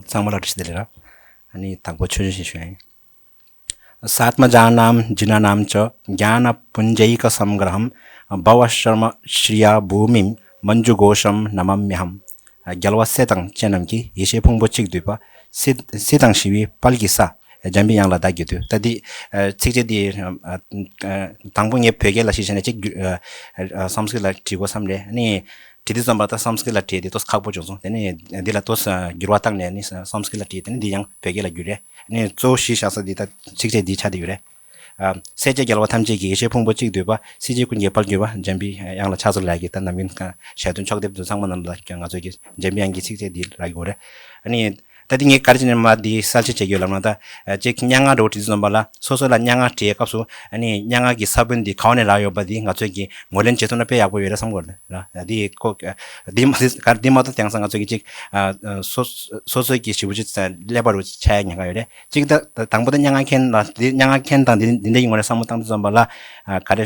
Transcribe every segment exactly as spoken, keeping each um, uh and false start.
ཚང་མ་ལ་བཀྲ་ཤིས་བདེ་ལེགས་ར། ཨ་ནི་དང་པོ་ཆོས་ཞུ་ཞུ་ཡིན། सात्मजानां जिनानां च ज्ञानपुञ्जैकसंग्रहं भवश्रमश्रिया भूमिं मञ्जुघोषं नमाम्यहम्། རྒྱལ་བ་སྲས་དང་བཅས་རྣམས་ཀྱི་ཡེ་ཤེས་ཕུང་པོ་གཅིག་བསྡུས་པ། སྲིད་སྲིད་དང་ཞི་བའི་དཔལ་གྱི་ས། འཇམ་པའི་དབྱངས་ལ་བདག་གིས་འདུད། ད་འདི་ཚིགས་བཅད་འདི་དང་པོ་ངས་བོད་སྐད་ལ་ཞིག་བྱས་ནས་གཅིག་སཾ་སྐྲྀཏ་ལ་བྲིས་དགོས་བསམ་རེད། ཨ་ནི་བྲིས་དུས་ཙམ་པ་ད་སཾ་སྐྲྀཏ་ལ་བྲིས་དེ་ཏོག་ཙམ་ཁག་པོ་བྱུང་སོང་། དེ་ནས་འདི་ལ་ཏོག་ཙམ་འགྱུར་བ་བཏང་ནས་ནི་སཾ་སྐྲྀཏ་ལ་བྲིས། དེ་ནས་འདི་ཡང་བོད་སྐད་ལ་བསྒྱུར་རེད། ཨ་ནི་གཙོ་བོ་གཞི་བཞག་ས་འདི་ད་ཚིགས་བཅད་འདི་ཆགས་བསྡད་ཡོད་རེད། ཨ། སྲས་བཅས་རྒྱལ་བ་ཐམས་ཅད་ཀྱི། ཡེ་ཤེས་ཕུང་པོ་གཅིག་བསྡུས་པ། སྲིད་ཞིའི་ཀུན་གྱི་དཔལ་གྱུར་པ། འཇམ་པའི་དབྱངས་ལ་ཕྱག་འཚལ་ལོ་ལབ་ཀྱི། ད་ནམ་རྒྱུན་ཞལ་འདོན་ཕྱོགས་སྡེབ་དུ་ཚང་མ་ནང་ལ་ང་ཚོ་གི་འཇམ་པའི་དབྱངས་ཀྱི་ཚིགས་བཅད་འདི་ལབ་ཀྱི་ཡོད་རེད། ཨ་ནི་ད་འདི་ངས་ག་རེ་བྱས་ནས་མར་འདི་གསལ་བཤད་བྱེད་ཀྱི་ཡོད་ལབ་ན། ད་ཅིག་སྙན་ངག་འདྲ་བོ་བྲིས་དུས་ཙམ་པ་ལ་སོ་སོ་ལ་སྙན་ངག་བྲིས་སྐབས་སུ། ཨ་ནི་སྙན་ངག་གི་ས་བོན་འདི་ག་བ་ནས་རག་ཡོད་པ་འདི་ང་ཚོས་ཀྱིས་ངོས་ལེན་བྱེད་ཐུབ་ན་དཔེ་ཡག་པོ་ཡོད་རེད་བསམ་གྱི་ཡོད་རེད། འདི་ཁོ་འདི་མ་ག་འདི་མ་གཏོགས་དེང་སང་ང་ཚོས་ཀྱིས་ཅིག་ཨ། སོ་སོ་སོའི་གི་ཞེ་པོ་ཅིག་ཀླད་པ་རུ་ཆགས་ཉེན་ཁ་ཡོད་རེད། གཅིག་ད་དང་པོ་ད་སྙན་ངག་མཁན་ལ་འདི་སྙན་ངག་མཁན་དང་འདི་འདི་འདྲའི་ངོས་ནས་བསམ་བློ་བཏང་དུས་ཙམ་པ་ལ། ཨ། ག་རེ་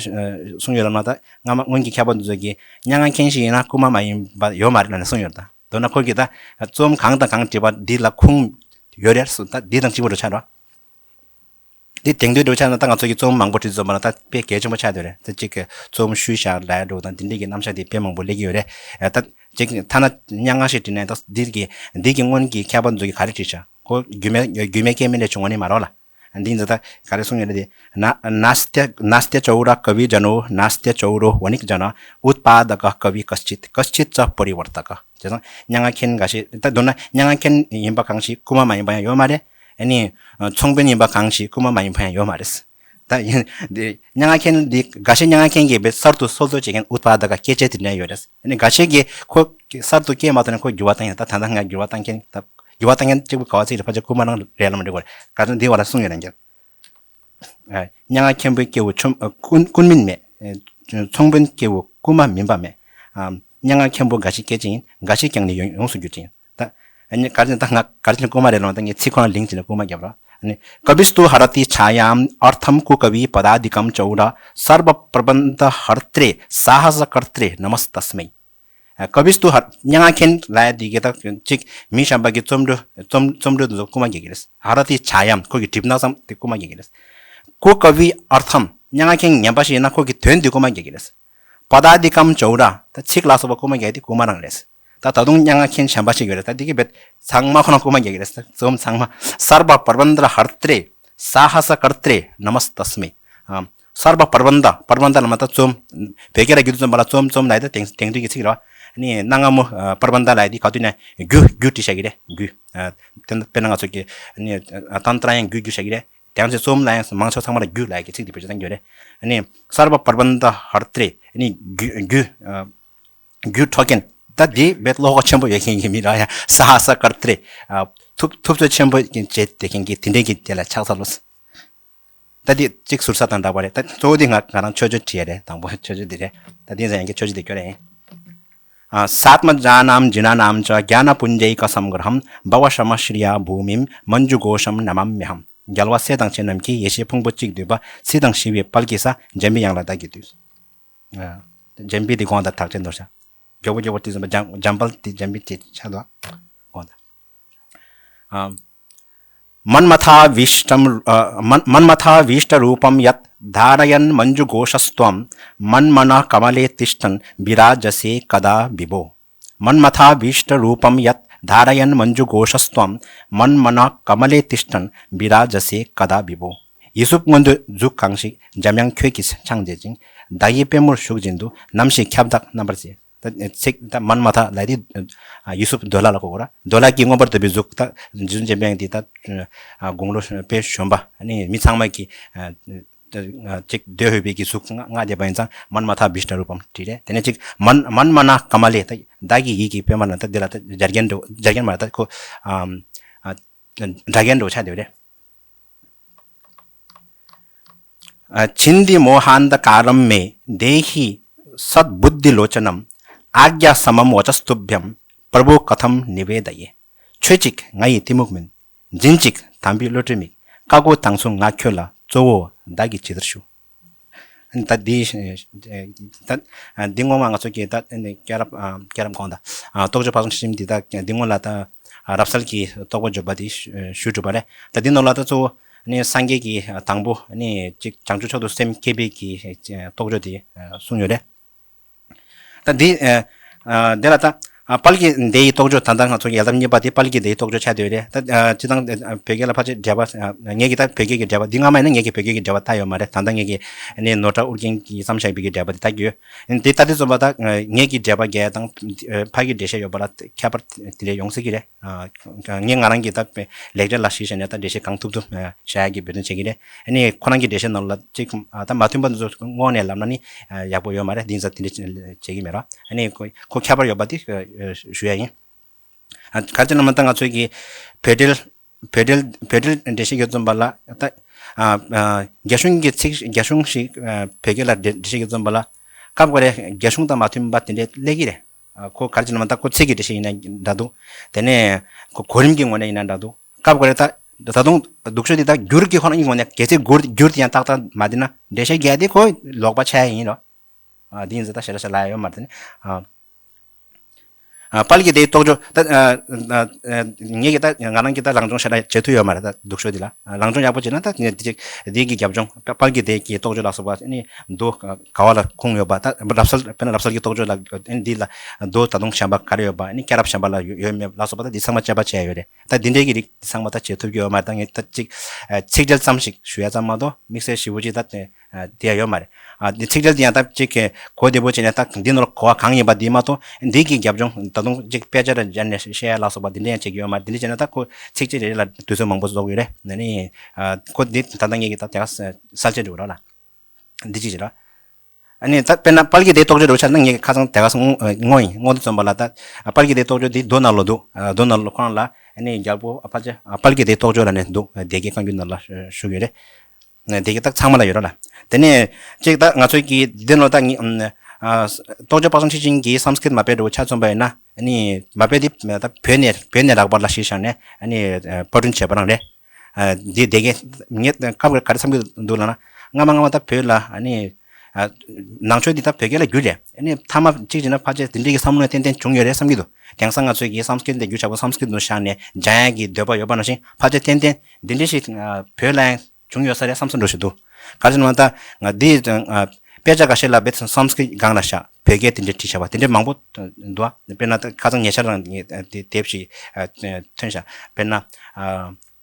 གསུངས་ཡོད་ལབ་ན། ད་སྔ་མ་སྔོན་གྱི་མཁས་པ་འདི་ཚོ་གིས་སྙན་ངག་མཁན་ཞིག་ཡིན་ན་རྐུན་མ་མ་ཡིན་པ་ཡོད་མ་རེད་ལབ་ནས་གསུངས་ཡོད་རེད། ད་མདོར་ན་ཁོ་གིས་ད་རྩོམ་གང་དང་གང་བྲིས་པ་འདི་ལ་ཁུངས་ཡོད་རེད་གསུངས། ད་འདི་དང་གཅིག་པ་རུ་ཆགས་འགྲོ། འདི་དེང་དུས་འགྲོ་ཆགས་ན་ད་ང་ཚོ་གི་རྩོམ་མང་པོ་བྲིས་ཙམ་པ་ལ་ད་དཔེ་གལ་ཆེན་པོ་ཆགས་བསྡད་རེད། ད་གཅིག་གི་རྩོམ་ཤུལ་བཞག་ལབ་འགྲོ་དང་འདི་འདྲའི་གི་རྣམ་གཞག་འདི་དཔེ་མང་པོ་སླེབས་ཀྱི་ཡོད་རེད། ད་གཅིག་ཐ་ན་སྙན་ངག་ཞིག་བྲིས་ནས་ད་འདི་གི་འདི་གི་སྔོན་གྱི་མཁས་པ་ཚོ་གིས་ག་རེ་བྲིས་ཤག་ཁོ་རྒྱུས་མེད་རྒྱུས་མེད་སྐད་མི་ལས་བྱུང་བ་ནི་མ་རེད་ལ། འདི་ཚོ་ད་ག་རེ་གསུངས་ཡོད་རེད་དེ། न नास्त्य नास्त्यचौरः कविजनो नास्त्यचौरो वणिक्जनः उत्पादकः कविः कश्चित् कश्चिच्च परिवर्तकः། བྱས་ཙང་སྙན་ངག་མཁན་འགའ་ཤས། ད་མདོར་ན་སྙན་ངག་མཁན་ཡིན་པ་གང་ཞིག་རྐུན་མ་མ་ཡིན་པ་ཡང་ཡོད་མ་རེད། ཨ་ནི་ཚོང་དཔོན་ཡིན་པ་གང་ཞིག་རྐུན་མ་མ་ཡིན་པ་ཡང་ཡོད་མ་རེད། ད་ཡིན་འདི་སྙན་ངག་མཁན་འདི་འགའ་ཤས་སྙན་ངག་མཁན་གྱིས་བས་གསར་དུ་སོ་སོ་བྱེད་མཁན་ཨུཏྤཱ་ད་ཀ་སྐྱེད་བྱེད་དེ་འདྲ་ཡོད་རེད། ཨ་ནི་འགའ་ཤས་ཀྱིས་ཁོ་གསར་དུ་སྐྱེས་མ་ཐུབ་ན་ཁོ་འགྱུར་བ་བཏང་ཡིན། ད་ད་ལྟ་ང་འགྱུར་བ་བཏང་མཁན། ད་འགྱུར་བ་བཏང་མཁན་གཅིག་པུ་ག་བ་ཚིག་རེད། ཕལ་ཆེར་རྐུན་མ་རང་རེད་ལ་མ་འགྲིག་གོ་རེད། ག་ཚོད་འདི་བ་ལ་གསུངས་ཡོད་རེད་ཀྱང་། ཨ། སྙན་ངག་མཁན་པོའི་སྐྱེ་བོ་ཆོམ་ཨ་རྐུན་རྐུན་མིན་མེད། ཨ། ཚོང་དཔོན་སྐྱེ་བོ་རྐུན་མ་མིན་པ་མེད། ཨ། སྙན་ངག་མཁན་པོ་འགའ་ཞིག་སྐྱེ་ཅིང་འགའ་ཞིག་ཀྱང་ནི་ཡོངས་ཡོངས་སུ་འགྱུར་ཅིང་། ད་ཨ་ནི་ག་རེ་ད་ང་ག་རེ་བྱས་ནས་རྐུན་མ་རེད་ལབ་ན། ད་ངས་ཚིག་ཁོ་རང་ལིང་བྱས་ནས་རྐུན་མ་བརྒྱབ་རོགས། ཨ་ནི། कविस्तु हरति छायाम् अर्थं कुकवी पदादिकं चौर सर्वप्रबन्धहर्त्रे साहसकर्त्रे नमस्तस्मै། ཨ། कविस्तु हर སྙན་ངག་མཁན་ལབ་ཡ་འདི་གི་ད་གཅིག་མི་གཞན་པ་གི་རྩོམ་འགྲོས་རྩོམ་རྩོམ་འགྲོས་འདི་ཚོ་རྐུན་མ་རྒྱག་གི་རེད། हरति छायाम् ཁོ་གི་གྲིབ་ནག་ཙམ་དེ་རྐུན་མ་རྒྱག་གི་རེད། कुकवी अर्थं སྙན་ངག་མཁན་ངན་པ་ཞིག་ཡིན་ན་ཁོ་གི་དོན་འདི་རྐུན་མ་རྒྱག་གི་རེད། पदादिकं चौर ད་ཚིག་ལ་སོགས་པ་རྐུན་མ་རྒྱག་དེ་རྐུན་མ་རང་རེད། ད་ད་དུང་སྙན་ངག་མཁན་གཞན་པ་ཞིག་ཡོད་རེད། ད་འདི་གི་བེད་ཚང་མ་ཁོ་རང་རྐུན་མ་རྒྱག་གི་རེད། རྩོམ་ཚང་མ། सर्वप्रबन्धहर्त्रे साहसकर्त्रे नमस्तस्मै། ཨ། सर्वप्रबन्ध། प्रबन्ध ལབ་ན་ད་རྩོམ། བོད་སྐད་ལ་བསྒྱུར་དུས་ཙམ་པ་ལ་རྩོམ་རྩོམ་ལབ་ཡ་ད་དེང་དེང་དུས་ཀྱི་ཚིག་རེད་བ། ཨ་ནི་གནའ་སྔ་མོ་ཨ་प्रबन्ध ལབ་ཡ་དེ་ག་དུས་ནས་རྒྱུ་རྒྱུ་བྲིས་བཞག་གི་རེད། རྒྱུ། ཨ། དེ་དཔེར་ན་ང་ཚོ་གི་ཨ་ནི་ཨ་ཏན་ཏན་ཡང་རྒྱུ་རྒྱུ་བཞག་གི་རེད། དེང་ཚེ་རྩོམ་ལ་ཡང་མང་ཆེ་ཚང་མ་ལ་རྒྱུ་ལབ་ཡ་གི་ཚིག་དེ་བེད་སྤྱོད་གཏང་གི་ཡོད་རེད། ཨ་ནི་सर्वप्रबन्धहर्त्रे ཨ་ནི་རྒྱུ་རྒྱུ། ཨ། རྒྱུ་འཕྲོག་མཁན། ད་འདི་བེད་བློ་ཁོག་ཆེན་པོ་ཡོད་མཁན་གྱི་མི་ར་ཡ། साहसकर्त्रे ཨ། ཐུབ་ཐུབ་ཚོད་ཆེན་པོ་བྱེད་བསྡད་མཁན་གྱི་དེ་འདྲའི་གི་དེ་ལ་ཕྱག་འཚལ་ལོ། ད་འདི་གཅིག་ཟུར་ས་དང་འདྲ་པོ་རེད། ད་གཙོ་བོ་འདི་ང་ང་རང་མཆོད་བརྗོད་བྲིས་ཡ་རེད། དང་པོ་མཆོད་བརྗོད་འདི་རེད། ད་འདི་ཚོ་ཡང་གི་མཆོད་བརྗོད་འདི་སྐྱོར་ཡ་ཡིན། ཨ། सात्मजानां जिनानां च ज्ञानपुञ्जैकसंग्रहं भवश्रमश्रिया भूमिं मञ्जुघोषं नमाम्यहम्། རྒྱལ་བ་སྲས་དང་བཅས་རྣམས་ཀྱི་ཡེ་ཤེས་ཕུང་པོ་གཅིག་བསྡུས་པ། སྲིད་དང་ཞི་བའི་དཔལ་གྱི་ས། འཇམ་པའི་དབྱངས་ལ་བདག་གིས་འདུད། ཨ། འཇམ་པའི་དབྱངས་དང་དག་ཆེན་དོ་ཤ། མགྱོགས་པོ་མགྱོགས་པོ་དེ་ཙམ་པ་འཇམ་འཇམ་དཔལ་དེ་འཇམ་པའི་དེ་ཆ་དོ། དབྱངས་དང་། ཨ། मन्मथाभीष्टं अ, मन्- मन्मथाभीष्टरूपं यत् धारयन् मञ्जुघोषस्त्वं मन्मनः कमले तिष्ठन् विराजसे कदा विभो। मन्मथाभीष्टरूपं यत् धारयन् मञ्जुघोषस्त्वं मन्मनः कमले तिष्ठन् विराजसे कदा विभो། ཡིད་སྲུབས་མངོན་འདོད་གཟུགས་གང་ཞིག་འཇམ་དབྱངས་ཁྱོད་ཀྱིས་འཆང་བྱེད་ཅིང་། བདག་ཡིད་པད་མོར་བཞུགས་བཞིན་དུ་ནམ་ཞིག་ཁྱབ་བདག་རྣམ་པར་རྒྱལ། ད་ཚིག་ད་མན་མ་ཐ་ལབ་དེ་ཡིད་སྲུབས་འདོད་ལྷ་ལ་གོ་དགོས་ར། འདོད་ལྷ་གི་མངོན་པར་བསྟོད་པའི་གཟུགས། ད་རྗེ་བཙུན་འཇམ་དཔལ་དབྱངས་དེ་ད་དགུང་ལོ་དཔེ་གཞོན་པ། ཨ་ནི་མི་ཚང་མ་གི་ཅིག་འདོད་འོས་པའི་གི་གཟུགས་མངའ་བསྡད་པ་ཡིན་ཙང་མན་མ་ཐ་བི་ཤྟ་རུ་པམ་བྲིས་རེད། དེ་ནས་ཅིག་མན་མན་མ་ན་ཀ་མ་ལེ། ད་བདག་གི་ཡིད་ཀྱི་པད་མ་ལ། ད་འདི་ལ་ད་སྦྱར་རྒྱན་འདྲ་སྦྱར་རྒྱན་མ་ད་ཁོ་སྒྲ་རྒྱན་འདྲ་ཆགས་བསྡད་པ་རེད། छिन्धि मोहान्धकारं मे देहि सद्बुद्धिलोचनम्। आज्ञा समं वचस्तुभ्यं प्रभो कथं निवेदये। ཆོས་གཅིག་ང་ཡི་གཏི་མུག་མུན། སྦྱིན་གཅིག་དམ་པའི་བློ་གྲོས་མིག། བཀའ་བསྒོ་དང་མཚུངས་ང་ཁྱོད་ལ། གཙོ་བོ་བདག་གིས་ཇི་ལྟར་ཞུ། ད་འདི་ད་འདི་སྔོན་མ་ང་ཚོ་གིས་ད་སྐྱ་རབས་སྐྱ་རབས་གོང་ད་རྟོགས་བརྗོད་ཕག་ཚང་ཁྲིད་རིམ་འདི་ད་འདི་སྔོན་ལ་ད་ རབ་གསལ་གྱི་རྟོགས་པ་བརྗོད་པ་དེ་ཞུ་གྲུབ་པ་རེད། ད་འདི་ནང་ལ་ད་གཙོ་བོ་ནི་སངས་རྒྱས་ཀྱི་དང་པོ་ནི་ཅིག་བྱང་ཆུབ་མཆོག་ཏུ་སེམས་བསྐྱེད་པའི་གི་རྟོགས་བརྗོད་དེ་གསུངས་ཡོད་རེད། ད་འདི་ཨ་ཨ་དེ་ལ་ད་ཨ་དཔལ་གྱི་བདེ་ཡི་རྟོགས་བརྗོད། ད་ལྟ་ང་ཚོ་ཡལ་འདབ་གཉིས་པ་དེ་དཔལ་གྱི་བདེ་ཡི་རྟོགས་བརྗོད་ཆགས་བསྡད་ཡོད་རེད། ད་ཨ་སྤྱིར་བཏང་ཨ་བོད་སྐད་ལ་ཕལ་ཆེར་འགྲེལ་པ་ཨ་ངེད་ཀྱིས་ད་བོད་སྐད་ཀྱི་འགྲེལ་པ་འདི་སྔ་མ་ཡིན་ན་ངེད་ཀྱིས་བོད་སྐད་ཀྱི་འགྲེལ་པ་བལྟས་ཡོད་མ་རེད། ད་ལྟ་ངེད་ཀྱིས་ཨ་ནི་ནོར་བྲག་ཨོ་རྒྱན་གྱིས་བརྩམས་བཞག་པའི་གི་འགྲེལ་པ་དེ་ལྟ་གི་ཡོད། ཨ་ནི་དེ་ལྟ་དུས་ཙམ་པ་ད་ངེད་ཀྱི་འགྲེལ་པ་བརྒྱད་དང་ཨ་ཕ་གི་འགྲེལ་བཤད་ཡོད་པ་ལ་ཁྱད་པར་དེ་འདྲ་ཡོང་སྲིད་ཀྱི་རེད། ཨ་ངས་ང་རང་གི་ད་ལེགས་སྦྱར་ལ་གཞིགས་བྱས་ནས་ད་འགྲེལ་བཤད་གང་ཐུབ་ཐུབ་ཨ་བྱ་ཡག་གི་འབད་བརྩོན་བྱེད་ཀྱི་རེད། ཨ་ནི་ཁོ་རང་གི་འགྲེལ་བཤད་ནང་ལ་ཅིག་ཨ་ད་མ་མཐུན་པ་འདི་ཚོ་སྔོན་ནས་ལབ་ན་ནི་ཨ་ཡག་པོ་ཡོད་མ་རེད། འདི་ཚོ་དེ་འདྲ་བྱེད་ཀྱི་མེད་རོགས། ཨ་ནི་ཁོ་ཁོ་ཁྱད་པར་ཡོད་པ་དེ་ཨ་ཞུ་ཡ་ཡིན། ཨ་ག་རེ་ཟེར་ན་མ་ད་ང་ཚོའི་གི་བོད་འགྲེལ་བོད་འགྲེལ་བོད་འགྲེལ་འགྲེལ་བཤད་ཡོད་ཙམ་པ་ལ་ད་ཨ་ཨ་རྒྱ་གཞུང་གི་ཚིག་རྒྱ་གཞུང་ཞིག་ཨ་བོད་སྐད་ལ་འགྲེལ་འགྲེལ་བཤད་ཡོད་ཙམ་པ་ལ་སྐབས་འགའ་རེ་རྒྱ་གཞུང་དང་མ་མཐུན་པ་དེ་འདྲ་སླེབས་ཀྱི་རེད། ཨ་ཁོ་ག་རེ་བྱས་ན་མ་ད་ཁོ་ཚིག་གི་འགྲེལ་བཤད་ཡིན་ན་འདྲ་འདུག་དེ་ནས་ཁོ་གོ་རིམ་གྱི་ངོས་ནས་ཡིན་ན་འདྲ་འདུག་སྐབས་འགའ་རེ་ད་ད་དུང་སྡུག་ཤོས་དེ་ད་འགྱུར་གྱི་ཁོ་རང་གི་ངོས་ནས་གལ་སྲིད་འགྱུར་འགྱུར་དེ་ཡང་ཏག་ཏག་མ་བསྡད་ན་འགྲེལ་བཤད་རྒྱག་དེ་ཁོ་ལོག་པ་ཆགས་ཡ་ཡིན་རོ། ཨ་འདི་ཡིན་ཟེར་ད་ཞེ་དྲག་ཞེ་ལབ་ཡ་ཡོད་མ་རེད་དེ་ནི། ཨ་ཨ་དཔལ་གྱི་བདེའི་རྟོགས་བརྗོད་ད་ཨ་ཨ་ངེད་ཀྱིས་ད་ང་རང་གིས་ད་རང་སྦྱོང་ཞེ་དྲག་བྱེད་ཐུབ་ཡོད་མ་རེད། ད་སྡུག་ཤོས་དེ་ལ་ཨ་རང་སྦྱོང་ཡག་པོ་བྱས་ན་ད་ངས་འདི་འདི་གི་རྒྱབ་ལྗོངས་དཔལ་གྱི་བདེ་གི་རྟོགས་བརྗོད་ལ་སོགས་པ་ནི་མདོ་ག་བ་ལ་ཁུངས་ཡོད་པ། ད་རབ་གསལ་དཔེར་ན་རབ་གསལ་གྱི་རྟོགས་བརྗོད་ལ་ཨ་ནི་འདི་ལ་མདོ་ད་དུང་གཞན་པ་ག་རེ་ཡོད་པ། ཨ་ནི་སྐྱེས་རབས་གཞན་པ་ལ་ཡོད་ཡོད་མེད་ལ་སོགས་པ་ད་འདི་ཚང་མ་དཔྱད་པ་བྱས་ཡོད་རེད། ད་འདི་འདྲའི་གི་རིགས་འདི་ཚང་མ་ད་བྱེད་ཐུབ་ཀྱི་ཡོད་མ་རེད། ད་ངས་ད་ཅིག་ཨ་ཚིག་འགྲེལ་ཙམ་ཞིག་ཞུ་ཡ་ཙམ་མ་གཏོགས་དམིགས་བསལ་ཞེ་པོ་ཅིག་ད་ཨ་དེ་ཡ་ཡོད་མ་རེད། ཨ་འདི་ཚིག་འགྲེལ་འདི་ཡང་ད་ཅིག་གོ་བདེ་པོ་བྱས་ནས་ད་འདི་ནོར་གོ་བ་གང་ཡིན་པ་འདི་མ་གཏོགས་འདི་གི་རྒྱབ་ལྗོངས་ད་དུང་ཅིག་དཔེ་ཆ་ར་སྦྱར་ནས་བཤད་ཡ་ལ་སོགས་པ་འདི་འདྲ་ཡང་བྱེད་ཀྱི་ཡོད་མ་རེད། འདི་འདྲ་བྱས་ན་ད་ཁོ་ཚིག་གཅིག་རེ་རེ་ལ་དུས་ཚོད་མང་པོ་རྫོགས་ཡོད་རེད། ཨ་ནི་ཨ་ཁོ་འདི་ད་ལྟ་ངེད་ཀྱིས་ད་དེ་ག་གསལ་བཤད་འགྲོ་ར་ལ། འདི་གཅིག་བྱེད་ར། ཨ་ནི་ད་དཔེར་ན་དཔལ་གྱི་བདེའི་རྟོགས་བརྗོད་འདྲ་བོ་ཆ་ན་ངས་ཁ་སང་དེ་ག་སང་བསྔོ་ཡིན། བསྔོ་དུས་ཙམ་པ་ལ་ད་དཔལ་གྱི་བདེའི་རྟོགས་བརྗོད་འདི་མདོ་ནང་ལོགས་འདུག་མདོ་ནང་ལོགས་ཁོ་རང་ལ་ཨ་ནི་རྒྱལ་པོ་ཨ་ཕལ་ཆེར་དཔལ་གྱི་བདེའི་རྟོགས་བརྗོད་ལ་ནི་འདུག་སྡེ་དགེ་བཀའ་འགྱུར་ནང་ལ་བཞུགས་ཡོད་རེད། སྡེ་དགེ་ད་ཚང་མ་ལ་ཡོད་ར་ལ། དེ་ནས་གཅིག་ད་ང་ཚོའི་གི་འདི་ནང་ལོགས་ད་ངས་རྟོགས་བརྗོད་དཔག་བསམ་འཁྲི་ཤིང་གི་སཾ་སྐྲྀཏ་མ་དཔེ་འདྲ་བོ་ཆ་མཚོན་པ་ཡིན་ན། ཨ་ནི་མ་དཔེ་འདི་ད་བོད་ནས་བོད་ནས་རག་པ་ལ་གཞི་བཞག་ནས་ཨ་ནི་པར་སྐྲུན་བྱས་པ་རང་རེད། ཨ་འདི་སྡེ་དགེ་ངས་སྐབས་འགར་ག་རེ་བསམ་གྱི་འདུག་ལབ་ན། སྔ་མ་སྔ་མ་ད་བོད་ལ་ཨ་ནི་ཨ་ནང་ཆོས་འདི་ད་བོད་སྐད་ལ་བསྒྱུར་རེད། ཨ་ནི་མཐའ་མ་གཅིག་བྱས་ན་ཕལ་ཆེར་འདི་འདྲའི་གི་བསམ་བློ་ཏན་ཏན་བྱུང་ཡོད་རེད་བསམ་གྱི་འདུག་དེང་སང་ང་ཚོས་གི་སཾ་སྐྲྀཏ་འདི་བསྒྱུར་བྱས་པ་སཾ་སྐྲྀཏ་འདི་བཞག་ནས་སྦྱང་ཡག་གི་འདོད་པ་ཡོད་པ་ནང་བཞིན་ཕལ་ཆེར་ཏན་ཏན་འདི་འདྲ་ཞིག་ཨ་བོད་ལ་ཡང་བྱུང་ཡོད་ས་རེད་བསམ་བསམ་འདྲ་ཞིག་འདུག་ག་རེ་ཟེར་ན་ད་ང་འདི་ཨ་དཔེ་ཆ་འགའ་ཤས་ལ་བོད་སཾ་སྐྲྀཏ་སྒང་ལ་བཞག་བོད་སྐད་དེ་འདྲ་བྲིས་བཞག་པ་དེ་འདྲ་མང་པོ་འདུག་དཔེར་ན་ད་ཁ་སང་ཉེ་ཆར་རང་ངས་དེ་དེབ་ཞིག་ཨ་ཐོན་བཞག་དཔེར་ན་ཨ་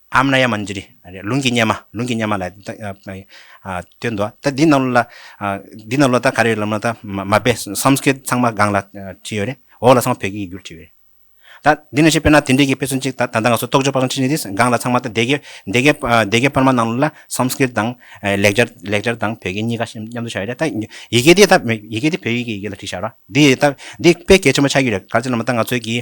ཨཱམ་ན་ཡ་མཉྫ་རི། ལུང་གི་སྙེ་མ། ལུང་གི་སྙེ་མ་ལ་ད་ཨ་ཨ་བཏོན་འདུག་ད་འདི་ནང་ལ་ཨ་འདི་ནང་ལ་ད་ག་རེ་ཡོད་ལབ་ན་ད་མ་མ་དཔེ་སཾ་སྐྲྀཏ་ཚང་མ་སྒང་ལ་ཨ་བྲིས་ཡོད་རེད། འོག་ལ་ཚང་མ་བོད་སྐད་ཀྱི་བསྒྱུར་བྲིས་ཡོད་རེད། ད་འདི་ནང་བཞིན་དཔེར་ན་དེ་འདྲའི་གི་དཔེ་མཚོན་གཅིག་ད་ད་ལྟ་ང་ཚོ་རྟོགས་བརྗོད་དཔག་བསམ་འཁྲི་ཤིང་འདི་སྒང་ལ་ཚང་མ་ད་སྡེ་དགེ་སྡེ་དགེ་ཨ་སྡེ་དགེ་པར་མ་ནང་ལ་སཾ་སྐྲྀཏ་དང་ཨ་ལེགས་སྦྱར་ལེགས་སྦྱར་དང་བོད་སྐད་གཉིས་ཀ་མཉམ་དུ་བཞག་ཡོད་རེད། ད་ཡི་གེ་དེ་ད་ཡི་གེ་དེ་བོད་ཡིག་གི་ཡི་གེ་ལ་བྲིས་བཞག་ར། འདི་ད་འདི་དཔེ་གལ་ཆེན་པོ་ཆགས་ཀྱི་རེད། ག་རེ་ཟེར་ན་མ་ད་ང་ཚོའི་གི་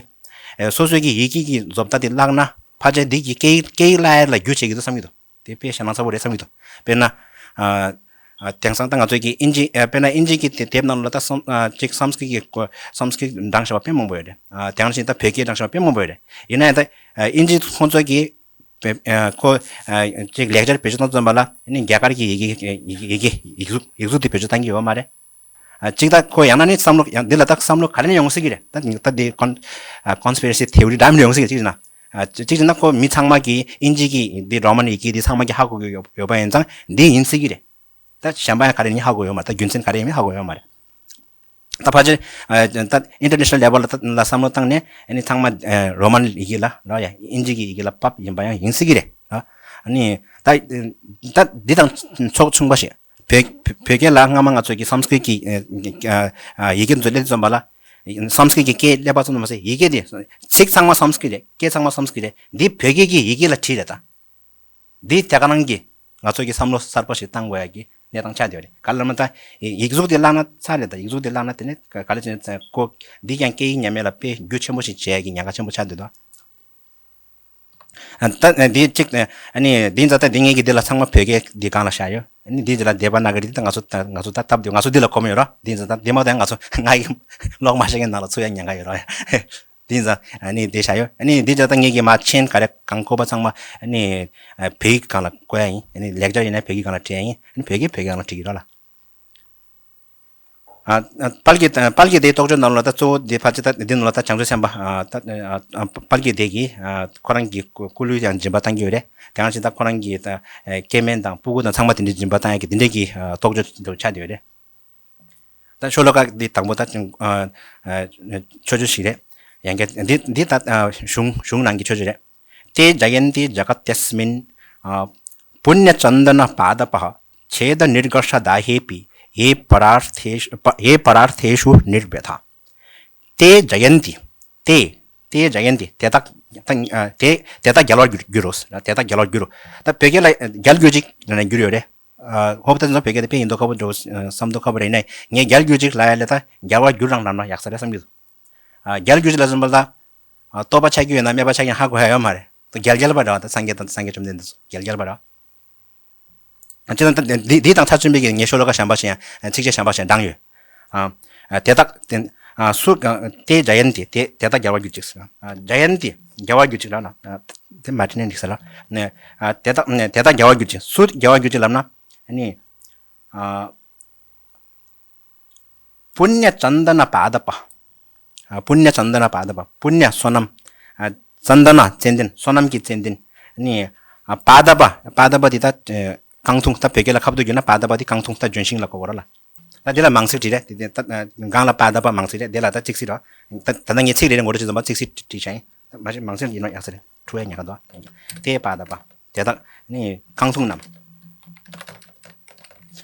ཨ་སོ་སོའི་གི་ཡི་གེ་གི་བཟོ་ལྟ་དེ་བརླག་ན་ཕལ་ཆེར་འདི་གི་སྐད་ཡིག་སྐད་ཡིག་བརླག་ཡ་ལ་རྒྱུ་བྱེད་ཀྱི་འདུག་བསམ་གྱི་འདུག་དེ་དཔེ་ཞེད་སྣང་ཚ་པོ་རེད་བསམ་གྱི་འདུག་དཔེར་ན་ཨ་ཨ་དེང་སང་ད་ང་ཚོའི་གི་ཨིན་ཇི་ཨ་དཔེར་ན་ཨིན་ཇི་གི་དེ་དེབ་ནང་ལ་ད་སོམ་ཨ་ཅིག་སཾ་སྐྲྀཏ་གི་སྐོར་སཾ་སྐྲྀཏ་འདྲ་བཞག་པ་དཔེ་མང་པོ་ཡོད་རེད། ཨ་དེ་ནང་བཞིན་ད་བོད་སྐད་འདྲ་བཞག་པ་དཔེ་མང་པོ་ཡོད་རེད། ཡིན་ན་ཡང་ད་ཨ་ཨིན་ཇི་ཁོང་ཚོ་གི་བེ་ཨ་ཁོ་ཨ་ཅིག་ལེགས་སྦྱར་བེད་སྤྱོད་གཏོང་ཙམ་པ་ལ་ཨ་ནི་རྒྱ་གར་གྱི་ཡི་གེ་ཡི་གེ་ཡི་གེ་ཡིག་གཟུགས་ཡིག་གཟུགས་དེ་བེད་སྤྱོད་གཏང་གི་ཡོད་མ་རེད། ཨ་གཅིག་ད་ཁོ་ཡང་ན་ནི་བསམ་བློ་ཡང་འདི་ལ་ད་བསམ་བློ་ག་རེ་ནས་ཡོང་སྲིད་ཀྱི་རེད། ད་ད་འདི་ཀོན་ཨ་ཀོན་སི་པི་རེ་སི་ཐེའོ་རི་འདྲ་མིན་ཡོང་སྲིད་ཀྱི་གཅིག་ན། ཨ་གཅིག་ན་ཁོ་མི་ཚང་མ་གིས་ཨིན་ཇི་གི་འདི་རོ་མན་ཡི་གེ་འདི་ཚང་མ་གིས་ཧ་གོ་གི་ཡོད་ཡོད་པ་ཡིན་ཙང་འདི་ཡིན་སྲིད་ཀྱི་རེད། ད་གཞན་པ་ཡང་ག་རེ་ཡིན་ཧ་གོ་ཡོད་མ་རེད། ད་རྒྱུ་མཚན་ག་རེ་ཡིན་ཧ་གོ་ཡོད་མ་རེད། ད་ཕལ་ཆེར་ཨ་ད་ཨིན་ཊར་ནེ་ཤ་ནལ་ལེ་ཝལ་ལ་ད་ལ་བསམ་བློ་བཏང་ནས་ཨ་ནི་ཚང་མ་ཨ་རོ་མན་ཡི་གེ་ལ་རོ་ཡ་ཨིན་ཇི་གི་ཡི་གེ་ལ་ཕབ་ཡིན་པ་ཡང་ཡིན་སྲིད་ཀྱི་རེད། ཨ་ནི་ད་ད་འདི་དང་ཕྱོགས་མཚུངས་པ་ཞིག་བོད་བོད་སྐད་ལ་སྔ་མ་ང་ཚོ་གི་སཾ་སྐྲྀཏ་གི་ཨ་ཨ་ཡི་གེ་འཛུལ་ལེ་འཛོམས་པ་ལ་སཾ་སྐྲྀཏ་གི་སྐད་སླེབས་པ་ཙམ་དུ་མ་ཟད་ཡི་གེ་དེ་ཚིག་ཚང་མ་སཾ་སྐྲྀཏ་རེད། སྐད་ཚང་མ་སཾ་སྐྲྀཏ་རེད། འདི་བོད་སྐད་ཀྱི་ཡི་གེ་ལ་བྲིས་རེད་ད། འདི་དེ་ག་རང་གི་ང་ཚོ་གི་བསམ་བློ་གསར་པ་ཞིག་བཏང་དགོས་ཡ་གི་གནས་སྟངས་ཆགས་བསྡད་ཡོད་རེད། ག་ལ་མ་ད་ཡིག་གཟུགས་དེ་བརླག་ན་ཚར་རེད་ད། ཡིག་གཟུགས་དེ་བརླག་ན་དེ་ནས་ག་ལ་བྱས་ན་ཁོ་འདི་ཀྱང་སྐད་ཡིག་ཉམས་ཡ་ལ་དཔེ་རྒྱུ་ཆེན་པོ་ཞིག་བྱེད་ཡ་གི་ཉེན་ཁ་ཆེན་པོ་ཆགས་བསྡད་འདུག་ད་འདི་གཅིག་ཨ་ནི་འདི་ཛ་ད་འདི་ངེད་ཀྱི་འདི་ལ་ཚང་མ་བོད་སྐད་འདི་སྒང་ལ་བཞག་ཡོད། ཨ་ནི་འདི་ཛ་ལ་དེ་པ་ན་ག་རི་འདི་ད་ང་ཚོ་ད་ང་ཚོ་ད་སྟབས་བདེ་ང་ཚོ་འདི་ལ་གོམས་ཡོད་ར། འདི་ཛ་ད་འདི་མ་ད་ང་ཚོ་ང་ཡི་ཀློག་མ་ཤེས་མཁན་ནང་ལ་ཚུད་ཡ་ཉེན་ཁ་ཡོད་ར། འདི་ཛ་ཨ་ནི་འདི་བཞག་ཡོད། ཨ་ནི་འདི་ཛ་ད་ངེད་ཀྱི་མ་མཆན་ག་རེ་གང་བཀོད་པ་ཚང་མ་ཨ་ནི་བོད་ཡིག་སྒང་ལ་བཀོད་ཡ་ཡིན། ཨ་ནི་ལེགས་སྦྱར་ཡིན་ན་བོད་ཡིག་སྒང་ལ་བྲིས་ཡ་ཡིན། ཨ་ནི་བོད་སྐད་བོད་སྐད་སྒང་ལ་བྲིས་ཀྱི་ར་ལ། ཨ། ཨ། དཔལ་གྱི། ཨ། དཔལ་གྱི་སྡེའི་རྟོགས་བརྗོད་ནང་ལ་ད་གཙོ་བོ་འདི་ཕལ་ཆེར་ད་འདི་ནང་ལ་ད་བྱང་ཆུབ་སེམས་དཔའ། ཨ། ད། ཨ། ཨ། དཔལ་གྱི་སྡེ་གིས། ཨ། ཁོ་རང་གི་སྐུ་ལུས་ཀྱང་སྦྱིན་པ་བཏང་གི་ཡོད་རེད། དེ་ཡང་ཅིག་ད་ཁོ་རང་གི་ད། ཨ། སྐྱེ་དམན་དང་སྤུ་གུ་དང་ཚང་མ་དེ་འདྲའི་སྦྱིན་པ་བཏང་ཡག་གི་དེ་འདྲའི་གི། ཨ། རྟོགས་བརྗོད་དུ་ཆགས་བསྡད་ཡོད་རེད། ད་ཤོ་ལོ་ཀ་འདི་དང་པོ་ད། ཨ། ཨ། མཆོད་བརྗོད་ཞིག་རེད། ཡང་བསྐྱར་འདི་འདི་ད། ཨ། གཞུང་གཞུང་ནང་གི་མཆོད་བརྗོད་རེད། ते जयन्ति जगत्यस्मिन्, अ, पुण्यचन्दनपादपः। छेदनिर्घर्षदाहेऽपि ये परार्थेषु, प-, ये परार्थेषु निर्व्यथा। ते जयन्ति। ते, ते जयन्ति। དེ་དག་ད། ཨ། དེ་དེ་དག་རྒྱལ་བར་འགྱུར་འགྱུར་རོ། དེ་དག་རྒྱལ་བར་འགྱུར་རོ། ད་བོད་སྐད་ལ། ཨ། རྒྱལ་གྱུར་ཅིག་ལབ་ན་འགྱུར་ཡོད་རེད། ཨ། ཧོབ་ད་ཚོ་བོད་སྐད་དེ་དཔེ་ཡིན་མདོག་ཁ་པོ་འགྲོ། ཨ། བསམ་མདོག་ཁ་པོ་རེད་ནས། ངས་རྒྱལ་གྱུར་ཅིག་ལབ་ཡ་ལས་ད་རྒྱལ་བར་འགྱུར་རང་ལབ་ན་ཡག་ས་རེད་བསམ་གྱི་འདུག། ཨ། རྒྱལ་གྱུར་ཅིག་ལབ་བཟོད་པ་ལ། ཨ། སྟོབས་པ་ཆགས་ཀྱི་ཡོད་ན་དམན་པ་ཆགས་ཀྱི་ཡོད་ན་ཧ་གོ་ཡ་ཡོད་མ་རེད། རྒྱལ་རྒྱལ་བ་འདྲ་བ་ད་སངས་རྒྱས་དང་སངས་རྒྱས་བཅོམ་ལྡན་འདས་ཚོ་རྒྱལ་རྒྱལ་བ་འདྲ་བ། ཨ། ཅི་ད་ད་འདི་འདི་དང་ཚ་ཆུན་པའི་གི་ངས་ཤོ་ལོ་ཀ་གཞན་པ་ཞིག་ཡང་། ཨ། ཚིགས་བཅད་གཞན་པ་ཞིག་འདྲ་ཡོད། ཨ། ཨ། དེ་དག་དེ། ཨ། སུ། ཨ། ते जयन्ति། དེ་དེ་དག་རྒྱལ་བར་འགྱུར་ཅིག་ཟེར། ཨ། जयन्ति རྒྱལ་བར་འགྱུར་ཅིག་ལབ་ན། ཨ། དེ་མ་བྲིས་ནས་འགྲིག་ས་ལ། ནས། ཨ། དེ་དག་ནས་དེ་དག་རྒྱལ་བར་འགྱུར་ཅིག། སུ་རྒྱལ་བར་འགྱུར་ཅིག་ལབ་ན། ཨ་ནི། ཨ། पुण्यचन्दनपादपः། ཨ། पुण्यचन्दनपादपः། पुण्य། བསོད་ནམས། ཨ། चन्दन། ཙནྡན། བསོད་ནམས་ཀྱི་ཙནྡན། ཨ་ནི། ཨ། पादपः། पादपः འདི་ད། ཨ། རྐང་འཐུང་། ད་བོད་སྐད་ལ་ཁ་བསྡུ་བརྒྱབ་ན་पादपः འདི་རྐང་འཐུང་། ད་ལྗོན་ཤིང་ལ་གོ་དགོས་རེད་ལ། ད་འདི་ལ་མང་ཚིག་བྲིས་རེད། དེ་དེ་ད། ཨ། སྒང་ལ་पादपः མང་ཚིག་རེད། དེ་ལ་ད་གཅིག་ཚིག་རེད། ད་ད་ལྟ་ངས་ཚིག་རེ་རེ་ངོ་སྤྲོད་བྱེད་ཙམ་པ་གཅིག་ཚིག་བྲིས་བྱ་ཡིན། ད་མ་གཞི་མང་ཚིག་ཡིན་ན་ཡག་ས་རེད། འཁྲུལ་བའི་ཉེན་ཁ་འདུག། ते पादपः། དེ་དག་ནི་རྐང་འཐུང་རྣམས།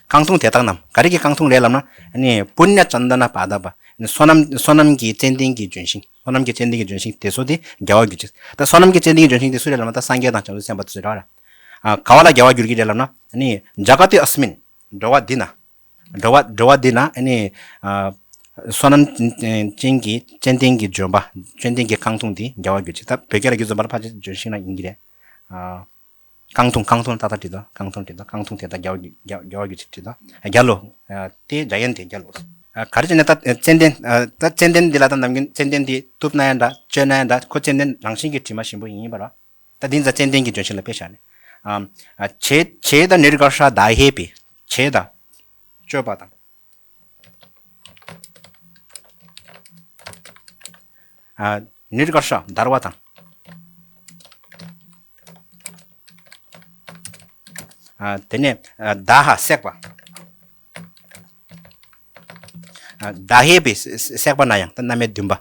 རྐང་འཐུང་དེ་དག་རྣམས། ག་རེ་གི་རྐང་འཐུང་རེད་ལབ་ན། ཨ་ནི། पुण्यचन्दनपादपः། བསོད་ནམས། བསོད་ནམས་ཀྱི་ཙནྡན་གྱི་ལྗོན་ཤིང་། བསོད་ནམས་ཀྱི་ཙནྡན་གྱི་ལྗོན་ཤིང་དེ་ཚོ་དེ་རྒྱལ་བར་གྱུར་ཅིག། ད་བསོད་ནམས་ཀྱི་ཙནྡན་གྱི་ལྗོན་ཤིང་དེ་སུ་རེད་ལབ་ན། ད་སངས་རྒྱས་དང་བྱང་ཆུབ་སེམས་དཔའ་དེ་ཚོ་རེད་བ། ཨ། ག་བ་ལ་རྒྱལ་བར་འགྱུར་གྱི་རེད་ལབ་ན། ཨ་ནི། जगति अस्मिन्། འགྲོ་བ་འདི་ན། འགྲོ་བ། འགྲོ་བ་འདི་ན། ཨ་ནི། ཨ། བསོད་ནམས་ཅན་གྱི་ཙནྡན་གྱི་ལྗོན་པ། ཙནྡན་གྱི་རྐང་འཐུང་དེ་རྒྱལ་བར་གྱུར་ཅིག། ད་བོད་སྐད་ལ་བསྒྱུར་ཙམ་པ་ལ་ཕལ་ཆེར་ལྗོན་ཤིང་ལ་ཡིན་གྱི་རེད། ཨ། རྐང་འཐུང་། རྐང་འཐུང་ཏག་ཏག་བྲིས་འདུག། རྐང་འཐུང་བྲིས་འདུག། རྐང་འཐུང་དེ་དག་རྒྱལ་བར་གྱུར། རྒྱལ་རྒྱལ་བར་གྱུར་ཅིག་བྲིས་འདུག། རྒྱལ་ལོ། ཨ། ते जयन्ति རྒྱལ་ལོ། ཨ། ག་རེ་བྱས་ནས་ད་ཙནྡན། ཨ། ད་ཙནྡན་འདི་ལ་ད་ནམ་རྒྱུན་ཙནྡན་འདི་གཏུབ་ན་ཡང་འདྲ། གཅོད་ན་ཡང་འདྲ། ཁོ་ཙནྡན་རང་བཞིན་གྱི་དྲི་མ་ཞིམ་པོ་ཡིན་པ་རེད། ད་འདི་ཚོ་ཙནྡན་གྱི་ལྗོན་ཤིང་ལ་དཔེ་བཞག་ནས། ཨ། ཨ། छेद छेदनिर्घर्षदाहेऽपि། छेद། གཅོད་པ་དང་། ཨ། निर्घर्ष། འདར་བ་དང་། ཨ། དེ་ནས། ཨ། दाह། བསྲེག་པ། ཨ། दाहेऽपि། བསྲེག་པ་ན་ཡང་། ད་རྣམ་དབྱེ་བདུན་པ།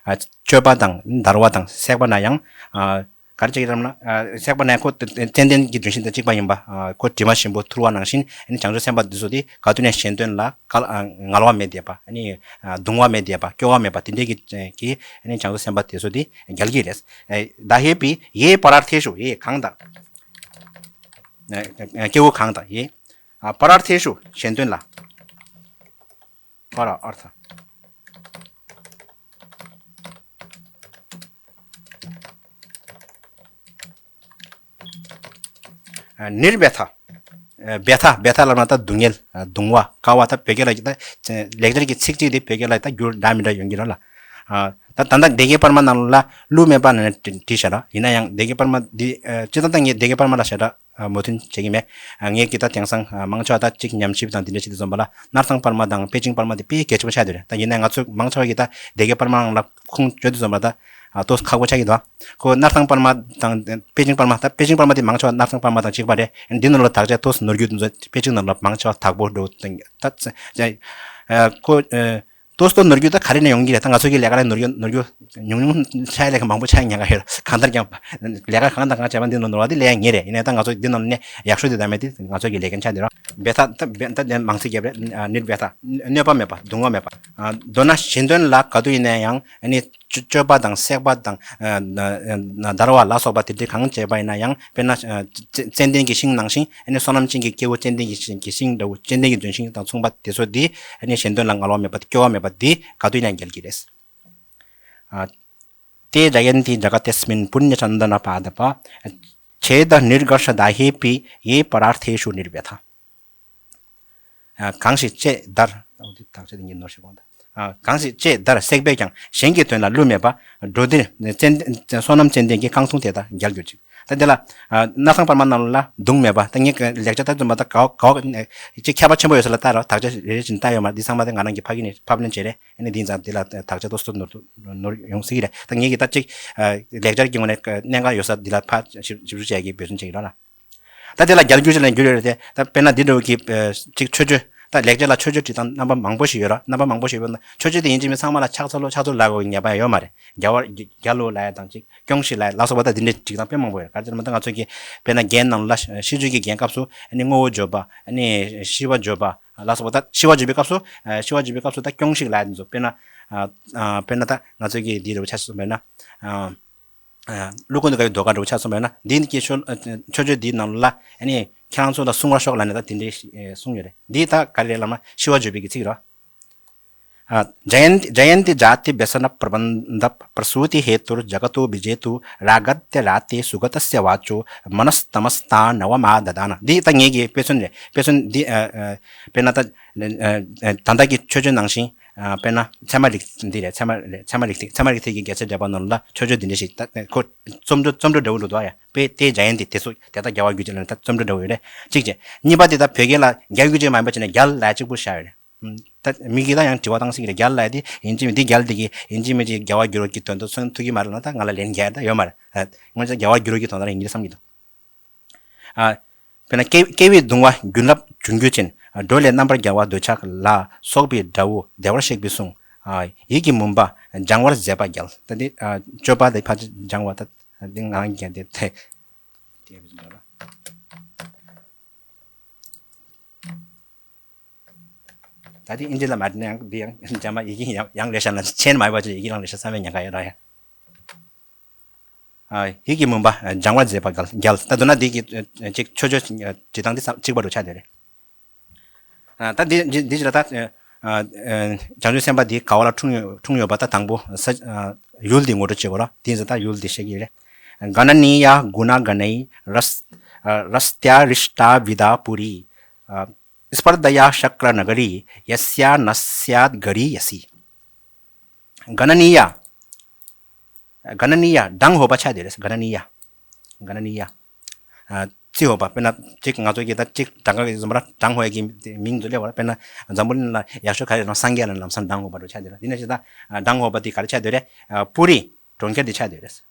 ཨ། གཅོད་པ་དང་། འདར་བ་དང་། བསྲེག་པ་ན་ཡང་། ཨ། ག་རེ་བྱེད་ཀྱི་རེད་ལབ་ན། ཨ། བསྲེག་པ་ན་ཡང་ཁོ་ཙནྡན་གྱི་ལྗོན་ཤིང་དང་གཅིག་པ་ཡིན་པ། ཨ། ཁོ་དྲི་མ་ཞིམ་པོ་འཐུལ་བ་ནང་བཞིན། ཨ་ནི་བྱང་ཆུབ་སེམས་དཔའ་འདི་ཚོ་དེ་ག་དུས་ནས་གཞན་དོན་ལ་ག་ལ། ཨ། ངལ་བ་མེད་བསྡད་པ། ཨ་ནི། ཨ། གདུང་བ་མེད་བསྡད་པ། སྐྱོ་བ་མེད་པ་དེ་འདྲའི་གི། ཨ། གི། ཨ་ནི་བྱང་ཆུབ་སེམས་དཔའ་དེ་ཚོ་དེ་རྒྱལ་གྱི་རེད། ཨ། दाहेऽपि ये परार्थेषु། ये། གང་དག། ཨ། ཨ། སྐྱེ་བོ་གང་དག། ये། ཨ། परार्थेषु། གཞན་དོན་ལ། पर अर्थ། ཨ། निर्व्यथा། ཨ། व्यथा། व्यथा ལབ་ན་ད་སྡུག་བསྔལ། ཨ། གདུང་བ། དཀའ་བ། ད་བོད་སྐད་ལ་ད་ལེགས་སྦྱར་གྱི་ཚིག་གཅིག་དེ་བོད་སྐད་ལ་ད་འགྱུར་འདྲ་མི་འདྲ་ཡོང་གི་རེད་ལ། ཨ། ད་ད་ལྟ་སྡེ་དགེ་པར་མ་ནང་ལ་གླུ་མེད་པ་ནས་བྲིས་བཞག་ར། ཡིན་ན་ཡང་སྡེ་དགེ་པར་མ་འདི། ཨ། སྤྱིར་བཏང་ད་ངས་སྡེ་དགེ་པར་མ་ལ་ཞེ་དྲག་མོས་མཐུན་བྱེད་ཀྱི་མེད། ཨ། ངས་ཀྱིས་ད་དེང་སང་། ཨ། མང་ཆེ་བ་ད་གཅིག་ཉམས་ཞིབ་དང་འདི་འདྲ་བྱེད་དུས་ཙམ་པ་ལ་སྣར་ཐང་པར་མ་དང་པེ་ཅིང་པར་མ་དེ་དཔེ་གལ་ཆེན་པོ་ཆགས་བསྡད་རེད། ད་ཡིན་ན་ང་ཚོ་མང་ཆེ་བ་གིས་ད་སྡེ་དགེ་པར་མ་ནང་ལ་ཁུངས་བཅོལ་དུས་ཙམ་པ་ད། ཨ། ཏོག་ཙམ་ཁག་པོ་ཆགས་ཀྱི་འདུག། ཁོ་སྣར་ཐང་པར་མ་དང་པེ་ཅིང་པར་མ། ད་པེ་ཅིང་པར་མ་དེ་མང་ཆེ་བ་སྣར་ཐང་པར་མ་དང་གཅིག་པ་རེད། འདི་ནང་ལ་དག་ཆ་ཏོག་ཙམ་ནོར་རྒྱུ་དེ་ཚོ་པེ་ཅིང་ནང་ལ་མང་ཆེ་བ་དག་པོ་འགྲོ། ད། ཨ། ཁོ། ཨ། ཏོག་ཙམ་ནོར་རྒྱུ་ད་ག་རེ་ནས་ཡོང་གི་རེད། ད་ང་ཚོ་གི་ལས་ཀ་ལ་ནོར་རྒྱུ། ནོར་རྒྱུ་ཉུང་ཉུང་ཆགས་ཡ་ལས་ཀ་མང་པོ་ཆགས་ཉེན་ཁ་ཡོད། གང་ལྟར་ཀྱང་ལས་ཀ་གང་དང་གང་བྱས་པ་འདི་ནང་ནོར་བ་དེ་ལས་ཡ་ཉེན་རེད། ཡིན་ནའི་ད་ང་ཚོ་འདི་ནང་ནས་ཡག་ཤོས་དེ་བདམས་པ་དེ་ང་ཚོ་གི་ལས་འགན་ཆགས་བསྡད་རེད། व्यथा། ད་། ད་མང་ཚིག་རྒྱབ་རེད། ཨ། निर्व्यथा། གནོད་པ་མེད་པ། གདུང་བ་མེད་པ། ཨ། མདོར་ན་གཞན་དོན་ལ་ག་དུས་ཡིན་ན་ཡང་། ཨ་ནི། གཅོད་པ་དང་བསྲེག་པ་དང་། ཨ། འདར་བ་ལ་སོགས་པ་དེ་འདྲ་གང་བྱས་པ་ཡིན་ན་ཡང་། དཔེར་ན། ཨ། ཙནྡན་གྱི་ཤིང་ནང་བཞིན། ཨ་ནི་བསོད་ནམས་ཅན་གྱི་སྐྱེ་བོ་ཙནྡན་གྱི་ཤིང་། གྱི་ཤིང་འདྲ་བོ། ཙནྡན་གྱི་ལྗོན་ཤིང་དང་མཚུངས་པ་དེ་ཚོ་འདི། ཨ་ནི་གཞན་དོན་ལ་ངལ་བ་མེད་པ། སྐྱོ་བ་མེད་པ་འདི་ག་དུས་ཡིན་ན་ཡང་རྒྱལ་གྱི་རེད། ཨ། ते जयन्ति जगत्यस्मिन् पुण्यचन्दनपादपा। छेदनिर्घर्षदाहेऽपि ये परार्थेषु निर्व्यथा། ཨ། གང་ཞིག་ལྕེ་བདར། ཨོ། འདི་དག་ཆ་འདི་ཉིད་ནོར་ཞིག་དགོངས་དང་། ཨ། གང་ཞིག་ལྕེ་བདར་བསྲེགས་པས་ཀྱང་། གཞན་གྱི་དོན་ལ་བསླུ་མེད་པ། འགྲོ་འདིར་ཙན། བསོད་ནམས་ཙན་དན་གྱི། རྐང་འཐུང་དེ་དག་རྒྱལ་གྱུར་ཅིག། ད་འདི་ལ་ཨ་སྣར་ཐང་པར་མ་ནང་ལ་མདུང་མེད་པ། ད་ངས་ལེགས་སྦྱར་ད་རྩོམ་པ་ད་གའོ་གའོ་ཅིག་ཁྱད་པར་ཆེན་པོ་ཡོད་ས་ལ་ལྟ་རོགས། དག་ཆ་རེ་རེ་བཞིན་ལྟ་ཡོད་མ་རེད། འདི་ཚང་མ་ད་ང་རང་གི་ཕ་གི་ནས་ཕབ་ལེན་བྱས་རེད། ཨ་ནི་འདི་ཡིན་ཙང་འདི་ལ་དག་ཆ་ཏོག་ཙམ་ནོར་ནོར་ཡོང་སྲིད་ཀྱི་རེད། ད་ངས་ཀྱི་ད་ཅིག་ལེགས་སྦྱར་གྱི་ངོས་ནས་གནད་འགག་ཡོད་ས་འདི་ལ་ཕར་ཞིབ་ཞིབ་འཇུག་བྱས་ཀྱི་འབད་བརྩོན་བྱེད་ཀྱི་རོགས་ལ། ད་དེ་ལ་རྒྱལ་རྒྱུད་ཅེས་ལབ་རྒྱུ་རེད་དེ། ད་དཔེར་ན་འདི་འདྲ་བོ་གི་ཨ་ཅིག་མཆོད་བརྗོད། ད་ལེགས་སྦྱར་ལ་མཆོད་བརྗོད་བྲིས་སྟངས་རྣམ་པ་མང་པོ་ཞིག་ཡོད་ར། རྣམ་པ་མང་པོ་ཞིག་ཡོད་པ་ན་མཆོད་བརྗོད་དེ་ཡིན་གཅིག་མིན་ཚང་མ་ལ་ཕྱག་འཚལ་ལོ་ཕྱག་འཚལ་ལོ་ལབ་དགོས་ཉེས་པ་ཡོད་མ་རེད། རྒྱལ་བ་རྒྱལ་ལོ་ལབ་ཡ་དང་ཅིག་སྐྱོངས་ཤིག་ལབ་ཡ་ལ་སོགས་པ་ད་འདི་འདྲའི་བྲིས་སྟངས་དཔེ་མང་པོ་ཡོད་རེད། ག་རེ་ཟེར་ན་ད་ང་ཚོ་གི་དཔེར་ན་རྒྱན་ནང་ལ་ཤིས་བརྗོད་ཀྱི་རྒྱན་སྐབས་སུ་ཨ་ནི་བསྔོ་བ་བརྗོད་པ། ཨ་ནི་ཤིས་པ་བརྗོད་པ་ལ་སོགས་པ། ད་ཤིས་པ་བརྗོད་པའི་སྐབས་སུ་ཨ་ཤིས་པ་བརྗོད་པའི་སྐབས་སུ་ད་སྐྱོངས་ཤིག་ལབ་ཡ་འདི་ཚོ། དཔེར་ན་ཨ་ཨ་དཔེར་ན་ད་ང་ཚོ་གི་འདི་འདྲ་བོ་ཆ་བཞག་པ་ཡིན་ན་ཨ། ཨ་ཀླུ་ཀུན་ཏུ་དགའ་བའི་ཟློས་གར་འདྲ་བོ་ཆ་མཚོན་པ་ཡིན་ན། འདི་ནི་ཀྱི་མཆོད་མཆོད་བརྗོད་འདིའི་ནང་ལ་ཨ་ནི་ཁྱེད་རང་ཚོ་ལ་གསུང་བར་ཤོག་ལབ་ནས་ད་དེ་འདྲའི་གསུངས་ཡོད་རེད། འདི་ད་ག་རེ་རེད་ལབ་ན་ཤིས་པ་བརྗོད་པའི་གི་ཚིག་རེད། ཨ། जयन्ति जयन्ति जाति व्यसन प्रबंध प्रसूति हेतु जगतो विजेतु रागद्य राते सुगतस्य वाचो मनस्तमस्ता नवमाददान། འདི་ད་ངེད་ཀྱི་དཔེ་མཚོན་རེད། དཔེ་མཚོན་འདི་ཨ་ཨ་དཔེར་ན་ད་ཨ་ཨ་ད་ལྟ་གི་མཆོད་བརྗོད་ནང་བཞིན། ཨ་དཔེར་ན་ཚད་མ་རིགས་འདི་རེད། ཚད་མ་རེད། ཚད་མ་རིགས་ཚད་ཚད་མ་རིགས་ཚད་ཀྱི་རྒྱལ་སྲས་འགྲེལ་པ་ནང་ལ་མཆོད་བརྗོད་འདི་འདྲ་ཞིག་ད་ཁོ་རྩོམ་འགྲོས་རྩོམ་འགྲོས་འདྲ་བོ་འདུག་ཡ། དཔེ་དེ་འཇའ་ཡན་དེ་དེ་ཚོ་དེ་དག་རྒྱལ་བ་རྒྱུད་ཅེས་ལབ་ནས་ད་རྩོམ་འགྲོས་འདྲ་བོ་ཡོད་རེད། གཅིག་བྱས། གཉིས་པ་དེ་ད་བོད་སྐད་ལ་རྒྱལ་བ་རྒྱུད་ཅེས་མ་ཡིན་པ་བྱས་ནས་རྒྱལ་ལབ་གཅིག་པུ་བཞག་ཡོད་རེད། ད་མི་གིས་ད་ཡང་དྲི་བ་བཏང་སྲིད་ཀྱི་རེད། རྒྱལ་ལབ་དེ་ཡིན་གཅིག་མིན་འདི་རྒྱལ་དེ་གིས་ཡིན་གཅིག་མིན་གཅིག་རྒྱལ་བ་རྒྱུད་རོ་གི་དོན་དུ་མཚོན་ཐུབ་ཀྱི་མ་རེད་ལབ་ན་ད་ང་ལ་ལན་རྒྱག་ཡ་ད་ཡོད་མ་རེད། ཨ་སྔོན་ཆད་རྒྱལ་བ་རྒྱུད་རོ་གི་དོན་དག་རེད་ཡིན་གྱི་བསམ་གྱི་འདུག་ཨ། དཔེར་ན་སྐྱེ་སྐྱེ་བའི་གདུང་བ་རྒྱུན་རབས་འབྱུང་འགྱུར་ཅན། འགྲོ་ལས་རྣམ་པར་རྒྱལ་བ་འདོད་ཆགས་ལ་སོགས་པའི་དགྲ་བོ་བདེ་བར་གཤེགས་པའི་གསུང་། ཨ། ཡིད་ཀྱི་མུན་པ་སྦྱང་བར་མཛད་པ་རྒྱལ། ད་འདི་ཨ་སྤྱོད་པ་དེ་ཕལ་ཆེར་སྦྱང་བ་ད་འདི་ངང་རྒྱལ་དེ་དེ། ད་དེ་ཨིན་ཇི་ལ་མ་བྲིས་ན་ཡང་འདི་ཡང་རྗེས་མ་ཡི་གེ་ཡང་ཡང་ལེ་ཤ་ན་ཆེན་མ་ཡོད་པ་ཅིག་ཡི་གེ་རང་ལེ་ཤ་བསམ་པའི་ཉེན་ཁ་ཡོད་ར་ཡ། ཨ། ཡིད་ཀྱི་མུན་པ་སྦྱང་བར་མཛད་པ་རྒྱལ་རྒྱལ། ད་མདོར་ན་འདི་གི་ཅིག་མཆོད་བརྗོད་བྲིས་སྟངས་འདི་གཅིག་པ་རུ་ཆགས་བསྡད་རེད། ཨ། ད་འདི་འདི་འདི་ཅི་ལ་ད་ཨ་ཨ་བྱང་ཆུབ་སེམས་དཔའ་འདི་ག་བ་ལ་འཁྲུངས་ཡོད་འཁྲུངས་ཡོད་པ། ད་དང་པོ་ས་ཨ་ཡུལ་འདི་ངོ་སྤྲོད་བྱེད་དགོས་ར། དེ་ཡིན་ཙང་ད་ཡུལ་འདི་བཤད་ཀྱི་རེད། गणनीया गुणागणैरस्त्यारिष्टाविधा पुरी। स्पर्धया शक्रनगरी यस्या न स्याद् गरीयसी। गणनीया། गणनीया གྲངས་ཧོ་པ་ཆགས་བསྡད་རེད། गणनीया། गणनीया། ཨ། རྩིས་ཧོ་པ། དཔེར་ན་གཅིག་ང་ཚོ་གི་ད་གཅིག་གྲངས་ཀ་གི་བཟོ་འདྲ་གྲངས་ཧོ་ཡ་གི་མིང་ཚོ་སླེབས་པ་རེད། དཔེར་ན་འཛམ་བུ་གླིང་ལ་ཡག་ཤོས་ག་རེ་རེད་ལབ་ན་སངས་རྒྱས་ལ་ལམ་སང་གྲངས་ཧོ་པ་འདྲ་ཆགས་བསྡད་རེད། དེ་ནས་བྱས་ད་གྲངས་ཧོ་པ་དེ་ག་རེ་ཆགས་བསྡད་རེད། ཨ། པུ་རི་གྲོང་ཁྱེར་དེ་ཆགས་བསྡད་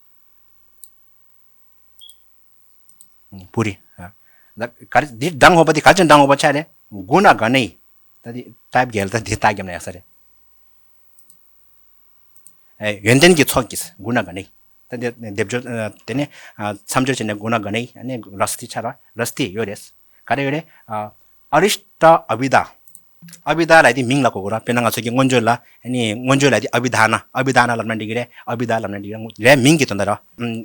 རེད། པུ་རི། ཨ། ད་ག་རེ་འདི་གྲངས་ཧོ་པ་འདི་ག་རེ་བྱས་ནས་གྲངས་ཧོ་པ་ཆགས་རེད། गुणागणैः། ད་འདི་ཊའིབ་རྒྱལ་ད་འདི་ལྟ་རྒྱབ་ན་ཡག་ས་རེད། ཨེ། ཡོན་ཏན་གྱི་ཚོགས་ཀྱིས། गुणागणैः། ད་འདི་སྡེབ་སྦྱོར་ཨ་དེ་ནས་ཨ་མཚམས་སྦྱོར་བྱས་ནས་गुणागणैः། ཨ་ནི་रस्ति ཆགས་ར། रस्ति ཡོད་རེད། ག་རེ་ཡོད་རེད། ཨ། अरिष्टाविधा། अविधा ལབ་དེ་མིང་ལ་གོ་དགོས་ར། དཔེར་ན་ང་ཚོ་གི་མངོན་བརྗོད་ལ་ཨ་ནི་མངོན་བརྗོད་ལབ་དེ་अविधान། अविधान ལབ་ན་འགྲིག་གི་རེད། अविधा ལབ་ན་འགྲིག་གི་རེད། རེད། མིང་གི་དོན་དག་ར། ཨ།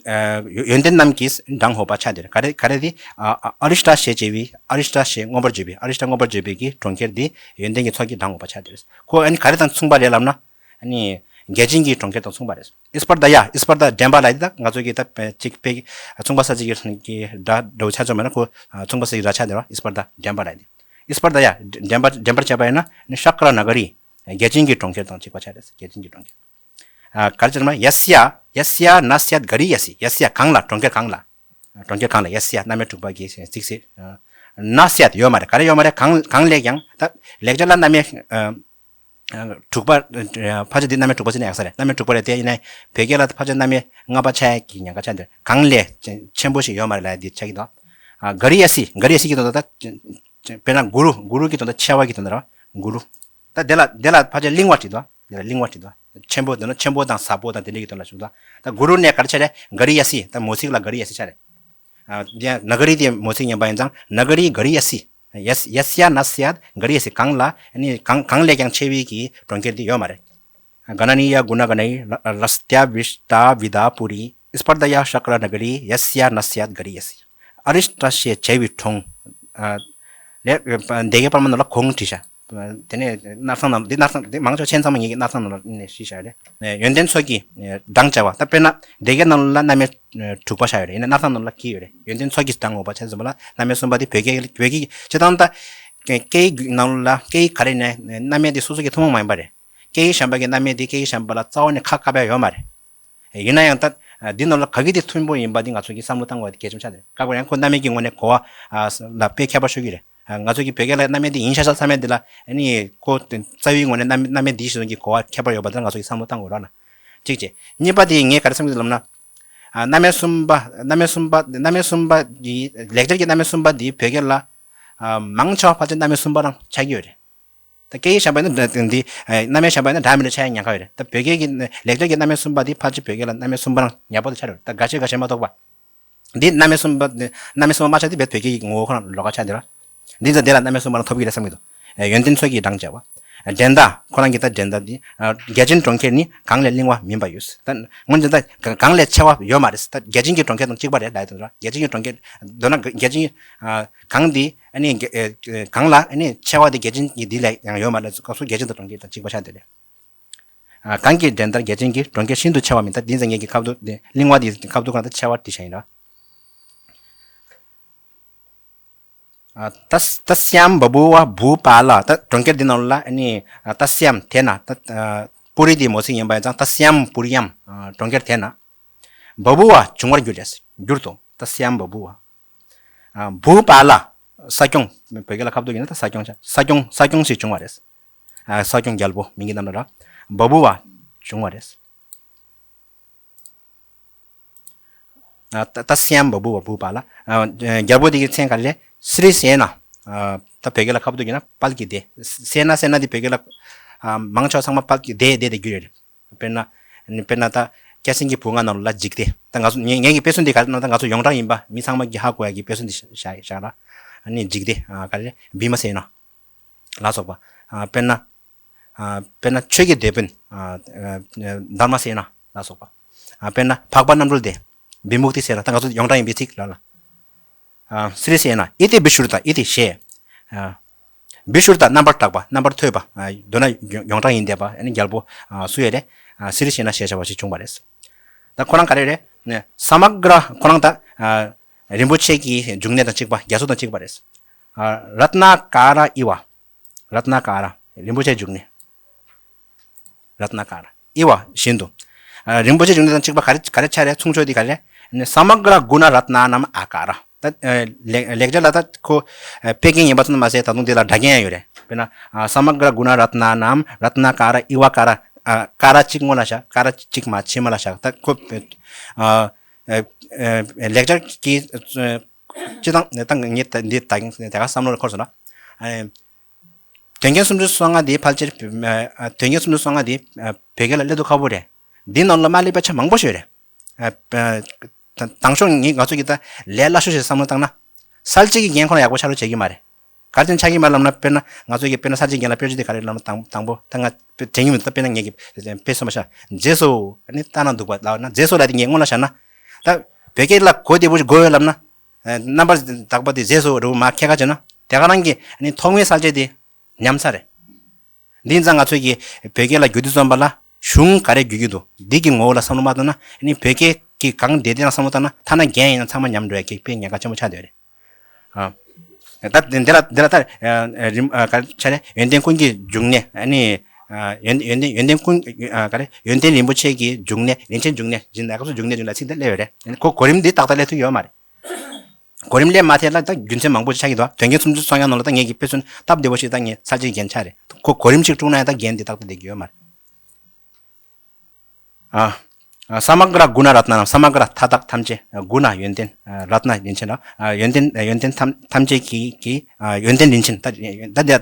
ཡོན་ཏན་རྣམས་ཀྱིས་གྲངས་ཧོ་པ་ཆགས་བསྡད་རེད། ག་རེ་ག་རེ་དེ། ཨ། ཨ། अरिष्टा ཞེས་བྱ་བའི། अरिष्टा ཞེས་མངོན་པར་བརྗོད་པའི། अरिष्टा མངོན་པར་བརྗོད་པའི་གི་གྲོང་ཁྱེར་འདི་ཡོན་ཏན་གྱི་ཚོགས་ཀྱིས་གྲངས་ཧོ་པ་ཆགས་བསྡད་རེད། ཁོ་ཨ་ནི་ག་རེ་དང་མཚུངས་པ་རེད་ལབ་ན། ཨ་ནི་རྒྱལ་ཆེན་གྱི་གྲོང་ཁྱེར་དང་མཚུངས་པ་རེད། स्पर्धया། स्पर्धा འགྲན་པ་ལབ་དེ་ད་ང་ཚོ་གི་ད་གཅིག་དཔེ་མཚུངས་པ་གསལ་བྱེད་ཀྱི་སྒྲ་འདྲ་བོ་ཆགས་ཆོག་མེད་ན་ཁོ་མཚུངས་པ་གསལ་བྱེད་ཀྱི་སྒྲ་ཆགས་བསྡད་ར། स्पर्धा འགྲན་པ་ལབ་དེ། स्पर्धया འགྲན་པ་འགྲན་པར་བྱས་པ་ཡིན་ན་ནི་शक्रनगरी རྒྱལ་ཆེན་གྱི་གྲོང་ཁྱེར་དང་གཅིག་པ་ཆགས་རེད། རྒྱལ་ཆེན་གྱི་གྲོང་ཁྱེར། ཨ། ག་རེ་ཟེར་ན། यस्या यस्या न स्याद् गरीयसी། यस्या གང་ལ། གྲོང་ཁྱེར་གང་ལ། གྲོང་ཁྱེར་གང་ལ། यस्या རྣམ་དབྱེ་དྲུག་པ་གི་ཚིག་ཟེར། न स्याद् ཡོད་མ་རེད། ག་རེ་ཡོད་མ་རེད། གང་གང་ལས་ཀྱང་། ད་ལེགས་སྦྱར་ལ་རྣམ་དབྱེ་ཨ་དྲུག་པ། ཕལ་ཆེར་འདི་རྣམ་དབྱེ་དྲུག་པ་ཟེར་ན་ཡག་ས་རེད། རྣམ་དབྱེ་དྲུག་པ་རེད་དེ། ཡིན་ནའི་བོད་སྐད་ལ་ཕལ་ཆེར་རྣམ་དབྱེ་ལྔ་པ་ཆགས་ཀྱི་ཉེན་ཁ་ཆགས་འདུག་གང་ལས་ཆེན་པོ་ཞིག་ཡོད་མ་རེད་ལབ་འདི་ཆགས་ཀྱི་འདུག་ཨ། गरीयसी། गरीयसी གི་དོན་དག་ད། དཔེར་ན་गुरु། गुरु གི་དོན་དག་ཆེ་བ་གི་དོན་དག་རེད་བ། गुरु། ད་དེ་ལ་དེ་ལ་ཕལ་ཆེར་གླིང་བ་བྲིས་འདུག་དེ་ལ་གླིང་བ་བྲིས་འདུག་ཆེན་པོ་དེ་ན་ཆེན་པོ་དང་ཟབ་པོ་དང་དེ་འདྲ་གི་དོན་ལ་བྲིས་འདུག་ད་गुरु ནས་ག་རེ་ཆགས་རེད། गरीयसी། ད་མོ་ཚིག་ལ་गरीयसी ཆགས་རེད། ཨ། དེ་ཡང་नगरी དེ་མོ་ཚིག་ཡིན་པ་ཡིན་ཙང་नगरी गरीयसी། यस्या न स्याद् गरीयसी གང་ལ་ནི་གང་གང་ལས་ཀྱང་ཆེ་བའི་གི་གྲོང་ཁྱེར་འདི་ཡོད་མ་རེད། गणनीया गुणागणैरस्त्यारिष्टाविधा पुरी। स्पर्धया शक्रनगरी यस्या न स्याद् गरीयसी། अरिष्टा ཞེས་བྱ་བའི་གྲོང་། ཨ། ལས་སྡེ་དགེ་པར་མ་ནང་ལ་གོང་བྲིས་ཤག་དེ་ནས་སྣར་ཐང་ནང་འདི་སྣར་ཐང་འདི་མང་ཆེ་བ་ཆེ་ཚང་མ་ངེད་ཀྱི་སྣར་ཐང་ནང་ལ་ནས་བྲིས་ཤག་རེད། ཡོན་ཏན་ཚོགས་ཀྱིས་གྲངས་བྱ་བ། ད་དཔེར་ན་སྡེ་དགེ་ནང་ལ་རྣམ་དབྱེ་དྲུག་པ་ཆགས་ཡོད་རེད། ཡིན་ན་སྣར་ཐང་ནང་ལ་གཅིག་ཡོད་རེད། ཡོན་ཏན་ཚོགས་ཀྱིས་གྲངས་ངོ་མ་ཆགས་ཟིན་པ་ལ་རྣམ་དབྱེ་གསུམ་པ་དེ་བོད་སྐད་བོད་སྐད་སྤྱིར་བཏང་ད་སྐད་ཡིག་ནང་ལ་སྐད་ཡིག་ག་རེ་ནས་རྣམ་དབྱེ་དེ་སོ་སོ་གི་ཐུན་མོང་མ་ཡིན་པ་རེད། སྐད་ཡིག་གཞན་པ་གི་རྣམ་དབྱེ་དེ་སྐད་ཡིག་གཞན་པ་ལ་རྩ་བ་ནས་ཁ་བཀབ་ཡ་ཡོད་མ་རེད། ཡིན་ན་ཡང་ད་འདི་ནང་ལ་ག་གི་དེ་མཐུན་པོ་ཡིན་པ་འདི་ང་ཚོ་གིས་བསམ་བློ་བཏང་དགོས་པ་དེ་གལ་ཆེན་པོ་ཆགས་འདུག་ཀ་པར་ཡང་ཁོ་རྣམ་དབྱེ་གི་ངོས་ནས་གོ་བ་ལ་དཔེ་ཁྱད་པར་ཤོད་ཀྱི་རེད། ང་ཚོ་གི་བོད་སྐད་ལ་རྣམ་དབྱེ་འདི་ཡིན་ཤག་ཤག་བསམ་ཡས་འདི་ལ་ཨ་ནི་ཁོ་རྩ་བའི་ངོས་ནས་རྣམ་རྣམ་དབྱེ་འདི་ཞིག་གི་གོ་བ་ཁྱད་པར་ཡོད་པ་དེ་ལ་ང་ཚོ་གིས་བསམ་བློ་བཏང་དགོས་ར་ན། གཅིག་བྱས། གཉིས་པ་དེ་ངས་ག་རེ་བསམ་གྱི་འདུག་ལབ་ན། ཨ་རྣམ་དབྱེ་གསུམ་པ་རྣམ་དབྱེ་གསུམ་པ་རྣམ་དབྱེ་གསུམ་པ་གི་ལེགས་སྦྱར་གྱི་རྣམ་དབྱེ་གསུམ་པ་འདི་བོད་སྐད་ལ་ཨ་མང་ཆེ་བ་ཕལ་ཆེར་རྣམ་དབྱེ་གསུམ་པ་རང་ཆགས་ཀྱི་ཡོད་རེད། ད་སྐད་ཡིག་གཞན་པ་ཡིན་ན་འདི་རྣམ་དབྱེ་གཞན་པ་ཡིན་ན་འདྲ་མི་འདྲ་ཆགས་ཡ་ཉེན་ཁ་ཡོད་རེད། ད་བོད་སྐད་ཀྱི་ལེགས་སྦྱར་གྱི་རྣམ་དབྱེ་གསུམ་པ་འདི་ཕལ་ཆེར་བོད་སྐད་ལ་རྣམ་དབྱེ་གསུམ་པ་རང་ཉེ་པོ་དུ་ཆགས་རེད། ད་འགའ་ཤས་འགའ་ཤས་མ་གཏོགས་པ། འདི་རྣམ་དབྱེ་གསུམ་པ་འདི་རྣམ་དབྱེ་གསུམ་པ་མ་ཆགས་དེ་བོད་བོད་སྐད་ཀྱི་ངོ་བོ་ཁོ་རང་ལོགས་ཀ་ཆགས་འདི་ར། འདི་ཚོ་འདི་ལ་རྣམ་དབྱེ་གསུམ་པ་རང་ཐོབ་ཀྱི་རེད་བསམ་གྱི་འདུག་ཡོན་ཏན་ཚོགས་ཀྱི་གྲངས་བྱ་བ། འགྲན་ཟླ་ཁོ་རང་གི་ད་འགྲན་ཟླ་འདི་བརྒྱ་བྱིན་གྲོང་ཁྱེར་ནི་གང་ལས་བརླིང་བ་མིན་པ་ཡོད། ད་སྔོན་ཆད་ད་གང་ལས་ཆེ་བ་ཡོད་མ་རེད། ད་བརྒྱ་བྱིན་གྱི་གྲོང་ཁྱེར་དང་གཅིག་པ་རེད་ལབ་ཡོད་དོ་ར། བརྒྱ་བྱིན་གྱི་གྲོང་ཁྱེར་མདོར་ན་བརྒྱ་བྱིན་གང་འདི་ཨ་ནི་གང་ལ་ཨ་ནི་ཆེ་བ་དེ་བརྒྱ་བྱིན་གྱི་འདི་ལས་ཡང་ཡོད་མ་རེད། སྐབས་སུ་བརྒྱ་བྱིན་དང་གྲོང་ཁྱེར་དང་གཅིག་པ་ཆགས་འདི་རེད། ཨ་གང་གི་འགྲན་ཟླར་བརྒྱ་བྱིན་གྱི་གྲོང་ཁྱེར་ཤིན་ཏུ་ཆེ་བ་མིན། ད་འདི་ཚང་ངེད་ཀྱི་ཁ་བསྡུ་འདི་གླིང་བ་འདི་ཁ་བསྡུ་གང་ད་ཆེ་བ་འདི་བྱ་ཡིན་ར། ཨ་ཏ་ཏ་སྱམ་བ་བུ་བ་བུ་པ་ལ། ད་གྲོང་ཁྱེར་འདི་ནང་ལ་ཨ་ནི་ཏ་སྱམ་དེ་ན་ད་པུ་རི་འདི་མོ་ཚིག་ཡིན་པ་ཡིན་ཙང་ཏ་སྱམ་པུ་རི་ཡམ་གྲོང་ཁྱེར་དེ་ན་བ་བུ་བ་བྱུང་བར་འགྱུར་རེད། འགྱུར་ཏོ་ཏ་སྱམ་བ་བུ་བ། ཨ་བུ་པ་ལ་ས་སྐྱོང་། བོད་སྐད་ལ་ཁ་བསྡུ་ཡིན་ན་ད་ས་སྐྱོང་ཆ་ས་སྐྱོང་ས་སྐྱོང་ཞིག་བྱུང་བ་རེད། ཨ་ས་སྐྱོང་རྒྱལ་པོ་མིང་གི་རྣམ་གྲངས་ར། བ་བུ་བ་བྱུང་བ་རེད། ཨ་ད་ད་སི་ཡམ་བ་བུ་བ་བུ་པ་ལ། ཨ་རྒྱལ་པོ་དེ་གི་མཚན་ག་རེ་རེད། སི་རི་སེ་ན། ཨ་ད་བོད་སྐད་ལ་ཁ་བསྡུ་ཡིན་ན་དཔལ་གྱི་སྡེ། སེ་ན་སེ་ན་དེ་བོད་སྐད་ལ་ཨ་མང་ཆེ་བ་ཚང་མ་དཔལ་གྱི་སྡེ་སྡེ་དེ་བསྒྱུར་ཡོད་རེད། དཔེར་ན། དཔེར་ན་ད་སྐྱ་སེང་གི་བུ་ང་ནང་ལ་འཇིག་སྟེ། ད་ང་ཚོ་ངེད་ངེད་ཀྱི་དཔེ་མཚོན་འདི་ག་རེ་ན་ད་ང་ཚོ་ཡོངས་གྲགས་ཡིན་པ་མི་ཚང་མ་གིས་ཧ་གོ་ཡ་གི་དཔེ་མཚོན་འདི་བཞག་བཞག་ར། ཨ་ནི་འཇིག་སྟེ་ཨ་ག་རེ་བི་མ་སེ་ན། ལ་སོགས་པ། ཨ་དཔེར་ན། ཨ་དཔེར་ན་ཆོས་ཀྱི་དེད་དཔོན། ཨ་དྷརྨ་སེ་ན་ལ་སོགས་པ། ཨ་དཔེར་ན་འཕགས་པ་རྣམ་གྲོལ་སྡེ། བི་མུག་ཏི་སེ་ན། ད་ང་ཚོ་ཡོངས་གྲགས་ཡིན་པའི་ཚིག་ལ་ལ། ཨ་སི་རི་སེ་ན། ཨི་ཏི་བི་ཤུར་ཏ། ཨི་ཏི་ཞེས། ཨ་བི་ཤུར་ཏ་རྣམ་པར་དག་པ་རྣམ་པར་ཐོས་པ། ཨ་མདོར་ན་ཡོངས་ཡོངས་གྲགས་ཡིན་བསྡད་པ་ཨ་ནི་རྒྱལ་པོ་ཨ་སུ་ཡོད་རེད། ཨ་སི་རི་སེ་ན་ཞེས་བྱ་བ་ཞིག་བྱུང་བ་རེད། ད་ཁོ་རང་ག་རེ་རེད། ས་མ་ག་ར་ཁོ་རང་ད་ཨ་རིན་པོ་ཆེ་གི་འབྱུང་གནས་དང་གཅིག་པ། རྒྱ་མཚོ་དང་གཅིག་པ་རེད། ཨ་རཏྣ་ཀ་ར་ཨི་བ། རཏྣ་ཀ་ར། རིན་པོ་ཆེའི་འབྱུང་གནས། རཏྣ་ཀ་ར་ཨི་བ་བཞིན་དུ། ཨ་རིན་པོ་ཆེའི་འབྱུང་གནས་དང་གཅིག་པ་ག་རེ་ག་རེ་ཆགས་རེད། མཚུངས་ཆོས་དེ་ག་རེ་རེད། ས་མ་ག་ར་གུ་ན་རཏྣ་ནམ་ཨ་ཀ་ར། ད་ལེགས་ལེགས་སྦྱར་ལ་ད་ཁོ་ཕལ་སྐད་ཡིན་པ་ཙམ་མ་ཟད་ད་དུང་དེ་ལ་སྒྲ་རྒྱན་ཡང་ཡོད་རེད། དཔེར་ན་ས་མ་ག་ར་གུ་ན་རཏྣ་ནམ་རཏྣ་ཀ་ར་ཨི་བ་ཀ་ར། ཀ་ར་གཅིག་སྔོན་ལ་བཞག་ཀ་ར་གཅིག་མ་ཕྱི་མ་ལ་བཞག་ད་ཁོ་ལེགས་སྦྱར་གྱི་སྤྱི་བཏང་ད་ངས་ད་འདི་ད་དེ་ག་བསམ་བློ་ལ་འཁོར་སོང་ན། དོན་རྒྱན་སུམ་ཅུ་སོ་ལྔ་དེ་ཕལ་ཆེར། དོན་རྒྱན་སུམ་ཅུ་སོ་ལྔ་དེ་བོད་སྐད་ལ་སླེབས་དུས་ཁག་པོ་རེད། འདི་ནང་ལ་མ་སླེབས་པ་ཆ་མང་པོ་ཞིག་ཡོད་རེད། དང་ཤོག་ངས་ང་ཚོ་གི་ད་ལས་སླ་ཤོས་ཤིག་བསམ་བློ་བཏང་ན། གསལ་བྱེད་ཀྱི་རྒྱན་ཁོ་ན་ཡག་པོ་ཆ་རོགས་བྱེད་ཀྱི་མ་རེད། ག་རེ་བྱས་ནས་ཆགས་ཀྱི་མ་རེད་ལབ་ན། དཔེར་ན་ང་ཚོ་གི་དཔེར་ན་གསལ་བྱེད་ཀྱི་རྒྱན་ལ་དཔེར་བརྗོད་དེ་ག་རེ་ལབ་ན། དང་དང་པོ་ད་ང་དྲན་གྱི་མི་འདུག་ད་དཔེར་ན་ངས་ཀྱི་དཔེ་གསུངས་པ་ཤ་མཛེས་སོ་ཨ་ནི་ལྟ་ན་སྡུག་པ་ལབ་ན། མཛེས་སོ་ལབ་དེ་ངས་སྔོན་ལ་བཞག་ན། ད་བོད་སྐད་ལ་གོ་བདེ་པོ་ཞིག་དགོས་ཡོད་ལབ་ན། རྣམ་པར་དག་པ་དེ་མཛེས་སོ་རེད་པ་མ་ཁྱད་ཁ་བྱས་ན། དེ་ག་རང་གི་ཨ་ནི་ཐོག་མའི་གསལ་བྱེད་དེ་ཉམས་ཚར་རེད། འདི་ཡིན་ཙང་ང་ཚོས་ཀྱི་བོད་སྐད་ལ་བསྒྱུར་དུས་ཙམ་པ་ལ་གཞུང་ག་རེ་བསྒྱུར་གྱི་འདུག་འདི་གི་ངོ་བོ་ལ་བསམ་བློ་མ་བཏང་ན། ཨ་ནི་བོད་སྐད་ཀྱི་གང་བདེ་བདེ་ལ་བསམ་བློ་བཏང་ན། ཐ་ན་རྒྱན་ཡིན་ན་ཚང་མ་ཉམས་འགྲོ་ཡ་གི་དཔེ་ཉེན་ཁ་ཆེན་པོ་ཆགས་བསྡད་རེད། ཨ་ད་འདི་ལ་འདི་ལ་ད་རིམ་ཨ་ག་རེ་ཆ་རེད། ཡོན་ཏན་ཀུན་གྱི་འབྱུང་གནས། ཨ་ནི་ཨ་ཡོན་ཡོན་ཏན་ཡོན་ཏན་ཀུན་ཨ་ག་རེ་ཡོན་ཏན་རིན་པོ་ཆེ་གི་འབྱུང་གནས། རིན་ཆེན་འབྱུང་གནས་ཡིན་ན་སྐབས་སུ་འབྱུང་གནས་འབྱུང་གནས་ཚིག་འདི་སླེབས་ཡོད་རེད། ཁོ་གོ་རིམ་འདི་ཏག་ཏག་སླེབས་ཐུབ་ཡོད་མ་རེད། གོ་རིམ་ལས་མ་ཐད་ལ་ད་རྒྱུ་མཚན་མང་པོ་ཞིག་ཆགས་ཀྱི་འདུག་དོན་རྒྱན་སུམ་ཅུ་སོ་ལྔ་ནང་ལ་ད་ངས་ཀྱི་དཔེ་མཚོན་སྟབས་བདེ་པོ་ཞིག་ད་ངས་གསལ་བྱེད་རྒྱན་ཆ་རེད། ཁོ་གོ་རིམ་ཞིག་དཀྲུགས་ན་ཡང་ད་རྒྱན་འདི་ཏག་ཏག་བསྡད་ཀྱི་ཡོད་མ་རེད། ཨ། ཨ་ས་མ་ག་ར་གུ་ན་རཏྣ་ནམ། ས་མ་ག་ར་མཐའ་དག་ཐམས་ཅད། གུ་ན་ཡོན་ཏན། རཏྣ་རིན་ཆེན་ར། ཡོན་ཏན་ཡོན་ཏན་ཐམས་ཐམས་ཅད་ཀྱི་ཀྱི་ཡོན་ཏན་རིན་ཆེན། ད་ད་འདི་ད་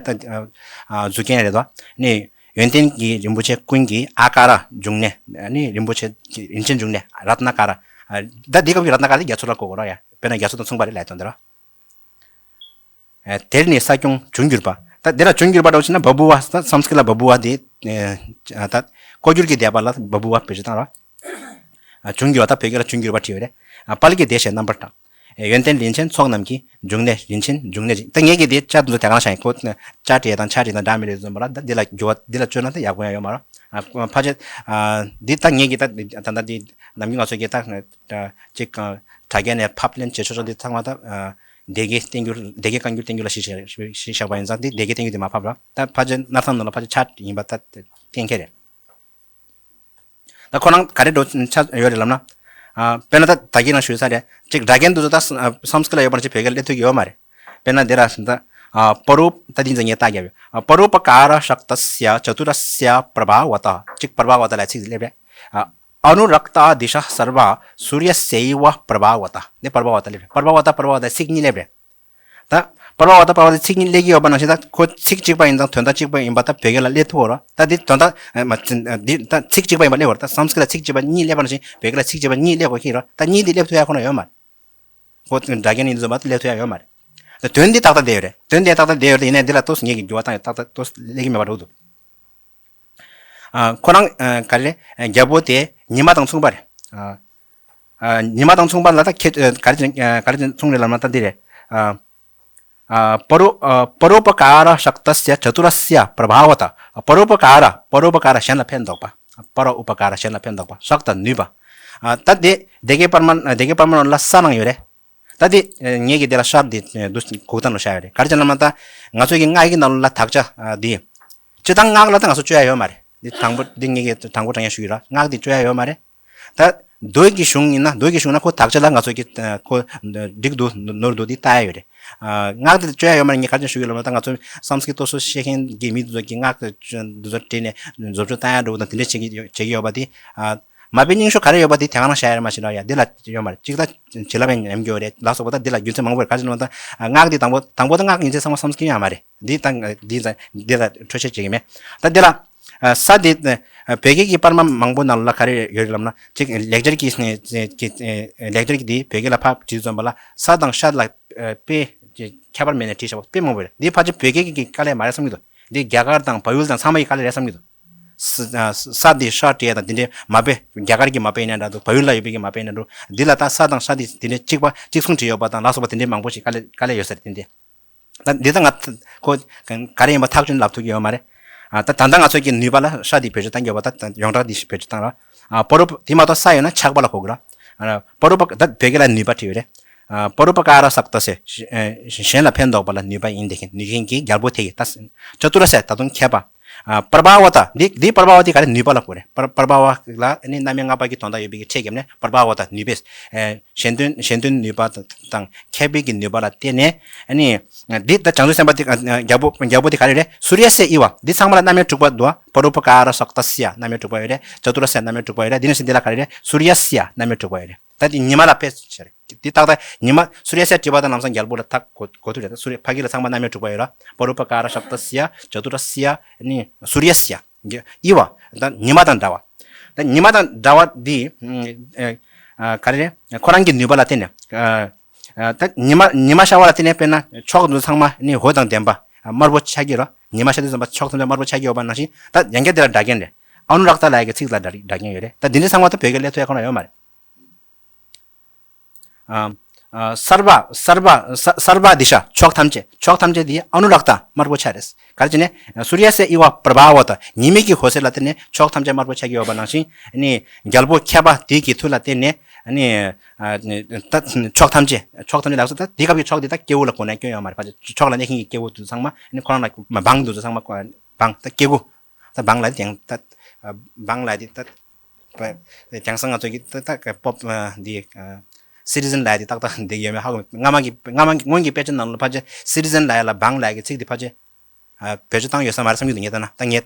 གཟུགས་རྒྱན་རེད་དོ། ནི་ཡོན་ཏན་གྱི་རིན་པོ་ཆེ་ཀུན་གྱི་ཨ་ཀ་ར་འབྱུང་གནས། ནི་རིན་པོ་ཆེ་རིན་ཆེན་འབྱུང་གནས་རཏྣ་ཀ་ར། ད་འདི་སྐབས་ཀྱི་རཏྣ་ཀ་ར་དེ་རྒྱ་མཚོ་ལ་གོ་དགོས་ར་ཡ། དཔེར་ན་རྒྱ་མཚོ་དང་མཚུངས་པ་རེད་ལབ་དོན་དེ་ར། དེར་ནི་ས་སྐྱོང་འབྱུང་གྱུར་པ། ད་འདི་ལ་འབྱུང་གྱུར་པ་འདྲ་བོ་བྱས་ན་བ་བུ་བ། ད་སཾ་སྐྲྀཏ་ལ་བ་བུ་བ་དེ། ད་ཀོ་གྱུར་གྱི་བཟླས་པ་ལ་བ་བུ་བ་བེད་སྤྱོད་བཏང་ར། འབྱུང་གྱུར་པ། ད་བོད་སྐད་ལ་འབྱུང་གྱུར་པ་བྲིས་ཡོད་རེད། དཔལ་གྱི་སྡེ་ཞེས་རྣམ་པར་དག་ཡོན་ཏན་རིན་ཆེན་ཚོགས་རྣམས་ཀྱི། འབྱུང་གནས་རིན་ཆེན་འབྱུང་གནས་རིན། ད་ངེད་ཀྱི་དེ་བཅའ་དེ་ཚོ་དེ་ག་རང་བཞག་ཡིན། ཁོ་བཅའ་སྒྲིག་དང་ཕྱག་སྒྲིག་དང་འདྲ་མི་འདྲ་བཟོ་འདྲ་ལ་འགྱུར་བ་འདི་ལ་བཅོས་ན་ད་ཡག་པོ་ཡང་ཡོད་མ་རེད། ཕལ་ཆེར་འདི་ད་ངེད་ཀྱི་ད་ད་ད་འདི་ནམ་རྒྱུན་ང་ཚོ་གི་ད་ཅིག་དྲ་རྒྱ་ནས་ཕབ་ལེན་བྱེད་ཆོག་ཆོག་འདི་ཚང་མ་ད། སྡེ་དགེ་བསྟན་འགྱུར། སྡེ་དགེ་བཀའ་འགྱུར་བསྟན་འགྱུར་ལ་གཞི་བཞག་པ་ཡིན་ཙང་དེ་སྡེ་དགེ་བསྟན་འགྱུར་དེ་མ་ཕབ་ར། ད་ཕལ་ཆེར་སྣར་ཐང་ནང་ལ་ཕལ་ཆེར་ཆ་ཡིན་པ་ད་གཏན་འཁེལ་རེད། ད་ཁོ་རང་ག་རེ་འགྲོ་ཆ་ཡོད་རེད་ལབ་ན། ཨ། དཔེར་ན་ད་ད་གིན་རང་ཞུས་ས་རེད། གཅིག་སྒྲ་རྒྱན་དེ་ཚོ་ད་ཨ་སཾ་སྐྲྀཏ་ལ་ཡོད་པ་ནང་བཞིན་བོད་སྐད་ལ་སླེབས་ཐུབ་ཀྱི་ཡོད་མ་རེད། དཔེར་ན་འདི་ལ་ད་ཨ་པ་རུ། ད་འདི་ཚོ་ངས་རྟགས་རྒྱབ་ཡོད། ཨ། པ་རུ་པ་ཀ་ར་ཤཀྟ་སྱ་ཅ་ཏུ་ར་སྱ་པྲ་བྷ་ཝ་ཏ། གཅིག་པྲ་བྷ་ཝ་ཏ་ལ་ཚིག་སླེབས་རེད། ཨ། ཨ་ནུ་རཀྟ་དི་ཤ་སརྦ་སུརྱ་སྱེ་ཝ་པྲ་བྷ་ཝ་ཏ། འདི་པྲ་བྷ་ཝ་ཏ་སླེབས་རེད། པྲ་བྷ་ཝ་ཏ་པྲ་བྷ་ཝ་ཏ་ཚིག་གཉིས་སླེབས་རེད། ད་པྲ་བྷ་ཝ་ཏ་པྲ་བྷ་ཝ་ཏ་ཚིག་གཉིས་སླེབས་ཀྱི་ཡོད་པ་ནང་བཞིན་ད་ཁོ་ཚིག་གཅིག་པ་ཡིན་ཙང་དོན་དག་གཅིག་པ་ཡིན་པ་ད་བོད་སྐད་ལ་སླེབས་ཐུབ་བ་རེད། ད་འདི་དོན་དག་ཨ་མ་འདི་ད་ཚིག་གཅིག་པ་ཡིན་པ་སླེབས་བ་རེད། ད་སཾ་སྐྲྀཏ་ལ་ཚིག་གཅིག་པ་གཉིས་སླེབས་པ་ནང་བཞིན་བོད་སྐད་ལ་ཚིག་གཅིག་པ་གཉིས་སླེབས་དགོས་ཀྱི་རེད། ད་གཉིས་འདི་སླེབས་ཐུབ་ཡ་ཁོ་ན་ཡོད་མ་རེད། ཁོ་སྒྲ་རྒྱན་ཡིན་ཙམ་པ་སླེབས་ཐུབ་ཡ་ཡོད་མ་རེད། ད་དོན་འདི་ཏག་ཏག་བསྡད་ཡོད་རེད། དོན་འདི་ཏག་ཏག་བསྡད་ཡོད་རེད། ཡིན་ནའི་འདི་ལ་ཏོག་ཙམ་ངེད་ཀྱིས་འགྱུར་བ་བཏང་ཡོད། ཏག་ཏག་ཏོག་ཙམ་སླེབས་ཀྱི་མེད་པ་འདྲ་བོ་འདུག་ཨ། ཁོ་རང་ཨ་ག་རེ་རེད། རྒྱལ་པོ་དེ་ཉི་མ་དང་མཚུངས་པ་རེད། ཨ། ཨ། ཉི་མ་དང་མཚུངས་པ་ལ་ད་ཁྱེད་ཨ་ག་རེ་ཨ་ག་རེ་མཚུངས་རེད་ལབ་ན་ད་འདི་རེད། ཨ། ཨ། པ་རུ་ཨ་པ་རུ་པ་ཀ་ར་ཤཀྟ་སྱ་ཅ་ཏུ་ར་སྱ་པྲ་བྷ་ཝ་ཏ། པ་རུ་པ་ཀ་ར། པ་རུ་པ་ཀ་ར་གཞན་ལ་ཕན་འདོགས་པ། པ་ར་ཨུ་པ་ཀ་ར་གཞན་ལ་ཕན་འདོགས་པ། ཤཀྟ་ནུས་པ། ཨ། ད་དེ་སྡེ་དགེ་པར་མ་སྡེ་དགེ་པར་མ་ནང་ལ་ས་ནང་ཡོད་རེད། ད་དེ་ངེད་ཀྱིས་དེ་ལ་ཤར་དེ་འདུ་གུག་ཐང་ལ་བཞག་ཡོད་རེད། ག་རེ་བྱས་ན་ལབ་ན་ད་ང་ཚོའི་གི་སྔགས་ཀྱི་ནང་ལོགས་ལ་དག་ཆ་ཨ་དེ། སྤྱིར་བཏང་སྔགས་ལ་ད་ང་ཚོ་སྤྱོད་ཡ་ཡོད་མ་རེད། འདི་དང་པོ་འདི་ངེད་ཀྱིས་དང་པོ་དྲང་ཡ་ཞུ་གི་ར། སྔགས་འདི་སྤྱོད་ཡ་ཡོད་མ་རེད། ད་མདོ་གི་གཞུང་ཡིན་ན་མདོ་གི་གཞུང་ན་ཁོ་དག་ཆ་ལ་ང་ཚོ་གི་ཨ་ཁོ་འགྲིག་འདུག་ནོར་འདུག་འདི་ལྟ་ཡ་ཡོད་རེད། ཨ་སྔགས་འདི་སྤྱོད་ཡ་ཡོད་མ་རེད། ངས་ག་རེ་ཞུ་གི་ལབ་ན་ད་ང་ཚོ་སཾ་སྐྲྀཏ་སོ་སོ་ཤེས་མཁན་གྱི་མི་འདི་ཚོ་གི་སྔགས་འདི་ཚོ་བྲིས་ནས་བཟོ་བཅོས་བཏང་ཡ་འདྲ་བོ་དང་དེ་འདྲ་བྱེད་ཀྱི་བྱེད་ཀྱི་ཡོད་པ་དེ། ཨ་མ་དཔེ་རྙིང་ཤོས་ག་རེ་ཡོད་པ་དེ་དེ་ག་རང་བཞག་ཡ་རེད། མ་གཞི་ལ་ཡ་འདི་ལ་ཡོད་མ་རེད། གཅིག་ད་བྱིན་རླབས་ཡང་ཉམས་ཀྱི་ཡོད་རེད། ལ་སོགས་པ་ད་འདི་ལ་རྒྱུ་མཚན་མང་པོ་རེད། ག་རེ་ཞུ་ལབ་ན་ད་སྔགས་འདི་དང་པོ་དང་པོ་ད་སྔགས་ཡིན་ཚེ་ཚང་མ་བསམ་གྱི་ཡོད་མ་རེད། འདི་ད་འདི་ད་འདི་ལ་འཕྲོས་བཤད་བྱེད་ཀྱི་མེད། ད་འདི་ལ་ཨ་ས་འདི་ཨ་བོད་སྐད་ཀྱི་པར་མ་མང་པོ་ནང་ལ་ག་རེ་ཡོད་རེད་ལབ་ན་གཅིག་ལེགས་སྦྱར་གྱི་ལེགས་སྦྱར་གྱི་འདི་བོད་སྐད་ལ་ཕར་བྲིས་ཙམ་པ་ལ་ས་དང་ཤ་ལ་ཨ་དཔེ་ཁྱད་པར་མེད་ནས་བྲིས་བཞག་པ་དཔེ་མང་པོ་རེད། འདི་ཕལ་ཆེར་བོད་སྐད་ཀྱི་དཀའ་ལས་མ་རེད་བསམ་གྱི་འདུག་འདི་རྒྱ་གར་དང་བལ་ཡུལ་དང་ཚང་མ་ཡི་དཀའ་ལས་རེད་བསམ་གྱི་འདུག་ས་ཨ་ས་འདི་ཤ་བྲིས་ཡ་དང་དེ་འདྲའི་མ་དཔེ་རྒྱ་གར་གྱི་མ་དཔེ་ཡིན་ན་འདྲ་འདུག་བལ་ཡུལ་ལ་ཡོད་པའི་གི་མ་དཔེ་ཡིན་ན་འདྲ་འདུག་འདི་ལ་ད་ས་དང་ཤ་འདི་དེ་འདྲའི་གཅིག་པ་གཅིག་མཚུངས་བྲིས་ཡོད་པ་དང་ལ་སོགས་པ་དེ་འདྲའི་མང་པོ་ཞིག་དཀའ་ལས་དཀའ་ལས་ཡོད་ས་རེད། དེ་འདྲའི་ད་འདི་ད་ང་ཁོ་ག་རེ་ཡིན་པ་ཐག་ཆོད་ལབ་ཐུབ་ཀྱི་ཡོད་མ་རེད། ཨ་ད་ད་ལྟ་ང་ཚོས་ཀྱི་ནུས་པ་ལ་ཤ་འདི་བེད་སྤྱོད་བཏང་གི་ཡོད་པ། ད་ཡོངས་གྲགས་འདི་བེད་སྤྱོད་བཏང་ར། ཨ་པ་རུ་པ་དེ་མ་གཏོགས་ས་ཡོད་ན་ཆགས་པ་ལ་གོ་གི་ར། ཨ་པ་རུ་པ་ད་བོད་སྐད་ལ་ནུས་པ་བྲིས་ཡོད་རེད། ཨ་པ་རུ་པ་ཀ་ར་ཤཀྟ་སེ། གཞན་ལ་ཕན་འདོགས་པ་ལ་ནུས་པ་ཡིན་དེ་མཁན་ནུས་མཁན་གྱི་རྒྱལ་པོ་དེ་ཡི་ད་ཅ་ཏུ་ར་སེ་ད་དུང་མཁས་པ། ཨ་པྲ་བྷ་ཝ་ཏ། འདི་འདི་པྲ་བྷ་ཝ་འདི་ག་རེ་ནུས་པ་ལ་གོ་རེད། པྲ་པྲ་བྷ་ཝ་ལ་ནི་རྣམ་དབྱེ་ལྔ་པ་གི་དོན་དག་ཡོད་པའི་གི་ཕྲད་བརྒྱབ་ནས་པྲ་བྷ་ཝ་ཏ་ནུས་པས། ཨ་གཞན་དོན་གཞན་དོན་ནུས་པ་དང་མཁས་པའི་གི་ནུས་པ་ལ་བརྟེན་ནས་ཨ་ནི། འདི་ད་བྱང་ཆུབ་སེམས་དཔའ་འདི་རྒྱལ་པོ་རྒྱལ་པོ་འདི་ག་རེ་རེད། སུརྱ་སེ་ཨི་བ། འདི་ཚང་མ་ལ་རྣམ་དབྱེ་དྲུག་པ་འདུག་པ་རུ་པ་ཀ་ར་ཤཀྟ་སི་ཡ་རྣམ་དབྱེ་དྲུག་པ་ཡོད་རེད། ཅ་ཏུ་ར་སི་ཡ་རྣམ་དབྱེ་དྲུག་པ་ཡོད་རེད། འདི་ནང་བཞིན་འདི་ལ་ག་རེ་རེད། སུརྱ་སི་ཡ་རྣམ་དབྱེ་དྲུག་པ་ཡོད་རེད། ད་འདི་ཉི་མ་ལ་དཔེ་བྱས་རེད། འདི་ཏག་ཏག་ཉི་མ་སུརྱ་སི་ཡ་བྲིས་པ་དང་ལམ་སང་རྒྱལ་པོ་ལ་ཐག་གོ་གོ་ཐུབ་རེད། ད་སུརྱ་ཕ་གི་ལ་ཚང་མ་རྣམ་དབྱེ་དྲུག་པ་ཡོད་ར། པ་རུ་པ་ཀ་ར་ཤཀྟ་སི་ཡ་ཅ་ཏུ་ར་སི་ཡ་ནི་སུརྱ་སི་ཡ། ཨི་བ། ད་ཉི་མ་དང་འདྲ་བ། ད་ཉི་མ་དང་འདྲ་བ་འདི་ཨ་ག་རེ་རེད། ཁོ་རང་གི་ནུས་པ་ལ་བརྟེན་ནས་ཨ་ཨ་ད་ཉི་མ་ཉི་མ་ཤར་བ་ལ་བརྟེན་ནས་དཔེར་ན་ཕྱོགས་འདི་ཚང་མ་ནི་འོད་དང་ལྡན་པ་དམར་པོ་ཆགས་ཀྱི་རེད། ཉི་མ་ཤར་དུས་ཙམ་པ་ཕྱོགས་ཐམས་ཅད་དམར་པོ་ཆགས་ཀྱི་ཡོད་པ་ནང་བཞིན་ད་ཡང་བསྐྱར་དེ་ལ་སྒྲ་རྒྱན་རེད། ཨ་ནུ་རཀྟ་ལབ་ཡ་གི་ཚིག་ལ་སྒྲ་སྒྲ་རྒྱན་ཡོད་རེད། ད་འདི་འདྲ་ཚང་མ་ད་བོད་སྐད་སླེབས་ཐུབ་ཡ་ཁོ་ན་ཡོད་མ་རེད། ཨ་ཨ་སརྦ་སརྦ་ས་སརྦ་དི་ཤ་ཕྱོགས་ཐམས་ཅད། ཕྱོགས་ཐམས་ཅད་དེ་ཨ་ནུ་རཀྟ་དམར་པོ་ཆགས་རེད། ག་རེ་བྱས་ནས་སུརྱ་སེ་ཨི་བ་པྲ་བྷ་ཝ་ཏ། ཉི་མའི་གི་འོད་ཟེར་ལ་བརྟེན་ནས་ཕྱོགས་ཐམས་ཅད་དམར་པོ་ཆགས་ཀྱི་ཡོད་པ་ནང་བཞིན་ནི་རྒྱལ་པོ་མཁས་པ་དེ་གི་མཐུ་ལ་བརྟེན་ནས་ནི་ཨ་ནི་ད་ཕྱོགས་ཐམས་ཅད་ཕྱོགས་ཐམས་ཅད་ལ་སོགས་ད་དེ་སྐབས་ཀྱི་ཕྱོགས་དེ་ད་སྐྱེ་བོ་ལ་གོ་ན་སྐྱོན་ཡོད་མ་རེད། ཕ་ཕྱོགས་ལ་གནས་མཁན་གྱི་སྐྱེ་བོ་དེ་ཚང་མ་ནི་ཁོ་རང་ལ་འབངས་དེ་ཚོ་ཚང་མ་འབངས་ད་སྐྱེ་དགུ། ད་འབངས་ལ་དེ་ད་འབངས་ལ་དེ་ད། དེང་སང་ང་ཚོ་གི་ད་ད་པོབ་འདི་སི་ཊི་ཟན་ལབ་ཡ་དེ་ཏག་ཏག་འདི་ཡོད་མེད་ཧ་གོ། སྔ་མ་གི་སྔ་མ་གི་སྔོན་གྱི་དཔེ་ཆ་ནང་ལ་ཕལ་ཆེར་སི་ཊི་ཟན་ལབ་ཡ་ལ་འབངས་ལབ་ཡ་གི་ཚིག་དེ་ཕལ་ཆེར་བེད་སྤྱོད་བཏང་ཡོད་ས་མ་རེད་བསམ་གྱི་འདུག་ངས་ལྟ་ན། ད་ངས་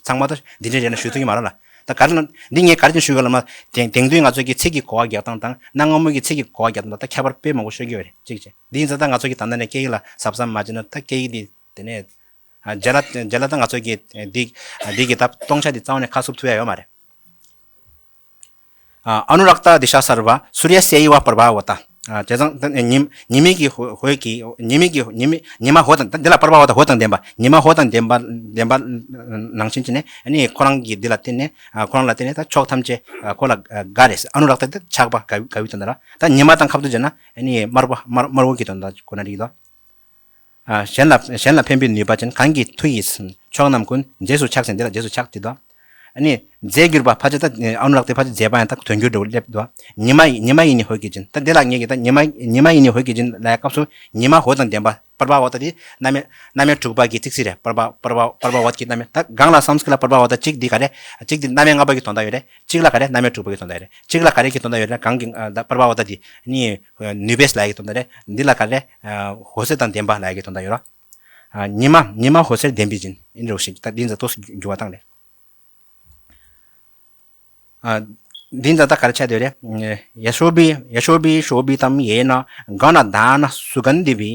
ཚང་མ་ད་འདི་འདྲ་རེད་ན་ཞུ་ཐུབ་ཀྱི་མ་རེད་ལ། ད་ག་རེ་ན་འདི་ངས་ག་རེ་བྱས་ཞུ་གི་ལབ་ན། དེང་དེང་དུས་ང་ཚོ་གི་ཚིག་གི་གོ་བ་རྒྱག་སྟངས་དང་གནའ་སྔ་མོ་གི་ཚིག་གི་གོ་བ་རྒྱག་སྟངས་དང་ད་ཁྱད་པར་དཔེ་མང་པོ་ཤོད་ཀྱི་ཡོད་རེད། གཅིག་བྱས་འདི་ཡིན་ཙང་ད་ང་ཚོ་གི་ད་ལྟ་ནས་སྐད་ཡིག་ལ་གཟབ་གཟབ་མ་བྱས་ན་ད་སྐད་ཡིག་འདི་དེ་ནས་རྗེས་ལ་རྗེས་ལ་ད་ང་ཚོ་གི་འདི་འདི་གི་ད་སྟོང་ཆ་འདི་རྩ་བ་ནས་ཁ་བསུབ་ཐུབ་ཡ་ཡོད་མ་རེད། ཨ་ཨ་ནུ་རཀྟ་དི་ཤ་སརྦ་སུརྱ་སེ་ཨི་བ་པྲ་བྷ་ཝ་ཏ། ཨ་བྱས་ཙང་ད་ཉི་ཉི་མའི་གི་འོད་ཀྱི་ཉི་མའི་གི་ཉི་མའི་ཉི་མ་འོད་དང་ད་འདི་ལ་པྲ་བྷ་ཝ་ཏ་འོད་དང་ལྡན་པ། ཉི་མ་འོད་དང་ལྡན་པ་ལྡན་པ་ནང་བཞིན་བྱས་ནས་ཨ་ནི་ཁོ་རང་གི་འདི་ལ་བརྟེན་ནས་ཨ་ཁོ་རང་ལ་བརྟེན་ནས་ད་ཕྱོགས་ཐམས་ཅད་ཨ་ཁོ་ལ་དགའ་རེད། ཨ་ནུ་རཀྟ་དེ་ཆགས་པ་དགའ་དགའ་བའི་དོན་དག་ར། ད་ཉི་མ་དང་ཁ་བསྡུར་བྱས་ན་ཨ་ནི་དམར་པོ་དམར་དམར་པོ་གི་དོན་དག་གོ་ན་འགྲིག་གི་འདུག་ཨ་གཞན་ལ་གཞན་ལ་ཕན་པའི་ནུས་པ་ཅན་གང་གི་མཐུ་ཡིས། ཕྱོགས་རྣམས་ཀུན་རྗེས་སུ་ཆགས་ཟིན། འདི་ལ་རྗེས་སུ་ཆགས་ཏེ་དང་། ཨ་ནི་རྫས་གྱུར་པ་ཕལ་ཆེར་ད་ཨ་ནུ་ལག་དེ་ཕལ་ཆེར་རྫས་པ་ཡང་ད་དོན་གྱུར་འདྲ་བོ་སླེབས་འདུག་ཉི་མ་ཉི་མ་ཡིས་ནི་ཧོད་ཀྱིས་བྱིན། ད་འདི་ལ་ངེད་ཀྱིས་ད་ཉི་མ་ཉི་མ་ཡིས་ནི་ཧོད་ཀྱིས་བྱིན་ལབ་ཡ་སྐབས་སུ་ཉི་མ་ཧོད་དང་ལྡན་པ། པར་པ་ཝ་ཏ་དེ་རྣམ་དབྱེ་རྣམ་དབྱེ་དྲུག་པ་གི་ཚིག་གཅིག་རེད། པར་པ་པར་པ་པར་པ་ཝ་ཏ་གི་རྣམ་དབྱེ། ད་གང་ལ་སཾ་སྐྲྀ་ཏ་པར་པ་ཝ་ཏ་གཅིག་འདི་ག་རེ། གཅིག་འདི་རྣམ་དབྱེ་ལྔ་པ་གི་དོན་དག་ཡོད་རེད། གཅིག་ལ་ག་རེ། རྣམ་དབྱེ་དྲུག་པ་གི་དོན་དག་ཡོད་རེད། གཅིག་ལ་ག་རེ་གི་དོན་དག་ཡོད་རེད། གང་གི་ཨ་ད་པར་པ་ཝ་ཏ་དེ་ནི་ནུས་པས་ལབ་ཡ་གི་དོན་དག་རེད། འདི་ལ་ག་རེ། ཨ་ཧོད་ཟེར་དང་ལྡན་པ་ལབ་ཡ་གི་དོན་དག་ཡོད་རེད། ཨ་ཉི་མ་ཉི་མ་ཧོད་ཟེར་ལྡན་པས་བྱིན། ཨིན་རོ་ཞིག་ད་འདི་ཚོ་ཏོག་ཙམ་འགྱུར་བ་བཏང་རེད། ཨ་འདི་ཚོ་ད་ག་རེ་ཆགས་བསྡད་རེད། ཡ་ཤོ་བྷི་ཡ་ཤོ་བྷི་ཤོ་བྷི་ཏམ་ཡེ་ན་གྷ་ན་དྷ་ན་སུ་གན་དྷི་བྷི་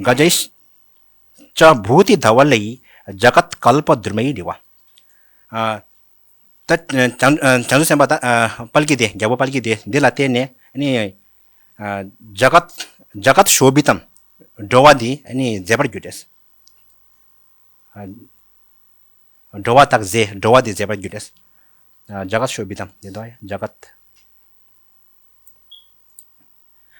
ག་ཇེ་ཅ་བྷུ་ཏི་དྷ་ཝ་ལེ་ཇ་གཏ་ཀལ་པ་དྷཱུརྨེ་རི་བ། ཨ་ད་བྱང་བྱང་ཆུབ་སེམས་དཔའ་ད་ཨ་དཔལ་གྱི་སྡེ། རྒྱལ་པོ་དཔལ་གྱི་སྡེ་འདི་ལ་བརྟེན་ནས་ཨ་ནི་ཨ་ཇ་གཏ་ཇ་གཏ་ཤོ་བྷི་ཏམ། འགྲོ་བ་འདི་ཨ་ནི་མཛེས་པར་གྱུར་ཏེ། ཨ་འགྲོ་བ་དག་མཛེས། འགྲོ་བ་འདི་མཛེས་པར་གྱུར་ཏེ། ཨ་ཇ་གཏ་ཤོ་བྷི་ཏམ། འདི་དོ་ཇ་གཏ།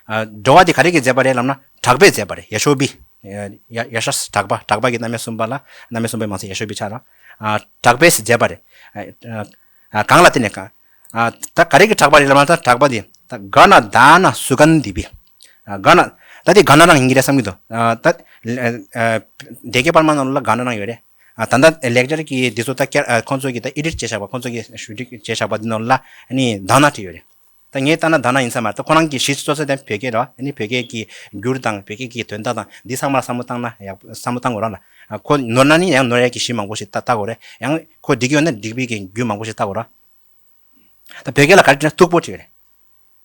ཨ་འགྲོ་བ་འདི་ག་རེ་གིས་མཛེས་པ་རེད་ལབ་ན་གྲགས་པས་མཛེས་པ་རེད། ཡ་ཤོ་བྷི། ཡ་ཡ་ཤ་གྲགས་པ། གྲགས་པ་གི་རྣམ་དབྱེ་གསུམ་པ་ལ་རྣམ་དབྱེ་གསུམ་པའི་མང་ཚིག་ཡ་ཤོ་བྷི་ཆགས་ར། ཨ་གྲགས་པས་མཛེས་པ་རེད། ཨ་ཨ་གང་ལ་བརྟེན་ནས་གང་། ཨ་ད་ག་རེ་གི་གྲགས་པ་རེད་ལབ་ན་ད་གྲགས་པ་འདི་ད་གྷ་ན་དྷ་ན་སུ་གན་དྷི་བྷི། ཨ་གྷ་ན་ད་འདི་གྷ་ན་རང་ཡིན་གྱི་རེད་བསམ་གྱི་འདུག་ཨ་ད་ཨ་ཨ་སྡེ་དགེ་པར་མ་ནང་ལ་གྷ་ན་རང་ཡོད་རེད། ཨ་ད་ལྟ་ལེགས་སྦྱར་གྱི་འདི་ཚོ་ད་བསྐྱར་ཨ་ཁོང་ཚོ་གིས་ད་ཨེ་ཌིཊ་བྱས་བཞག་པ། ཁོང་ཚོ་གིས་བཤུས་སྒྲིག་བྱས་བཞག་པ་འདི་ནང་ལ་ཨ་ནི་དྷ་ན་བྲིས་ཡོད་རེད། ད་ངས་ལྟ་ན་དྷ་ན་ཡིན་ས་མ་རེད། ད་ཁོ་རང་གི་གཞི་གཙོ་ས་དེ་བོད་སྐད་རེད་བ། ཨ་ནི་བོད་སྐད་ཀྱི་འགྱུར་དང་བོད་སྐད་ཀྱི་དོན་དག་དང་འདི་ཚང་མ་བསམ་བློ་བཏང་ན་ཡག་བསམ་བློ་བཏང་དགོས་ར་ལ། ཨ་ཁོ་ནོར་ན་ནི་ཡང་ནོར་ཡས་ཀྱི་གཞི་མང་པོ་ཞིག་ལྟ་ལྟ་དགོས་རེད། ཡང་ཁོ་འགྲིག་གི་ཡོད་ན་འགྲིག་པའི་གི་རྒྱུ་མང་པོ་ཞིག་ལྟ་དགོས་ར། ད་བོད་སྐད་ལ་ག་རེ་བྲིས་ན་སྟུག་པོ་བྲིས་རེད།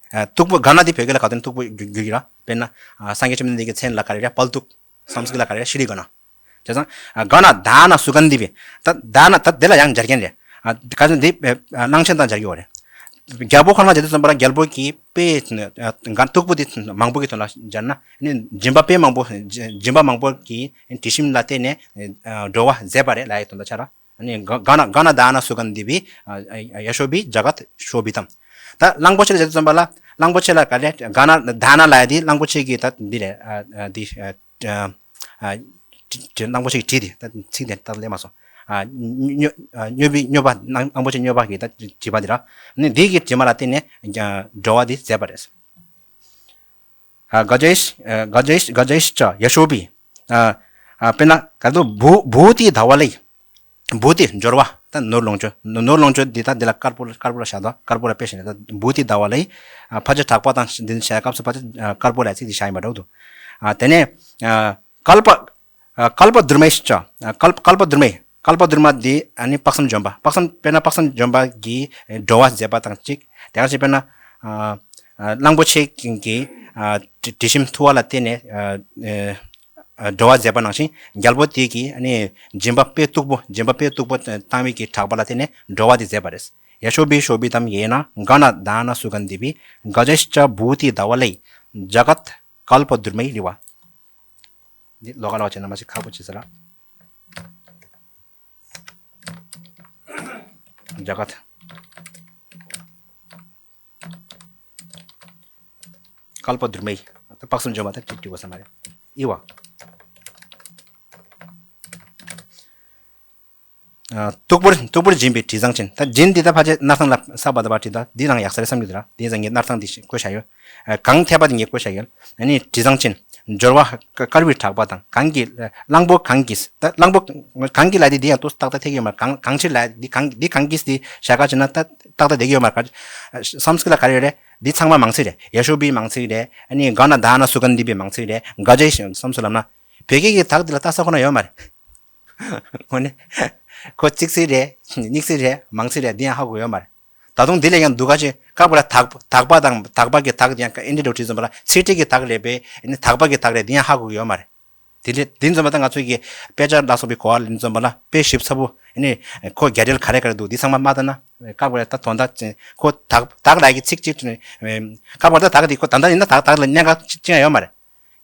ཨ་སྟུག་པོ་གྷ་ན་དེ་བོད་སྐད་ལ་ག་དོན་སྟུག་པོ་འགྱུར་གྱི་ར། དཔེར་ན་ཨ་སངས་རྒྱས་བཅོམ་ལྡན་འདས་ཀྱི་མཚན་ལ་ག་རེ་རེད། དཔལ་སྟུག། སཾ་སྐྲྀ་ཏ་ལ་ག་རེ་རེད། ཤྲཱི་གྷ་ན། བྱས་ཙང་ཨ་གྷ་ན་དྷ་ན་སུ་གན་དྷི་བྷི། ད་དྷ་ན་ད་དེ་ལ་ཡང་སྦྱར་མཁན་རེད། ཨ་ག་ཚོད་འདི་ཨ་གླང་ཆེན་དང་སྦྱར་གྱི་ཡོད་རེད། རྒྱལ་པོ་ཁོ་ན་བྱེད་དུས་ཙམ་པ་ལ་རྒྱལ་པོ་གི་དཔེ་ཨ་ག་སྟུག་པོ་དེ་མང་པོ་གི་དོན་ལ་སྦྱར་ན་ནི་སྦྱིན་པ་དཔེ་མང་པོ་སྦྱིན་པ་མང་པོ་གི་དྲི་ཞིམ་ལ་བརྟེན་ནས་ཨ་འགྲོ་བ་མཛེས་པ་རེད་ལབ་ཡའི་དོན་དག་ཆགས་ར། ཨ་ནི་གྷ་གྷ་ན་གྷ་ན་དྷ་ན་སུ་གན་དྷི་བྷི་ཨ་ཨ་ཡ་ཤོ་བྷི་ཇ་གཏ་ཤོ་བྷི་ཏམ། ད་གླང་པོ་ཆེ་ལ་བྱེད་དུས་ཙམ་པ་ལ་གླང་པོ་ཆེ་ལ་ག་རེ་གྷ་ན་དྷ་ན་ལབ་ཡ་དེ་གླང་པོ་ཆེ་གི་ད་འདི་རེད། ཨ་ཨ་འདི་ཨ་ཨ་ཨ་དྲི་དྲི་གླང་པོ་ཆེ་གི་དྲི་དེ་ད་ཚིག་དེ་ད་ལས་མ་སོང་། ཨ་སྨྱོ་སྨྱོ་ཨ་སྨྱོ་བྷི་སྨྱོ་བྷ། གླང་གླང་པོ་ཆེ་སྨྱོ་བྷ་གི་ད་དྲི་མ་དེ་ར། ནི་འདི་གི་དྲི་མ་ལ་བརྟེན་ནས་ཨ་འགྲོ་བ་དེ་མཛེས་པ་རེད། ཨ་ག་ཇེཤ་ཨ་ག་ཇེཤ་ག་ཇེཤ་ཅ་ཡ་ཤོ་བྷི། ཨ་ཨ་དཔེར་ན་ག་དོ་བྷུ་བྷུ་ཏི་དྷ་ཝ་ལེ། བྷུ་ཏི་འབྱོར་བ། ད་ནོར་ལོངས་སྤྱོད། ནོར་ལོངས་སྤྱོད་འདི་ད་འདི་ལ་དཀར་པོ་དཀར་པོ་ལ་བཞག་དང་། དཀར་པོ་ལ་དཔེ་བཞག་ནས་ད་བྷུ་ཏི་དྷ་ཝ་ལེ། ཨ་ཕ་ཆ་དྲག་པ་དང་འདི་བྱ་སྐབས་སུ་ཕ་ཆ་ཨ་དཀར་པོ་ལ་ཚིག་འདི་བཞག་ཡིན་པ་འདྲ་བོ་འདུག་ཨ་དེ་ནས་ཨ་ཀལ་པ་ཨ་ཀལ་པ་དྷཱུརྨེ་ཤ་ཅ། ཨ་ཀལ་ཀལ་པ་དྷཱུརྨེ། ཀལ་པ་དྷཱུརྨ་འདི་ཨ་ནི་དཔག་བསམ་འཇོམས་པ། དཔག་བསམ་དཔེར་ན་དཔག་བསམ་འཇོམས་པ་གི་འགྲོ་བ་མཛད་པ་དང་གཅིག་དེ་ག་ཅིག་དཔེར་ན་ཨ་ཨ་གླང་པོ་ཆེ་གི་ཨ་དྲི་དྲི་ཞིམ་འཐུ་བ་ལ་བརྟེན་ནས་ཨ་ཨ་འགྲོ་བ་མཛད་པ་ནང་བཞིན་རྒྱལ་པོ་དེ་གིས་ཨ་ནི་སྦྱིན་པ་དཔེ་སྟུག་པོ། སྦྱིན་པ་དཔེ་སྟུག་པོ་བཏང་བའི་གི་གྲགས་པ་ལ་བརྟེན་ནས་འགྲོ་བ་དེ་མཛད་པ་རེད། ཡ་ཤོ་བྷི་ཤོ་བྷི་ཏམ་ཡེ་ན་གྷ་ན་དྷ་ན་སུ་གན་དྷི་བྷི་ག་ཇེཤ་ཅ་བྷུ་ཏི་དྷ་ཝ་ལེ་ཇ་གཏ་ཀལ་པ་དྷཱུརྨེ་རི་བ། འདི་ལོགས་ཀ་ལོགས་ཀ་བྱས་ན་མ་ཤེས་ཁག་པོ་བྱེད་ས་ལ། ཇ་གཏ། ཀལ་པ་དྷཱུརྨེ། ད་དཔག་བསམ་འཇོམས་པ་ད་ཅིག་བྲིས་དགོས་ས་མ་རེད། ཨི་བ། ཨ་སྟུག་པོར་སྟུག་པོར་སྦྱིན་པའི་དྲི་བཟང་ཅན། ད་སྦྱིན་འདི་ད་ཕལ་ཆེར་སྣར་ཐང་ལ་ས་བ་ད་བ་བྲིས་ད་འདི་རང་ཡག་ས་རེད་བསམ་གྱི་འདུག་ར། དེ་ཡིན་ཙང་ངས་སྣར་ཐང་འདི་བཀོད་བཞག་ཡོད། ཨ་གང་འཐད་པ་དེ་ངས་བཀོད་བཞག་ཡོད། ཨ་ནི་དྲི་བཟང་ཅན། འབྱོར་བ་དཀར་བའི་གྲགས་པ་དང་གང་གིས། གླང་པོ་གང་གིས། ད་གླང་པོ་གང་གིས་ལབ་དེ་འདི་ཡང་ཏོག་ཙམ་ཏག་ཏག་ཐེག་ཡོད་མ་རེད། གང་གང་ཕྱིར་ལབ་འདི་གང་འདི་གང་གིས་འདི་བྱ་དགའ་བྱས་ན་ད་ཏག་ཏག་བསྡད་ཀྱི་ཡོད་མ་རེད། སཾ་སྐྲྀ་ཏ་ལ་ག་རེ་ཡོད་རེད། འདི་ཚང་མ་མང་ཚིག་རེད། ཡ་ཤོ་བྷི་མང་ཚིག་རེད། ཨ་ནི་གྷ་ན་དྷ་ན་སུ་གན་དྷི་བྷི་མང་ཚིག་རེད། ག་ཇེཤ་སོམས་སུ་ལབ་ན། བོད་སྐད་ཀྱི་དག་འདི་ལ་ལྟ་ས་ཁོ་ན་ཡོད་མ་རེད། དངོས་གནས། ཁོ་གཅིག་ཚིག་རེད། གཉིས་ཚིག་རེད། མང་ཚིག་རེད། འདི་ཡང་ཧ་གོ་ཡོད་མ་རེད། ད་དུང་འདི་ལས་ཀྱང་སྡུག་ག་ཅིག་དཀར་པོ་ལ་དག་དག་པ་དང་དག་པ་གི་དག་འདི་ཡང་ཨིན་དྲི་འདྲ་བོ་བྲིས་ཙམ་པ་ལ་ཚེག་དྲི་གི་དག་རེད་པས། ཨ་ནི་དག་པ་གི་དག་རེད། འདི་ཡང་ཧ་གོ་གི་ཡོད་མ་རེད། དེ་འདྲ་འདི་ཙམ་པ་ད་ང་ཚོ་གི་དཔེ་ཆ་ལ་སོགས་པའི་གོ་བ་ལེན་ཙམ་པ་ལ་དཔེ་ཞིབ་ཚགས་པོ། ཨ་ནི་ཁོ་རྒྱ་འགྲེལ་ག་རེ་ག་རེ་འདུག་འདི་ཚང་མ་མ་ལྟ་ན་དཀར་པོ་ལ་ད་དོན་དག་ཁོ་དག་དག་ལ་གི་ཚིག་གཅིག་དཀར་པོ་ལ་ད་དག་འདི་ཁོ་ད་ལྟ་ཡིན་ན་དག་དག་ལ་གནད་འགག་གཅིག་ཡང་ཡོད་མ་རེད།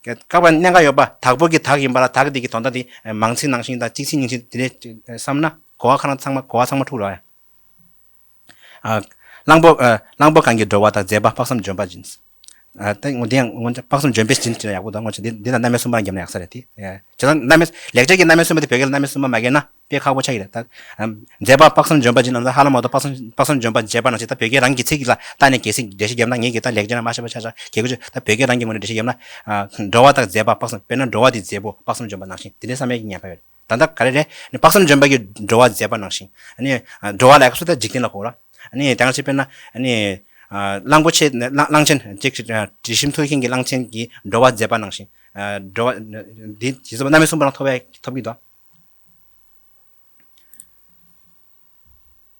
དཀར་པོ་གནད་འགག་ཡོད་པ་དག་པོ་གི་དག་ཡིན་པ་ལ་དག་འདི་གི་དོན་དག་འདི་མང་ཚིག་ནང་བཞིན་དང་གཅིག་ཚིག་གཉིས་ཚིག་འདི་འདྲ་བསམ་ན་གོ་བ་ཁ་ན་ཚང་མ་གོ་བ་ཚང་མ་འཁྲུག་རོགས། ཨ་གླང་པོ་ཨ་གླང་པོ་གང་གི་འགྲོ་བ་དང་མཛད་པ་དཔག་བསམ་འཇོམས་པ་ཅན། ཨ་ད་ངོ་དེ་ཡང་ངོ་དཔག་བསམ་ལྗོན་པའི་སྦྱིན་དེ་ཡག་པོ་འདུག་ངོ་ཅི་འདི་འདི་ལ་རྣམ་དབྱེ་གསུམ་པ་རང་བརྒྱབ་ན་ཡག་ས་རེད་དེ། ཨ་ཅི་ལ་རྣམ་དབྱེ་ལེགས་སྦྱར་གྱི་རྣམ་དབྱེ་གསུམ་པ་དེ་བོད་སྐད་ལ་རྣམ་དབྱེ་གསུམ་པ་མ་བརྒྱབ་ན་དཔེ་ཁག་པོ་ཆགས་ཀྱི་རེད་ད། ཨ་མཛད་པ་དཔག་བསམ་ལྗོན་པ་སྦྱིན་ལ་ད་ཧ་ལམ་མ་གཏོགས་དཔག་བསམ་དཔག་བསམ་ལྗོན་པ་མཛད་པ་ནང་བཞིན་ད་བོད་སྐད་རང་གི་ཚིག་ལ་བལྟས་ནས་གལ་སྲིད་འགྲེལ་བཤད་བརྒྱབ་ན་ངེད་ཀྱིས་ད་ལེགས་སྦྱར་ན་མ་ཤེས་པ་ཆགས་ཆགས་གལ་ཆེ་ད་བོད་སྐད་རང་གི་ངོས་ནས་འགྲེལ་བཤད་བརྒྱབ་ན། ཨ་འགྲོ་བ་དང་མཛད་པ་དཔག་བསམ་དཔེར་ན་འགྲོ་བ་དེ་མཛད་པོ་དཔག་བསམ་ལྗོན་པ་ནང་བཞིན་དེ་འདྲའི་བསམ་ཡས་ཀྱི་ཉེན་ཁ་ཡོད་རེད། ད་ལྟ་ག་རེ་རེད། ནི་དཔག་བསམ་ལྗོན་པ་གིས་འགྲོ་བ་མཛད་པ་ནང་བཞིན། ཨ་ནི་ཨ་འགྲོ་བ་ལ་སོ་ད་འཇིག་རྟེན་ལ་གོ་ར། ཨ་ནི་དེང་སང་དཔེར་ན་ཨ་ནི་ཨ་གླང་པོ་ཆེ་གླང་གླང་ཆེན་ཅིག་ཨ་དྲི་ཞིམ་འཐུལ་མཁན་གྱི་གླང་ཆེན་གྱིས་འགྲོ་བ་མཛད་པ་ནང་བཞིན། ཨ་འགྲོ་བ་འདི་ཇི་ཙམ་རྣམ་དབྱེ་གསུམ་པ་རང་ཐོབ་ཡ་ཐོབ་ཀྱི་འདུག་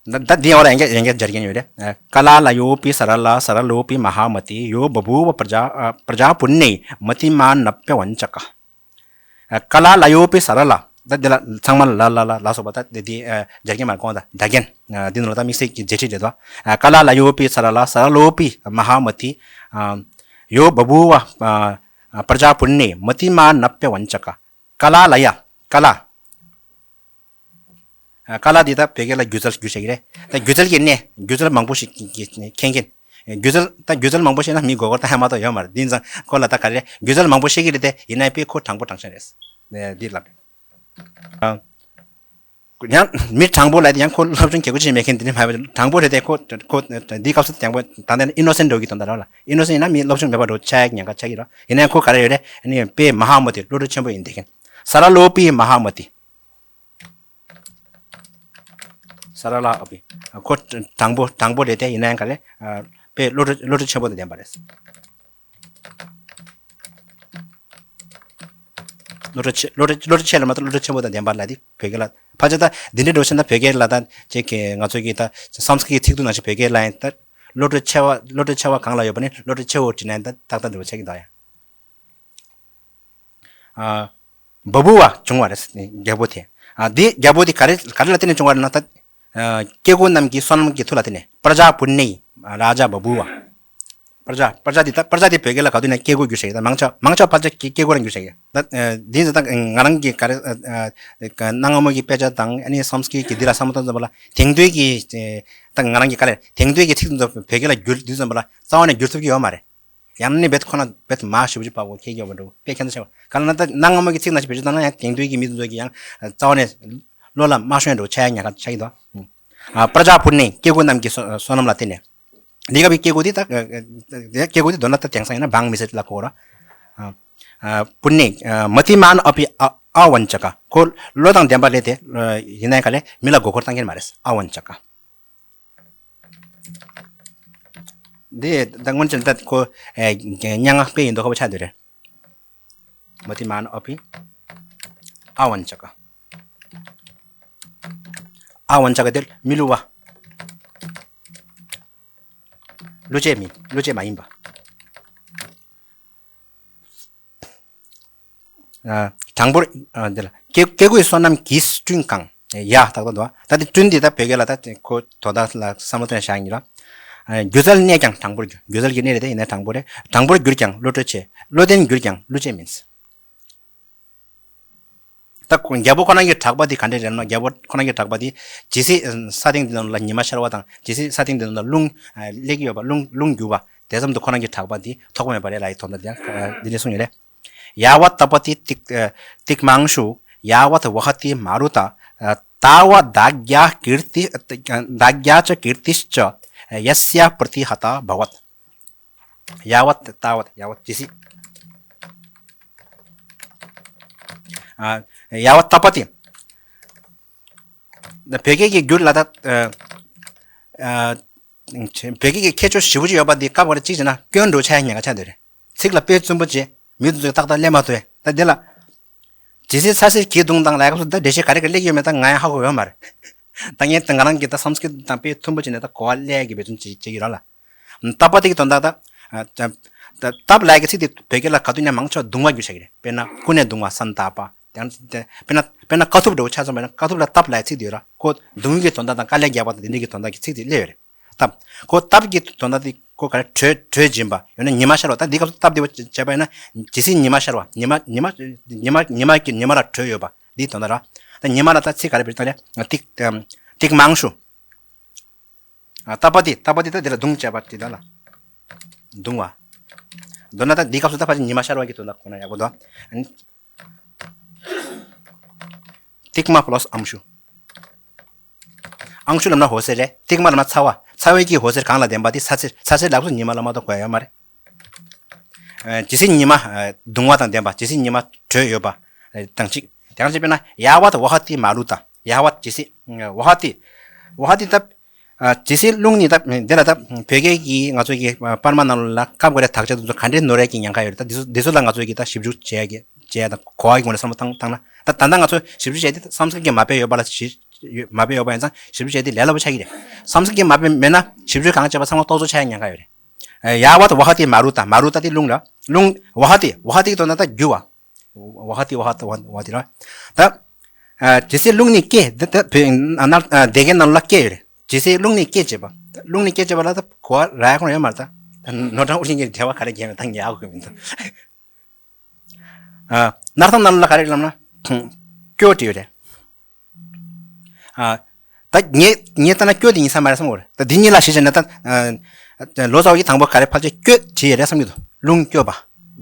ད་ད་འདི་འོ་ར་ཡང་བསྐྱར་ཡང་བསྐྱར་སྦྱར་མཁན་ཡོད་རེད། ཨ་ཀ་ལ་ལ་ཡོ་པི་ས་ར་ལ་ས་ར་ལོ་པི་མ་ཧཱ་མ་ཏི་ཡོ་བ་བུ་བ་པྲ་ཛ་ཨ་པྲ་ཛ་པུ་ཎེ་མ་ཏི་མ་ན་པྱ་བན་ཅ་ཀ། ཀ་ལ་ལ་ཡོ་པི་ས་ར་ལ། ད་འདི་ལ་ཚང་མ་ལ་ལ་ལ་ལ་སོགས་པ་ད་འདི་འདི་ཨ་སྦྱར་མཁན་མ་གོང་ད་སྒྲ་རྒྱན། ཨ་འདི་ནང་ལ་ད་དམིགས་བསལ་གྱི་འབྲེལ་འདྲིས་རེད་དོ། ཀ་ལ་ལ་ཡོ་པི་ས་ར་ལ་ས་ར་ལོ་པི་མ་ཧཱ་མ་ཏི། ཡོ་བ་བུ་བ་པྲ་ཛ་པུ་ཎེ་མ་ཏི་མ་ན་པྱ་བན་ཅ་ཀ། ཀ་ལ་ལ་ཡ། ཀ་ལ། ཀ་ལ་འདི་ད་བོད་སྐད་ལ་སྒྱུ་རྩལ་སྒྱུ་བཤད་ཀྱི་རེད། ད་སྒྱུ་རྩལ་གྱི་གནས་སྒྱུ་རྩལ་མང་པོ་ཞིག་མཁྱེན་མཁན། སྒྱུ་རྩལ་ད་སྒྱུ་རྩལ་མང་པོ་ཤེས་ན་མི་མགོ་སྐོར་ད་ཧ་མ་གཏོགས་ཡོད་མ་རེད། འདི་ཙང་ཁོ་ལ་ད་ག་རེ་རེད། སྒྱུ་རྩལ་མང་པོ་ཤེས་ཀྱི་རེད་དེ་ཡིན་ན་དཔེ་ཁོ་དྲང་པོ་དྲང་བཞག་རེད། འདི་ལབ་རེད། ཡང་མི་དྲང་པོ་ལ་ཡང་ཁོ་སློབ་སྦྱོང་གལ་ཆེ་མེད་མཁན་དེ་འདྲ་མ་རེད། དྲང་པོ་རེད་དེ་ཁོ་ཁོ་འདི་སྐབས་སུ་དྲང་པོ་ད་ལྟ་ཨི་ནོ་སེན་འགྲོ་གི་དོན་དག་རེད་ལ། ཨི་ནོ་སེན་ཡིན་ན་མི་སློབ་སྦྱོང་མེད་པ་འགྲོ་ཆགས་ཡག་ཉེན་ཁ་ཆགས་ཀྱི་རེད། ཡིན་ན་ཡང་ཁོ་ག་རེ་ཡོད་རེད། ཨ་ནི་དཔེ་མ་ཧཱ་མ་ཏི་བློ་གྲོས་ཆེན་པོ་ཡིན་བསྡད་མཁན། ས་ར་ལོ་པི་མ་ཧཱ་མ་ཏི། ས་ར་ལ་ཨ་པི། ཁོ་དྲང་པོ་དྲང་པོ་རེད་དེ་ཡིན་ན་ཡང་ག་རེ། དཔེ་བློ་གྲོས་བློ་གྲོས་ཆེན་པོ་དང་ལྡན་པ་རེད། བློ་གྲོས་ཆེ་བློ་གྲོས་བློ་གྲོས་ཆེ་ལ་མ་གཏོགས་བློ་གྲོས་ཆེན་པོ་དང་ལྡན་པ་ལ་དེ་བོད་སྐད་ལ་ཕལ་ཆེར་ད་འདི་འདྲའི་འགྲོ་ཕྱིན་ད་བོད་སྐད་ལ་ད་ཅིག་གི་ང་ཚོ་གི་ད་སཾ་སྐྲྀཏ་གི་ཚིག་ཐོ་ནང་བཞིན་བོད་སྐད་ལ་ཡིན་ད་བློ་གྲོས་ཆེ་བ་བློ་གྲོས་ཆེ་བ་གང་ལ་ཡོད་པ་ནི་བློ་གྲོས་ཆེ་བོ་བྲིས་ན་ཡང་ད་ཏག་ཏག་འགྲོ་ཆགས་ཀྱི་འདུག་ཡ། ཨ། བ་བུ་བ་བྱུང་བ་རེད། རྒྱལ་པོ་དེ། ཨ་འདི་རྒྱལ་པོ་དེ་ག་རེ་ག་རེ་ལ་བརྟེན་ནས་བྱུང་བ་རེད་ན་ད། ཨ་སྐྱེ་དགུ་རྣམས་ཀྱི་བསོད་ནམས་ཀྱི་མཐུ་ལ་བརྟེན་ནས་པྲ་ཛཱ་པུ་ཎེ་རཱ་ཛཱ་བ་བུ་བ། པྲ་ཛཱ་པྲ་ཛཱ་དེ་ད་པྲ་ཛཱ་དེ་བོད་སྐད་ལ་ག་དུས་ནས་སྐྱེ་དགུ་བསྒྱུར་བྱས་ཡོད། ད་མང་ཆེ་མང་ཆེ་བ་ཕལ་ཆེར་སྐྱེ་སྐྱེ་དགུ་རང་བསྒྱུར་བྱས་ཡོད། ད་ཨ་འདི་ཚོ་ད་ང་རང་གི་ག་རེ་ཨ་ཨ་གནའ་སྔ་མོ་གི་དཔེ་ཆ་དང་ཨ་ནི་སཾ་སྐྲྀཏ་གི་འདི་ལ་བསམ་བློ་བཏང་ཙམ་པ་ལ་དེང་དུས་ཀྱི་ཨ་ད་ང་རང་གི་ག་རེ་དེང་དུས་ཀྱི་ཚིག་དེ་ཚོ་བོད་སྐད་ལ་བསྒྱུར་དུས་ཙམ་པ་ལ་རྩ་བ་ནས་བསྒྱུར་ཐུབ་ཀྱི་ཡོད་མ་རེད། ཡང་ན་ནི་རྦད་ཁོ་ན་རྦད་མ་ཞེ་པོ་ཅིག་དཔའ་བོ་ཁྱེད་ཀྱི་འོག་འགྲོ་དཔེ་ཁྱད་མཚར་ཆེ་བ། གང་ལ་ན་ད་གནའ་སྔ་མོ་གི་ཚིག་ནང་བཞིན་བེད་སྤྱོད་བཏང་ན་ཡང་དེང་དུས་ཀྱི་མི་ཚོ་གི་ཡང་རྩ་བ་ནས་བློ་ལ་མ་ཤོང་འགྲོ་ཆ་ཡ་ཉག་ག་ཆགས་ཀྱི་འདུག་ཨ་པྲ་ཛཱ་པུ་ཎེ་སྐྱེ་དགུ་རྣམས་ཀྱི་བསོད་བསོད་ནམས་ལ་བརྟེན་ནས། འདི་སྐབས་ཀྱི་སྐྱེ་དགུ་འདི་ད་སྐྱེ་དགུ་འདི་མདོར་ན་ད་དེང་སང་ཡིན་ན་འབངས་མི་སེར་ལ་གོ་ར། ཨ་པུ་ཎེ་མ་ཏི་མ་ན་ཨ་པི་ཨ་བན་ཅ་ཀ་ཁོ་བློ་དང་ལྡན་པ་རེད་དེ། ཡིན་ན་ཡང་ག་ལས་མི་ལ་མགོ་སྐོར་བཏང་མཁན་མ་རེད། ཨ་བན་ཅ་ཀ། འདི་ད་སྔོན་ཆད་ད་ཁོ་ཨེ་སྙན་ངག་དཔེ་ཡིན་མདོག་ཁ་པོ་ཆགས་བསྡད་རེད། མ་ཏི་མ་ན་ཨ་པི་ཨ་བན་ཅ་ཀ། ཨ་བན་ཅ་ཀ་དེ་མི་བསླུ་བ། བསླུ་བྱེད་མིན་བསླུ་བྱེད་མ་ཡིན་པ། ཨ་དང་པོར་ཨ་འདི་ལ་སྐྱེ་སྐྱེ་དགུའི་བསོད་ནམས་ཀྱིས་བསྐྲུན་གང་། ཡ་ཏག་ཏག་འདུག་ད་དེ་བསྐྲུན་འདི་ད་བོད་སྐད་ལ་ད་ཁོ་དོ་བདག་ལ་བསམ་བློ་བཏང་བཞག་ཡིན་ལ། སྒྱུ་རྩལ་གནས་ཀྱང་དྲང་པོར་འགྱུར། སྒྱུ་རྩལ་གྱི་གནས་རེད་དེ་ཡིན་ན་དྲང་པོ་རེད། དྲང་པོར་གྱུར་ཀྱང་བློ་གྲོས་ཆེ། བློ་ལྡན་གྱུར་ཀྱང་བསླུ་བྱེད་མིན། ད་ཁོ་རྒྱལ་པོ་ཁོ་རང་གི་གྲགས་པ་འདི་ག་འདྲས་རེད་ན་རྒྱལ་པོ་ཁོ་རང་གི་གྲགས་པ་འདི་ཇི་སྲིད་ས་སྟེང་འདི་ནང་ལ་ཉི་མ་ཤར་བ་དང་ཇི་སྲིད་ས་སྟེང་འདི་ནང་ལ་རླུང་སླེབས་ཀྱི་ཡོད་པ་རླུང་རླུང་རྒྱུ་བ་དེ་ཙམ་དུ་ཁོ་རང་གི་གྲགས་པ་འདི་ཐོགས་པ་མེད་པ་རེད་ལ་ཡི་དོན་དག་འདི་ཡང་འདི་འདྲས་གསུངས་ཡོད་རེད། ཡ་ཝ་ཏ་པ་ཏི་ཏིག་ཏིག་མང་ཤུ། ཡ་ཝ་ཏ་བ་ཧ་ཏི་མ་རུ་ཏ། ཏ་ཝ་དཱ་གྱ་ཀིརྟི་དཱ་གྱ་ཅ་ཀིརྟིཤ་ཡ་སྱ་པྲ་ཏི་ཧ་ཏ་བ་ཝ། ཡ་ཝ་ཏ་ཝ་ཡ་ཝ་ཇི་སྲིད། ཡ་ཝ་ཏ་པ་ཏི། བོད་སྐད་ཀྱི་འགྱུར་ལ་ད། བོད་སྐད་ཀྱི་ཁྱད་ཆོས་ཞེ་པོ་ཅིག་ཡོད་པ་འདི་སྐབས་འགར་གཅིག་བྱས་ན་སྐྱོན་འགྲོ་ཆ་ཡ་ཉེན་ཁ་ཆགས་འདུག་རེད། ཚིག་ལ་དཔེ་རྩུབ་པོ་བྱས་མི་དེ་ཚོས་ཏག་ཏག་ལབ་མ་ཐུབ་ད་འདི་ལ། ཇི་སྲིད་ས་སྲིད་གྱི་དུང་དང་ལས་ཀ་སུ་ད་འགྲེལ་བཤད་ག་རེ་ག་རེ་སླེབས་ཡོད་མེད་ད་ང་ཡང་ཧ་གོ་ཡོད་མ་རེད། ད་ངས་ད་ང་རང་གིས་ད་སམ་སྐྲྀཏ་དང་དཔེ་མཐུན་པོ་བྱས་ནས་ད་གོ་བ་ལེན་གྱི་འབད་བརྩོན་བྱེད་ཀྱི་ཡོད་ར་ལ། ཏ་པ་ཏི་གི་དོན་དག་ད། ད་ཏབ་ལབ་ཀྱི་ཚིག་དེ་བོད་སྐད་ལ་ག་དུས་ནས་མང་ཆེ་བ་རྡུང་བ་བསྒྱུར་བྱ་གི་རེད། དཔེར་ན་ཀུན་ནས་རྡུང་བ་སན་ཏ་པ། དེ་ཡང་དེ་དཔེར་ན་དཔེར་ན་དཀའ་ཐུབ་འདྲ་བོ་ཆ་མཚོན་པ་ཡིན་ན་དཀའ་ཐུབ་ལ་ཏབ་ལབ་ཡག་ཚིག་དེ་ཡོད་ར། ཁོ་རྡུང་གི་དོན་དག་དང་དཀའ་ལས་རྒྱག་པ་དང་དེ་འདྲ་གི་དོན་དག་གི་ཚིག་དེ་སླེབས་ཡོད་རེད། ཏབ། ཁོ་ཏབ་ཀྱི་དོན་དག་དེ་ཁོ་ག་རེ་གྲོས་གྲོས་སྦྱིན་པ་ཡང་ན་ཉི་མ་ཤར་བ། ད་འདི་སྐབས་སུ་ཏབ་དེ་བྱས་པ་ཡིན་ན་ཇི་སྲིད་ཉི་མ་ཤར་བ་ཉི་མ་ཉི་མ་ཉི་མ་ཉི་མ་གི་ཉི་མ་ལ་གྲོས་ཡོད་པ་འདིའི་དོན་དག་ར། ད་ཉི་མ་ལ་ད་ཚིག་ག་རེ་བེད་སྤྱོད་བཏང་རེད། ཏིག་ཏིག་མང་ཤུ། ཨ་ཏ་པ་ཏི་ཏ་པ་ཏི་ད་འདི་ལ་རྡུང་བྱས་པ་དེ་ད་ལ། རྡུང་བ། མདོར་ན་ད་འདི་སྐབས་སུ་ད་ཕལ་ཆེར་ཉི་མ་ཤར་བ་གི་དོན་དག་གོ་ན་ཡག་པོ་འདུག། ཨ་ནི། ཏིག་མ་པ་ལ་སི་ཨང་ཤུ། ཨང་ཤུ་ལབ་ན་འོད་ཟེར་རེད། ཏིག་མ་ལབ་ན་ཚ་བ། ཚ་བའི་གི་འོད་ཟེར་གང་ལ་ལྡན་པ་དེ་ཚ་ཚེར། ཚ་ཚེར་ལབ་སུ་ཉི་མ་ལ་མ་གཏོགས་གོ་ཡ་ཡོད་མ་རེད། ཨ། ཇི་སྲིད་ཉི་མ། ཨ། གདུང་བ་དང་ལྡན་པ། ཇི་སྲིད་ཉི་མ་དྲོད་ཡོད་པ། ཨ། དང་གཅིག། དེ་ཡང་གཅིག་དཔེར་ན་ཡ་བ་ཏ་བ་ཧ་ཏི་མ་རུ་ཏ། ཡ་བ་ཇི་སྲིད། ཨ། བ་ཧ་ཏི། བ་ཧ་ཏི་ད། ཨ། ཇི་སྲིད་རླུང་ནི་ད་འདི་ལ་ད་བོད་སྐད་ཀྱི་ང་ཚོ་གི་པར་མ་ནང་ལ་སྐབས་འགའ་རེ་དག་ཆ་དེ་ཚོ་ག་འདྲའི་ནོར་ཡ་གི་ཉེན་ཁ་ཡོད་རེད། ད་འདི་ཚོ་འདི་ཚོ་ལ་ང་ཚོ་གི་ད་ཞིབ་འཇུག་བྱེད་ཡ་གི་བྱེད་ཡ་དང་གོ་བ་གི་ངོས་ནས་བསམ་བློ་བཏང་བཏང་ན། ད་ད་ལྟ་ང་ཚོ་ཞིབ་འཇུག་བྱས་ཏེ་སམ་སྐྲྀཏ་གི་མ་དཔེ་ཡོད་པ་ལ་ཞིབ་མ་དཔེ་ཡོད་པ་ཡིན་ཙང་ཞིབ་འཇུག་བྱས་ཏེ་ལས་སླ་པོ་ཆགས་ཀྱི་རེད། སམ་སྐྲྀཏ་གི་མ་དཔེ་མེད་ན་ཞིབ་འཇུག་གང་བྱས་པ་ཚང་མ་རྟོག་བཟོ་ཆགས་ཡ་ཉེན་ཁ་ཡོད་རེད། ཨ། ཡ་བ་ཏ་བ་ཧ་ཏི་མ་རུ་ཏ། མ་རུ་ཏ་དེ་རླུང་ལ། རླུང་། བ་ཧ་ཏི། བ་ཧ་ཏི་གི་དོན་ན་ད་རྒྱུ་བ། བ་ཧ་ཏི། བ་ཧ་ཏི། བ་ཧ་ཏི་རེད། ད། ཨ། ཇི་སྲིད་རླུང་ནི་སྐྱེ། ད་ད་བོད། ཨ། ནར། ཨ། སྡེ་དགེ་ནང་ལ་སྐྱེ་ཡོད་རེད། ཇི་སྲིད་རླུང་ནི་སྐྱེ་བྱེད་པ། རླུང་ནི་སྐྱེ་བྱེད་པ་ལ་ད་གོ་བ་རག་ཡ་ཁོ་ན་ཡོད་མ་རེད། ད་ནོར་བྲང་དབུ་ཆེན་གྱི་འགྲེལ་པ་ག་རེ་བརྒྱབ་ན་ད་ངས་ཧ་གོ་གི་མི་འདུག། ཨ། སྣར་ཐང་ནང་ལ་ག་རེ་ལབ་ན། སྐྱོ་བྲིས་ཡོད་རེད། ཨ། ད་ངས་ངས་ལྟ་ན་སྐྱོ་དེ་ཡིན་ས་མ་རེད་བསམ་གྱི་ཡོད་རེད། ད་འདི་གཉིས་ལ་གཞི་བྱས་ན་ད། ཨ། ལོ་ཙཱ་བ་གིས་དང་པོ་ག་རེ་ཕལ་ཆེར་སྐྱོ་བྲིས་ཡོད་རེད་བསམ་གྱི་འདུག། རླུང་སྐྱོ་བ།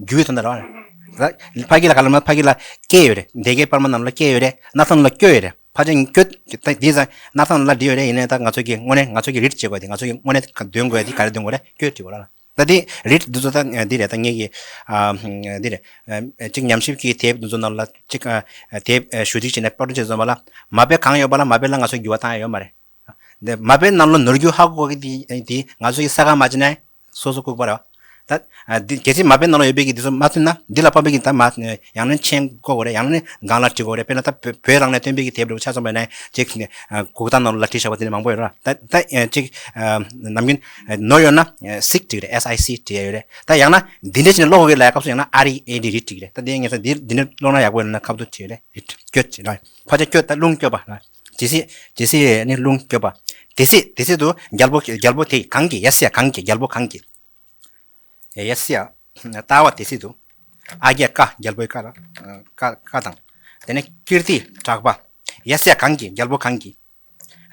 རྒྱུ་བའི་དོན་དག་རེད་བ། ད་ཕ་གི་ལ་ག་ལབ་ན་ཕ་གི་ལ་སྐྱེ་ཡོད་རེད། སྡེ་དགེ་པར་མ་ནང་ལ་སྐྱེ་ཡོད་རེད། སྣར་ཐང་ལ་སྐྱོ་ཡོད་རེད། ཕལ་ཆེར་སྐྱོ། ད་འདི་ཙང་སྣར་ཐང་ལ་བྲིས་ཡོད་རེད། ཡིན་ནའི་ད་ང་ཚོ་གི་དངོས་གནས་ང་ཚོ་གི་རིགས་བྱེད་དགོས་དེ། ང་ཚོ་གི་དངོས་གནས་འདོན་དགོས་དེ་ག་རེ་འདོན་དགོས་རེད། སྐྱོ་བྲིས་དགོས་རེད་ལ། ད་དེ་རིགས་འདི་ཚོ་ད་འདི་རེད། ད་ངེད་ཀྱི། ཨ། འདི་རེད། ཨ། གཅིག་ཉམས་ཞིབ་ཀྱི་དེབ་འདི་ཚོ་ནང་ལ་གཅིག། ཨ། དེབ། ཨ། ཞུ་གཏུག་བྱས་ནས་པར་སྐྲུན་བྱས་ཚར་བ་ལ། མ་དཔེ་གང་ཡོད་པ་ལ་མ་དཔེ་ལ་ང་ཚོས་འགྱུར་བ་བཏང་ཡ་ཡོད་མ་རེད། འདི་མ་དཔེ་ནང་ལ་ནོར་འགྱུར་ཧ་གོ་གི་དེ་དེ་ང་ཚོ་གི་ས་ཁ་མ་བྱས་ན་སོ་སོ་ལྐུགས་པ་རེད། ད། ཨ། འདི་གལ་སྲིད་མ་དཔེ་ནང་ལ་ཡོད་པའི་གི་འདི་ཚོ་མ་མཐུན་ན་འདི་ལ་ཕབ་པའི་གི་ད་མ་ཡང་ན་མཆན་བཀོད་དགོས་རེད། ཡང་ན་སྒང་ལ་བྲིས་དགོས་རེད། དཔེར་ན་ད་བོད་བོད་རང་ནས་བཏོན་པའི་གི་དེབ་འདྲ་བོ་ཆ་ཚང་པ་ཡིན་ན་གཅིག་ནས། ཨ། གུག་རྟགས་ནང་ལ་བྲིས་བཞག་པ་དེ་ནས་མང་པོ་ཡོད་རེད། ད་ད། ཨ། གཅིག། ཨ། ནམ་རྒྱུན། ཨ། ནོར་ཡོད་ན། ཨ། སིག་བྲིས་རེད། ཨེས་ཨའི་སི་བྲིས་ཡ་ཡོད་རེད། ད་ཡང་ན་འདི་འདྲས་བྱས་ནས་ཀློག་དགོས་ལབ་ཡ་སྐབས་སུ་ཡང་ན་ཨར་ཨི་ཨེ་ཌི་རི་བྲིས་རེད། ད་དེ་ངེད་ཚོ་འདི་འདི་འདྲས་ཀློག་ན་ཡག་པོ་ཡོད་ན་ཁ་བསྡུར་བྲིས་རེད། རི། སྐྱོ་བྲིས་རེད། ཕལ་ཆེར་སྐྱོ། ད་རླུང་སྐྱོ་བ་རེད། ཇི་སྲིད། ཇི་སྲིད་ནི་རླུང་སྐྱོ་བ། དེ་སྲིད་དེ་སྲིད་དུ་རྒྱལ་པོ་རྒྱལ་པོ་དེ་གང་གིས། ཡ་སི་ཡ་གང་གིས། རྒྱལ་པོ་གང་གིས། ཡ་སི་ཡ། ལྟ་བ་དེ་སྲིད་དུ། ཨ་རྒྱ་ཀ། རྒྱལ་པོའི་ཀ་ལ། ཀ་ཀ་དང་། དེ་ནས་ཀིརྟི་གྲགས་པ། ཡ་སི་ཡ་གང་གིས། རྒྱལ་པོ་གང་གིས།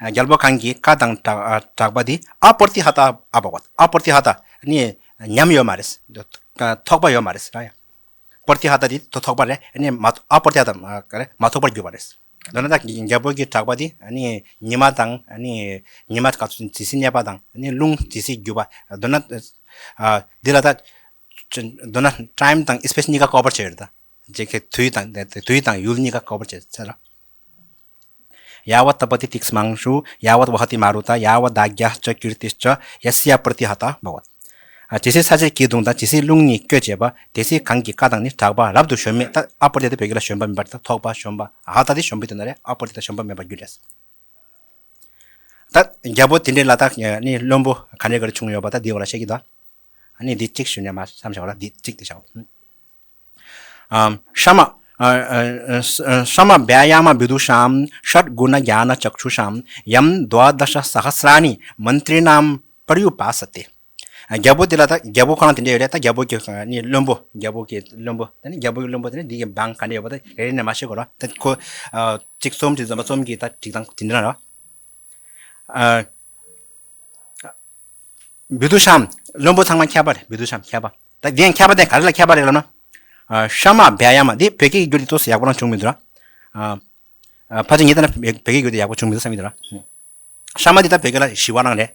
རྒྱལ་པོ་གང་གིས་ཀ་དང་གྲགས་པ་དེ་ཨ་པྲ་ཏི་ཧ་ཏ་ཨ་བྷ་བ་ཏ། ཨ་པྲ་ཏི་ཧ་ཏ་ནི་ཉམས་ཡོད་མ་རེད། ཐོགས་པ་ཡོད་མ་རེད། ར་ཡ། པྲ་ཏི་ཧ་ཏ་དེ་ཐོགས་པ་རེད། ནི་མ་ཨ་པྲ་ཏི་ཧ་ཏ་མ་ཐོགས་པར་གྱུར་པ་རེད། མདོར་ན་ད་རྒྱལ་པོ་གི་གྲགས་པ་དེ་ནི་ཉི་མ་དང་ནི་ཉི་མ་ག་ཚོད་ཇི་སྲིད་གནས་པ་དང་ནི་རླུང་ཇི་སྲིད་རྒྱུ་བ། མདོར་ན་འདི་ལ་ད་མདོར་ན་ཊའིམ་དང་སི་པེ་སི་གཉིས་ཀ་ཀོ་བར་བྱས་ཡོད་རེད། ད་ཅིག་གི་དུས་དང་དུས་དང་ཡུལ་གཉིས་ཀ་ཀོ་བར་བྱས་ཚར། ཡ་བ་ཏ་པ་ཏི་ཏིག་མང་ཤུ། ཡ་བ་ཏ་བ་ཧ་ཏི་མ་རུ་ཏ། ཡ་བ་ད་རྒྱ་ཅ་ཀིར་ཏི་ཅ། ཡ་སི་ཡ་པྲ་ཏི་ཧ་ཏ་བྷ་བ་ཏ། ཇི་སྲིད་ཚ་ཚེར་གྱིས་གདུངས་དང་། ཇི་སྲིད་རླུང་ནི་སྐྱོ་བྱེད་པ། དེ་སྲིད་གང་གིས་ཀ་དང་ནི་གྲགས་པ་རབ་ཏུ་གཞོམ་མེད། ད་ཨ་པྲ་ཏི་ཧ་ཏ་བོད་སྐད་ལ་གཞོམ་པ་མིན་པར་ད་ཐོགས་པ་གཞོམ་པ། ཧ་ཏ་དེ་གཞོམ་པའི་དོན་དག་རེད། ཨ་པྲ་ཏི་ཧ་ཏ་གཞོམ་པ་མེད་པར་གྱུར་རེད། ད་རྒྱལ་པོ་དེ་འདྲའི་ལ་ད་ནི་བློན་པོ་ག་འདྲའི་ག་རེ་བྱུང་ཡོད་པ་ད་འདི་འོག་ལ་བཤད་ཀྱི་འདུག། ནི་འདི་གཅིག་ཞུས་ནས་མ་མཚམས་བཞག་ར། འདི་གཅིག་དེ་བཞག། ཨམ། ཤ་མ། ཨ། ཨ། ཤ་མ་བྱཱ་ཡ་མ་བི་དུ་ཤཱམ། ཤཌ་གུ་ཎ་ཛྙཱ་ན་ཙཀྵུ་ཤཱམ། ཡཾ་དྭ་དྲ་ཤ་སཱ་ཧ་སྲཱ་ཎི། མནྟྲི་ཎཱཾ་པར་ཡུ་པཱ་ས་ཏེ། རྒྱལ་པོ་དེ་ལ་ད་རྒྱལ་པོ་ཁོ་རང་དེ་འདྲ་ཡོད་རེད། ད་རྒྱལ་པོ་གི་ནི་བློན་པོ། རྒྱལ་པོ་གི་བློན་པོ། ད་ནི་རྒྱལ་པོ་གི་བློན་པོ་དེ་ནི་འདི་གི་འབངས་ག་འདྲ་ཡོད་པ་ད་རེ་རེ་ནས་མ་བཤད་དགོས་ར། ད་ཁོ། ཨ། གཅིག་རྩོམ་བྲིས་ཙམ་པ་རྩོམ་གྱི་ད་བྲིས་སྟངས་དེ་འདྲ་ར། ཨ། བི་དུ་ཤཱམ། བློན་པོ་ཚང་མ་མཁས་པ་རེད། བི་དུ་ཤཱམ་མཁས་པ། ད་འདི་ཡང་མཁས་པ་དེ་ག་རེ་ལ་མཁས་པ་རེད་ལབ་ན། ཨ། ཤ་མ་བྱཱ་ཡ་མ། འདི་བོད་སྐད་ཀྱི་འགྱུར་དེ་ཏོག་ཙམ་ཡག་པོ་རང་བྱུང་མི་འདུག་ར། ཨ། ཨ། ཕལ་ཆེར་ངས་ལྟ་ན་བོད་བོད་སྐད་འགྱུར་དེ་ཡག་པོ་བྱུང་མི་འདུག་བསམ་གྱི་འདུག་ར། ཤ་མ་འདི་ད་བོད་སྐད་ལ་ཞི་བ་རང་རེད།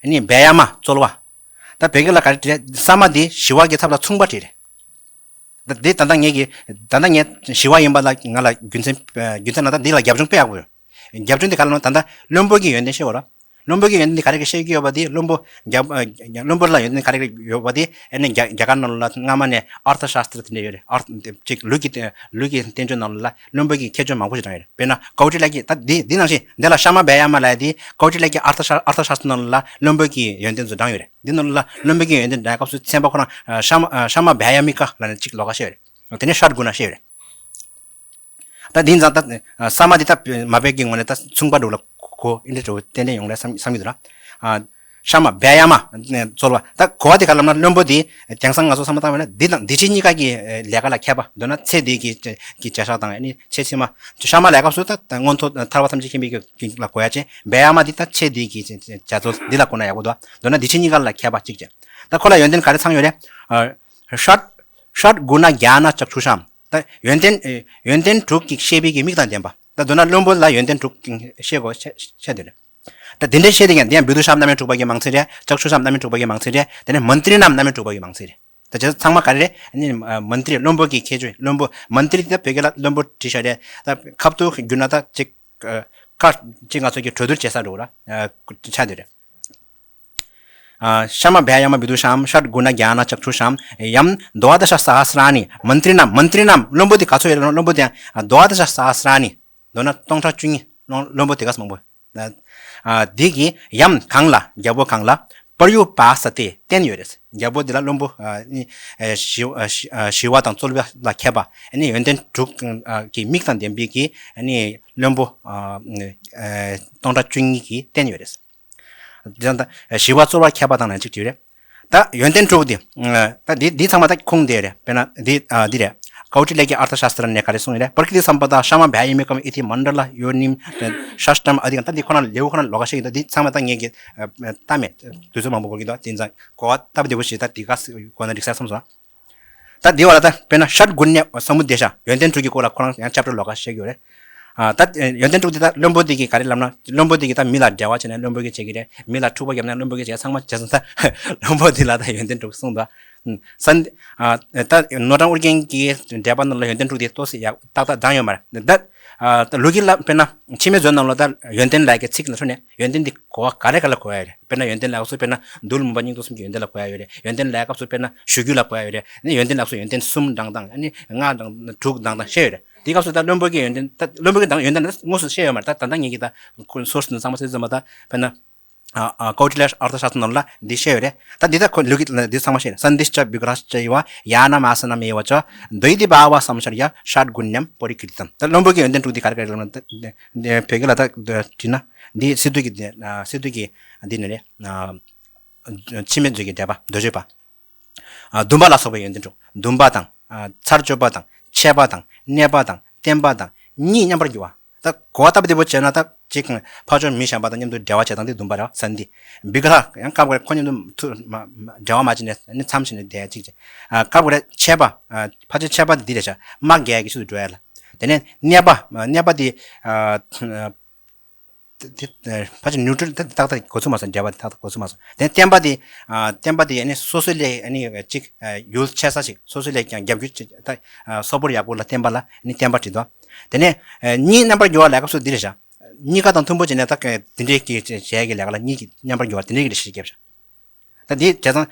ཨ་ནི་བྱཱ་ཡ་མ་རྩོལ་བ། ད་བོད་སྐད་ལ་ག་རེ་བྲིས་རེད། ས་མ་འདི་ཞི་བ་གི་ཚབ་ལ་མཚུངས་པ་བྲིས་རེད། ད་འདི་ད་ལྟ་ངས་ཀྱི་ད་ལྟ་ངས་ཞི་བ་ཡིན་པ་ལ་ང་ལ་རྒྱུ་མཚན། རྒྱུ་མཚན་ལ་ད་འདི་ལ་རྒྱབ་ལྗོངས་དཔེ་ཡག་པོ་ཡོད། རྒྱབ་ལྗོངས་འདི་ག་ལ་ནོ། ད་ལྟ་བློན་པོ་གི་ཡོན་ཏན་ཤེས་དགོས་ར། བློན་པོ་གི་ཡོན་ཏན་འདི་ག་རེ་གི་ཤེས་ཀྱི་ཡོད་པ་འདི། བློན་པོ་རྒྱབ། བློན་པོ་ལ་ཡོན་ཏན་ག་རེ་གི་ཡོད་པ་འདི། ཨ་ནི་རྒྱ་རྒྱ་གར་ནང་ལ་སྔ་མ་ནས་ཨར་ཐ་ཤཱསྟྲ་དེ་འདྲ་ཡོད་རེད། ཨར་ཅིག་ལུགས་ཀྱི་ལུགས་ཀྱི་བསྟན་བཅོས་ནང་ལ་བློན་པོ་གི་ཁྱད་ཆོས་མང་པོ་ཞིག་དྲངས་ཡོད་རེད། དཔེར་ན་ཀའུ་ཊི་ལ་གི་ད་འདི་འདི་ནང་བཞིན་འདི་ལ་ཤ་མ་བྱཱ་ཡ་མ་ལབ་ཡ་འདི་ཀའུ་ཊི་ལ་གི་ཨར་ཐ་ཤཱ་ཨར་ཐ་ཤཱསྟྲ་ནང་ལ་བློན་པོ་གི་ཡོན་ཏན་ཚོ་དྲངས་ཡོད་རེད། འདི་ནང་ལ་བློན་པོ་གི་ཡོན་ཏན་དྲངས་སྐབས་སུ་ཚན་པ་ཁོ་རང་ཤ་མ་ཤ་མ་བྱཱ་ཡ་མི་ཀ་ལབ་ནས་ཅིག་ལོགས་ཀ་བཤད་ཡོད་རེད། དེ་ནས་ཤཌ་གུ་ཎ་བཤད་ཡོད་རེད། ད་འདི་ཙང་ད་ས་མ་འདི་ད་མ་དཔེ་གི་ངོས་ནས་ད་མཚུངས་པ་འདྲ་བོ་ལ་གོ། འདི་འདྲ་བོ་ཏན་ཏན་ཡོང་རེད་བསམ་བསམ་གྱི་འདུག་ལ། ཤ་མ་བྱཱ་ཡ་མ་རྩོལ་བ། ད་གོ་བ་དེ་ག་ལབ་ན་བློན་པོ་འདི་དེང་སང་ང་ཚོ་བསམ་བློ་བཏང་བ་ན་འདི་དང་འདི་ཕྱི་གཉིས་ཀ་གི་ལས་ཀ་ལ་མཁས་པ། མདོར་ན་ཚེ་འདི་གི་གི་བྱ་གཞག་དང་ཨ་ནི་ཚེ་ཕྱི་མ། ཤ་མ་ལབ་སྐབས་སུ་ད་མངོན་མཐོ་ཐར་པ་ཐམས་ཅད་མཁྱེན་པའི་གི་ལ་གོ་ཡ་ཅན། བྱཱ་ཡ་མ་འདི་ད་ཚེ་འདི་གི་བྱ་རྩོལ་འདི་ལ་གོ་ན་ཡག་པོ་འདུག། མདོར་ན་འདི་ཕྱི་གཉིས་ཀ་ལ་མཁས་པ་གཅིག་ཅན། ད་ཁོ་ལ་ཡོན་ཏན་ག་རེ་ཚང་ཡོད་རེད། ཤར་ཤར་གུ་ན་གྱ་ན་ཅག་ཆུ་ཤམ། ད་ཡོན་ཏན་ཡོན་ཏན་དྲུག་གིས་བཤད་པའི་གི་མིག་དང་ལྡན་པ། ད་མདོར་ན་བློན་པོ་ལ་ཡོན་ཏན་དྲུག་བཤད་དགོས་བཤད་དགོས་རེད། ད་དེ་འདྲ་བཤད་དེ་ཡང་དེ་ཡང་བི་དུ་ཤམ་རྣམ་དབྱེ་དྲུག་པ་གི་མང་ཚིག་རེད། ཅག་ཆུ་ཤམ་རྣམ་དབྱེ་དྲུག་པ་གི་མང་ཚིག་རེད། དེ་ནས་མན་ཏྲི་ནམ་རྣམ་དབྱེ་དྲུག་པ་གི་མང་ཚིག་རེད། ད་ཅི་ཚང་མ་ག་རེ་རེད། ཨ་ནི་མན་ཏྲི་བློན་པོ་གི་ཁྱད་ཆོས། བློན་པོ་མན་ཏྲི་དེ་བོད་སྐད་ལ་བློན་པོ་བྲིས་ཤག་རེད། ད་ཁབ་ཏུ་བསྒྱུར་ན་ད་ཅིག་ཁ་ཅིག་ང་ཚོ་གི་གྲོས་བསྡུར་བྱེད་ས་འགྲོ་ར་ཆ་དེ་རེད། ཤ་མ་བྷྱ་ཡ་མ་བི་དུ་ཤམ་ཤད་གུ་ན་གྱ་ན་ཅག་ཆུ་ཤམ། ཡམ་དྭ་ཝ་དཱ་ཤ་ས་ཧ་སྲ་ནི་མན་ཏྲི་ནམ། མན་ཏྲི་ནམ་བློན་པོ་དེ་ག་ཚོད་ཡོད་རེད། བློན་པོ་དེ་ཡང་དྭ་ཝ་དཱ་ཤ་ས་ཧ་སྲ་ནི། མདོར་ན་སྟོང་ཕྲག་བཅུ་གཉིས། བློན་པོ་དེ་ག་ཚོད་མང་པོ། ཨ། འདི་གི་ཡམ་གང་ལ། རྒྱལ་པོ་གང་ལ། པར་ཡུ་པ་ས་ཏེ་རྟེན་ཡོད་རེད། རྒྱལ་པོ་འདི་ལ་བློན་པོ་ཨ་ནི་ཨ་ཞི་ཨ་ཞི་ཨ་ཞི་བ་དང་རྩོལ་བ་ལ་མཁས་པ། ཨ་ནི་ཡོན་ཏན་དྲུག་ཨ་གི་མིག་དང་ལྡན་པའི་གི་ཨ་ནི་བློན་པོ་ཨ་ཨ་སྟོང་ཕྲག་བཅུ་གཉིས་ཀྱི་རྟེན་ཡོད་རེད། འདི་ལ་ད་ཞི་བ་རྩོལ་བ་མཁས་པ་དང་ལན་གཅིག་བྲིས་རེད། ད་ཡོན་ཏན་དྲུག་འདི། ད་འདི་འདི་ཚང་མ་ད་ཁུངས་འདི་རེད། དཔེར་ན་འདི་ཨ་འདི་རེད། ཀའུ་ཊི་ལྱ་གི་ཨརྠ་ཤཱསྟྲ་ནས་ག་རེ་གསུངས་ཡོད་རེད། པྲ་ཀྲི་ཏི་སམ་པ་ད་ཤ་མ་བྷྱ་ཡེ་མི་ཀམ་ཨི་ཐི་མན་ཌ་ལ་ཡོ་ནིམ་ཤ་ཤྟམ་ཨ་དི་གམ། ད་འདི་ཁོ་ན་ལེའུ་ཁོ་ན་ལོགས་ཀ་བཤད་ཀྱི་འདུག་འདི་ཚང་མ་ད་ངས་ཀྱི་ལྟ་མེད། དུས་ཚོད་མང་པོ་འགོར་གྱི་འདུག་དེ་ཙང་གོ་བ་སྟབས་བདེ་པོ་ཞིག་ད་འདི་ག་གོ་ན་འགྲིག་ས་བསམ་སོང་། ད་འདི་བ་ལ་ད་དཔེར་ན་ཤད་གུ་ན་ས་མུ་དེ་ཤ་ཡོན་ཏན་དྲུག་གི་སྐོར་ལ་ཁོ་རང་ཡང་ཆེབ་ཊར་ལོགས་ཀ་བཤད་ཀྱི་ཡོད་རེད། ཨ་ད་ཡོན་ཏན་དྲུག་འདི་ད་བློན་པོ་འདི་གིས་ག་རེ་ལབ་ན། བློན་པོ་འདི་གིས་ད་མི་ལ་འབྲེལ་བ་བྱས་ན་བློན་པོ་གིས་བྱེད་ཀྱི་རེད། མི་ལ་འཁྲུག་པ་བརྒྱབ་ན་བློན་པོ་གིས་བྱེད། ཚང་མ་བྱས་སོང་། ད་བློན་པོ་འདི་ལ་ད་ཡོན་ཏན་དྲུག་གསུངས་འདུག་ས་འདི་ཨ་ད་ནོར་བྲང་ཨོ་རྒྱན་གྱི་འགྲེལ་པ་ནང་ལ་ཡོན་ཏན་དྲུག་འདི་ཏོག་ཙམ་ཡག་ཏག་ཏག་སྦྱངས་ཡོད་མ་རེད། ད་ཨ་ད་ལུགས་ཀྱི་ལ་དཔེར་ན་འཆི་མེད་མཛོད་ནང་ལ་ད་ཡོན་ཏན་ལབ་ཀྱི་ཚིག་ལ་འཕྲོས་ནས་ཡོན་ཏན་འདི་གོ་བ་ག་རེ་ག་ལ་གོ་ཡ་རེད། དཔེར་ན་ཡོན་ཏན་ལབ་སྐབས་སུ་དཔེར་ན་རྡུལ་མུན་པ་སྙིང་སྟོབས་གསུམ་གྱི་ཡོན་ཏན་ལ་གོ་ཡ་ཡོད་རེད། ཡོན་ཏན་ལབ་སྐབས་སུ་དཔེར་ན་གཞུ་རྒྱུད་ལ་གོ་ཡ་ཡོད་རེད། ཨ་ནི་ཡོན་ཏན་ལབ་སྐབས་སུ་ཡོན་ཏན་གསུམ་དང་དང་ཨ་ནི་ལྔ་དང་དྲུག་དང་དང་བཤད་ཡོད་རེད། དེ་སྐབས་སུ་ད་བློན་པོ་གི་ཡོན་ཏན་ད་བློན་པོ་གི་དང་ཡོན་ཏན་ད་དངོས་སུ་བཤད་ཡོད་མ་རེད། ད་ད་ལྟ་ངེད་ཀྱིས་ད་ཁོ་སོར་སི་ནང་ཚང་མ་བཤད་ཙམ་པ་ད་དཔེར་ན་ཨ་ཨ་ཀའུ་ཊི་ལྱ་ཨརྠ་ཤཱསྟྲ་ནང་ལ་འདི་བཤད་ཡོད་རེད། ད་འདི་ད་ཁོ་ལུགས་ཀྱི་འདི་ཚང་མ་བཤད་རེད། སན་དིཤ་ཅ་བི་ག་ར་ཅ་ཡེ་བ་ཡཱ་ན་མཱ་ས་ན་མེ་ཝ་ཅ་དྭ་ཏི་བྷ་བ་སམ་ཤར་ཡ་ཤད་གུ་ན་ཡམ་པོ་རི་ཀི་རི་ཏམ། ད་བློན་པོ་གི་ཡོན་ཏན་དྲུག་འདི་ག་རེ་ག་རེ་ལབ་ན། ད་འདི་བོད་སྐད་ལ་ད་བྲིས་ན་འདི་སི་ཏུ་གི་འདི་སི་ཏུ་གི་འདི་ནི་རེད། འཆི་མེད་མཛོད་ཀྱི་འགྲེལ་པ་མདོ་བརྗོད་པ། ཨ་འདུན་པ་ལ་སོགས་པའི་ཡོན་ཏན་དྲུག་འདུན་པ་དང་། ཨ་ཚར་གཅོད་པ་དང་། ཆད་པ་དང་། གནས་པ་དང་། བརྟན་པ་དང་། གཉིད་མཉམ་པར་རྒྱུ་བ། ད་གོ་བ་སྟབས་བདེ་པོ་བྱས་ན་ད་ཅིག་ཕར་ཕྱོགས་མི་གཞན་པ་དང་མཉམ་དུ་འབྲེལ་བ་བྱེད་སྟངས་དེ་འདུན་པ་རེད་བ། སན་དི། བི་ག་ར་ཡང་སྐབས་འགའ་ཁོ་མཉམ་དུ་ཐུ་མ་མ་འབྲེལ་བ་མ་བྱས་ནས་ནི་མཚམས་བྱས་ནས་བསྡད་ཅིག་བྱས། ཨ་སྐབས་འགའ་ཆད་པ། ཨ་ཕར་ཕྱོགས་ཆད་པ་འདི་རེད་ཤག་མ་རྒྱག་གི་ཆེད་དུ་འགྲོ་ཡ་ལ། དེ་ནས་གནས་པ། ཨ་གནས་པ་དེ་ཨ། དེ་དེ་ཕལ་ཆེར་ནིའུ་ཊྲལ་དེ་ཏག་ཏག་གོ་ཚུགས་མ་སོང་། འགྲེལ་པ་དེ་ཏག་ཏག་གོ་ཚུགས་མ་སོང་། དེ་བརྟན་པ་དེ་ཨ་བརྟན་པ་དེ་ཨ་ནི་སོ་སོ་ལས་ཨ་ནི་ཅིག་ཡུལ་ཆེ་ས་ཞིག་སོ་སོ་ལས་ཀྱང་རྒྱབ་སྐྱོར་ཅིག་ད་གསོག་པོར་ཡག་པོ་ལ་བརྟན་པ་ལ་ཨ་ནི་བརྟན་པ་བྲིས་འདུག་དེ་ནས་གཉིད་མཉམ་པར་རྒྱུ་བ་ལབ་སྐབས་སུ་འདི་རེད་ཤག་གཉིས་ཀ་དང་མཐུན་པོ་བྱས་ནས་ད་དེ་འདྲའི་གི་བྱས་ཀྱི་ལས་ཀ་ལ་གཉིད་ཀྱི་མཉམ་པར་རྒྱུ་བ་དེ་འདྲའི་གི་འགྲེལ་བཤད་བརྒྱབ་ཤག་ད་འདི་བྱས་ཙང་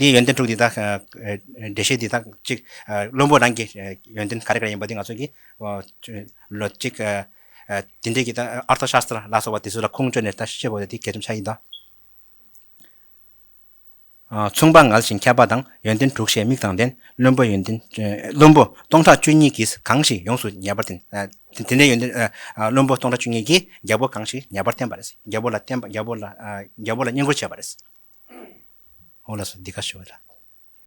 འདི་ཡོན་ཏན་དྲུག་འདི་ད་འགྲེལ་བཤད་འདི་ད་ཅིག་བློན་པོ་རང་གི་ཡོན་ཏན་ག་རེ་ག་རེ་ཡིན་པ་འདི་ང་ཚོ་གི་ལོ་གཅིག་དེ་འདྲའི་གི་ད་ཨརྠ་ཤཱསྟྲ་ལ་སོགས་པ་དེ་ཚོ་ལ་ཁུངས་བཅོལ་ནས་ད་བཤད་དགོས་ཏེ་དེ་གལ་ཆེན་ཆགས་ཀྱི་འདུག་མཚུངས་པ་ངལ་ཞིང་མཁས་པ་དང་། ཡོན་ཏན་དྲུག་ཤེས་མིག་དང་ལྡན། བློན་པོ་ཡོན་ཏན་བློན་པོ་སྟོང་ཕྲག་བཅུ་གཉིས་ཀྱིས། གང་ཞིག་ཡོངས་སུ་ཉེས་པར་བསྟན། དེ་འདྲའི་ཡོན་ཏན་བློན་པོ་སྟོང་ཕྲག་བཅུ་གཉིས་ཀྱིས་རྒྱལ་པོ་གང་ཞིག་ཉེས་པར་བསྟན་པ་རེད། རྒྱལ་པོ་ལ་བསྟན་པ་རྒྱལ་པོ་ལ་རྒྱལ་པོ་ལ་བསྙེན་བཀུར་བྱས་པ་རེད། འོ་ལགས་སོ། འདི་ག་ཞུ་བ་རེད།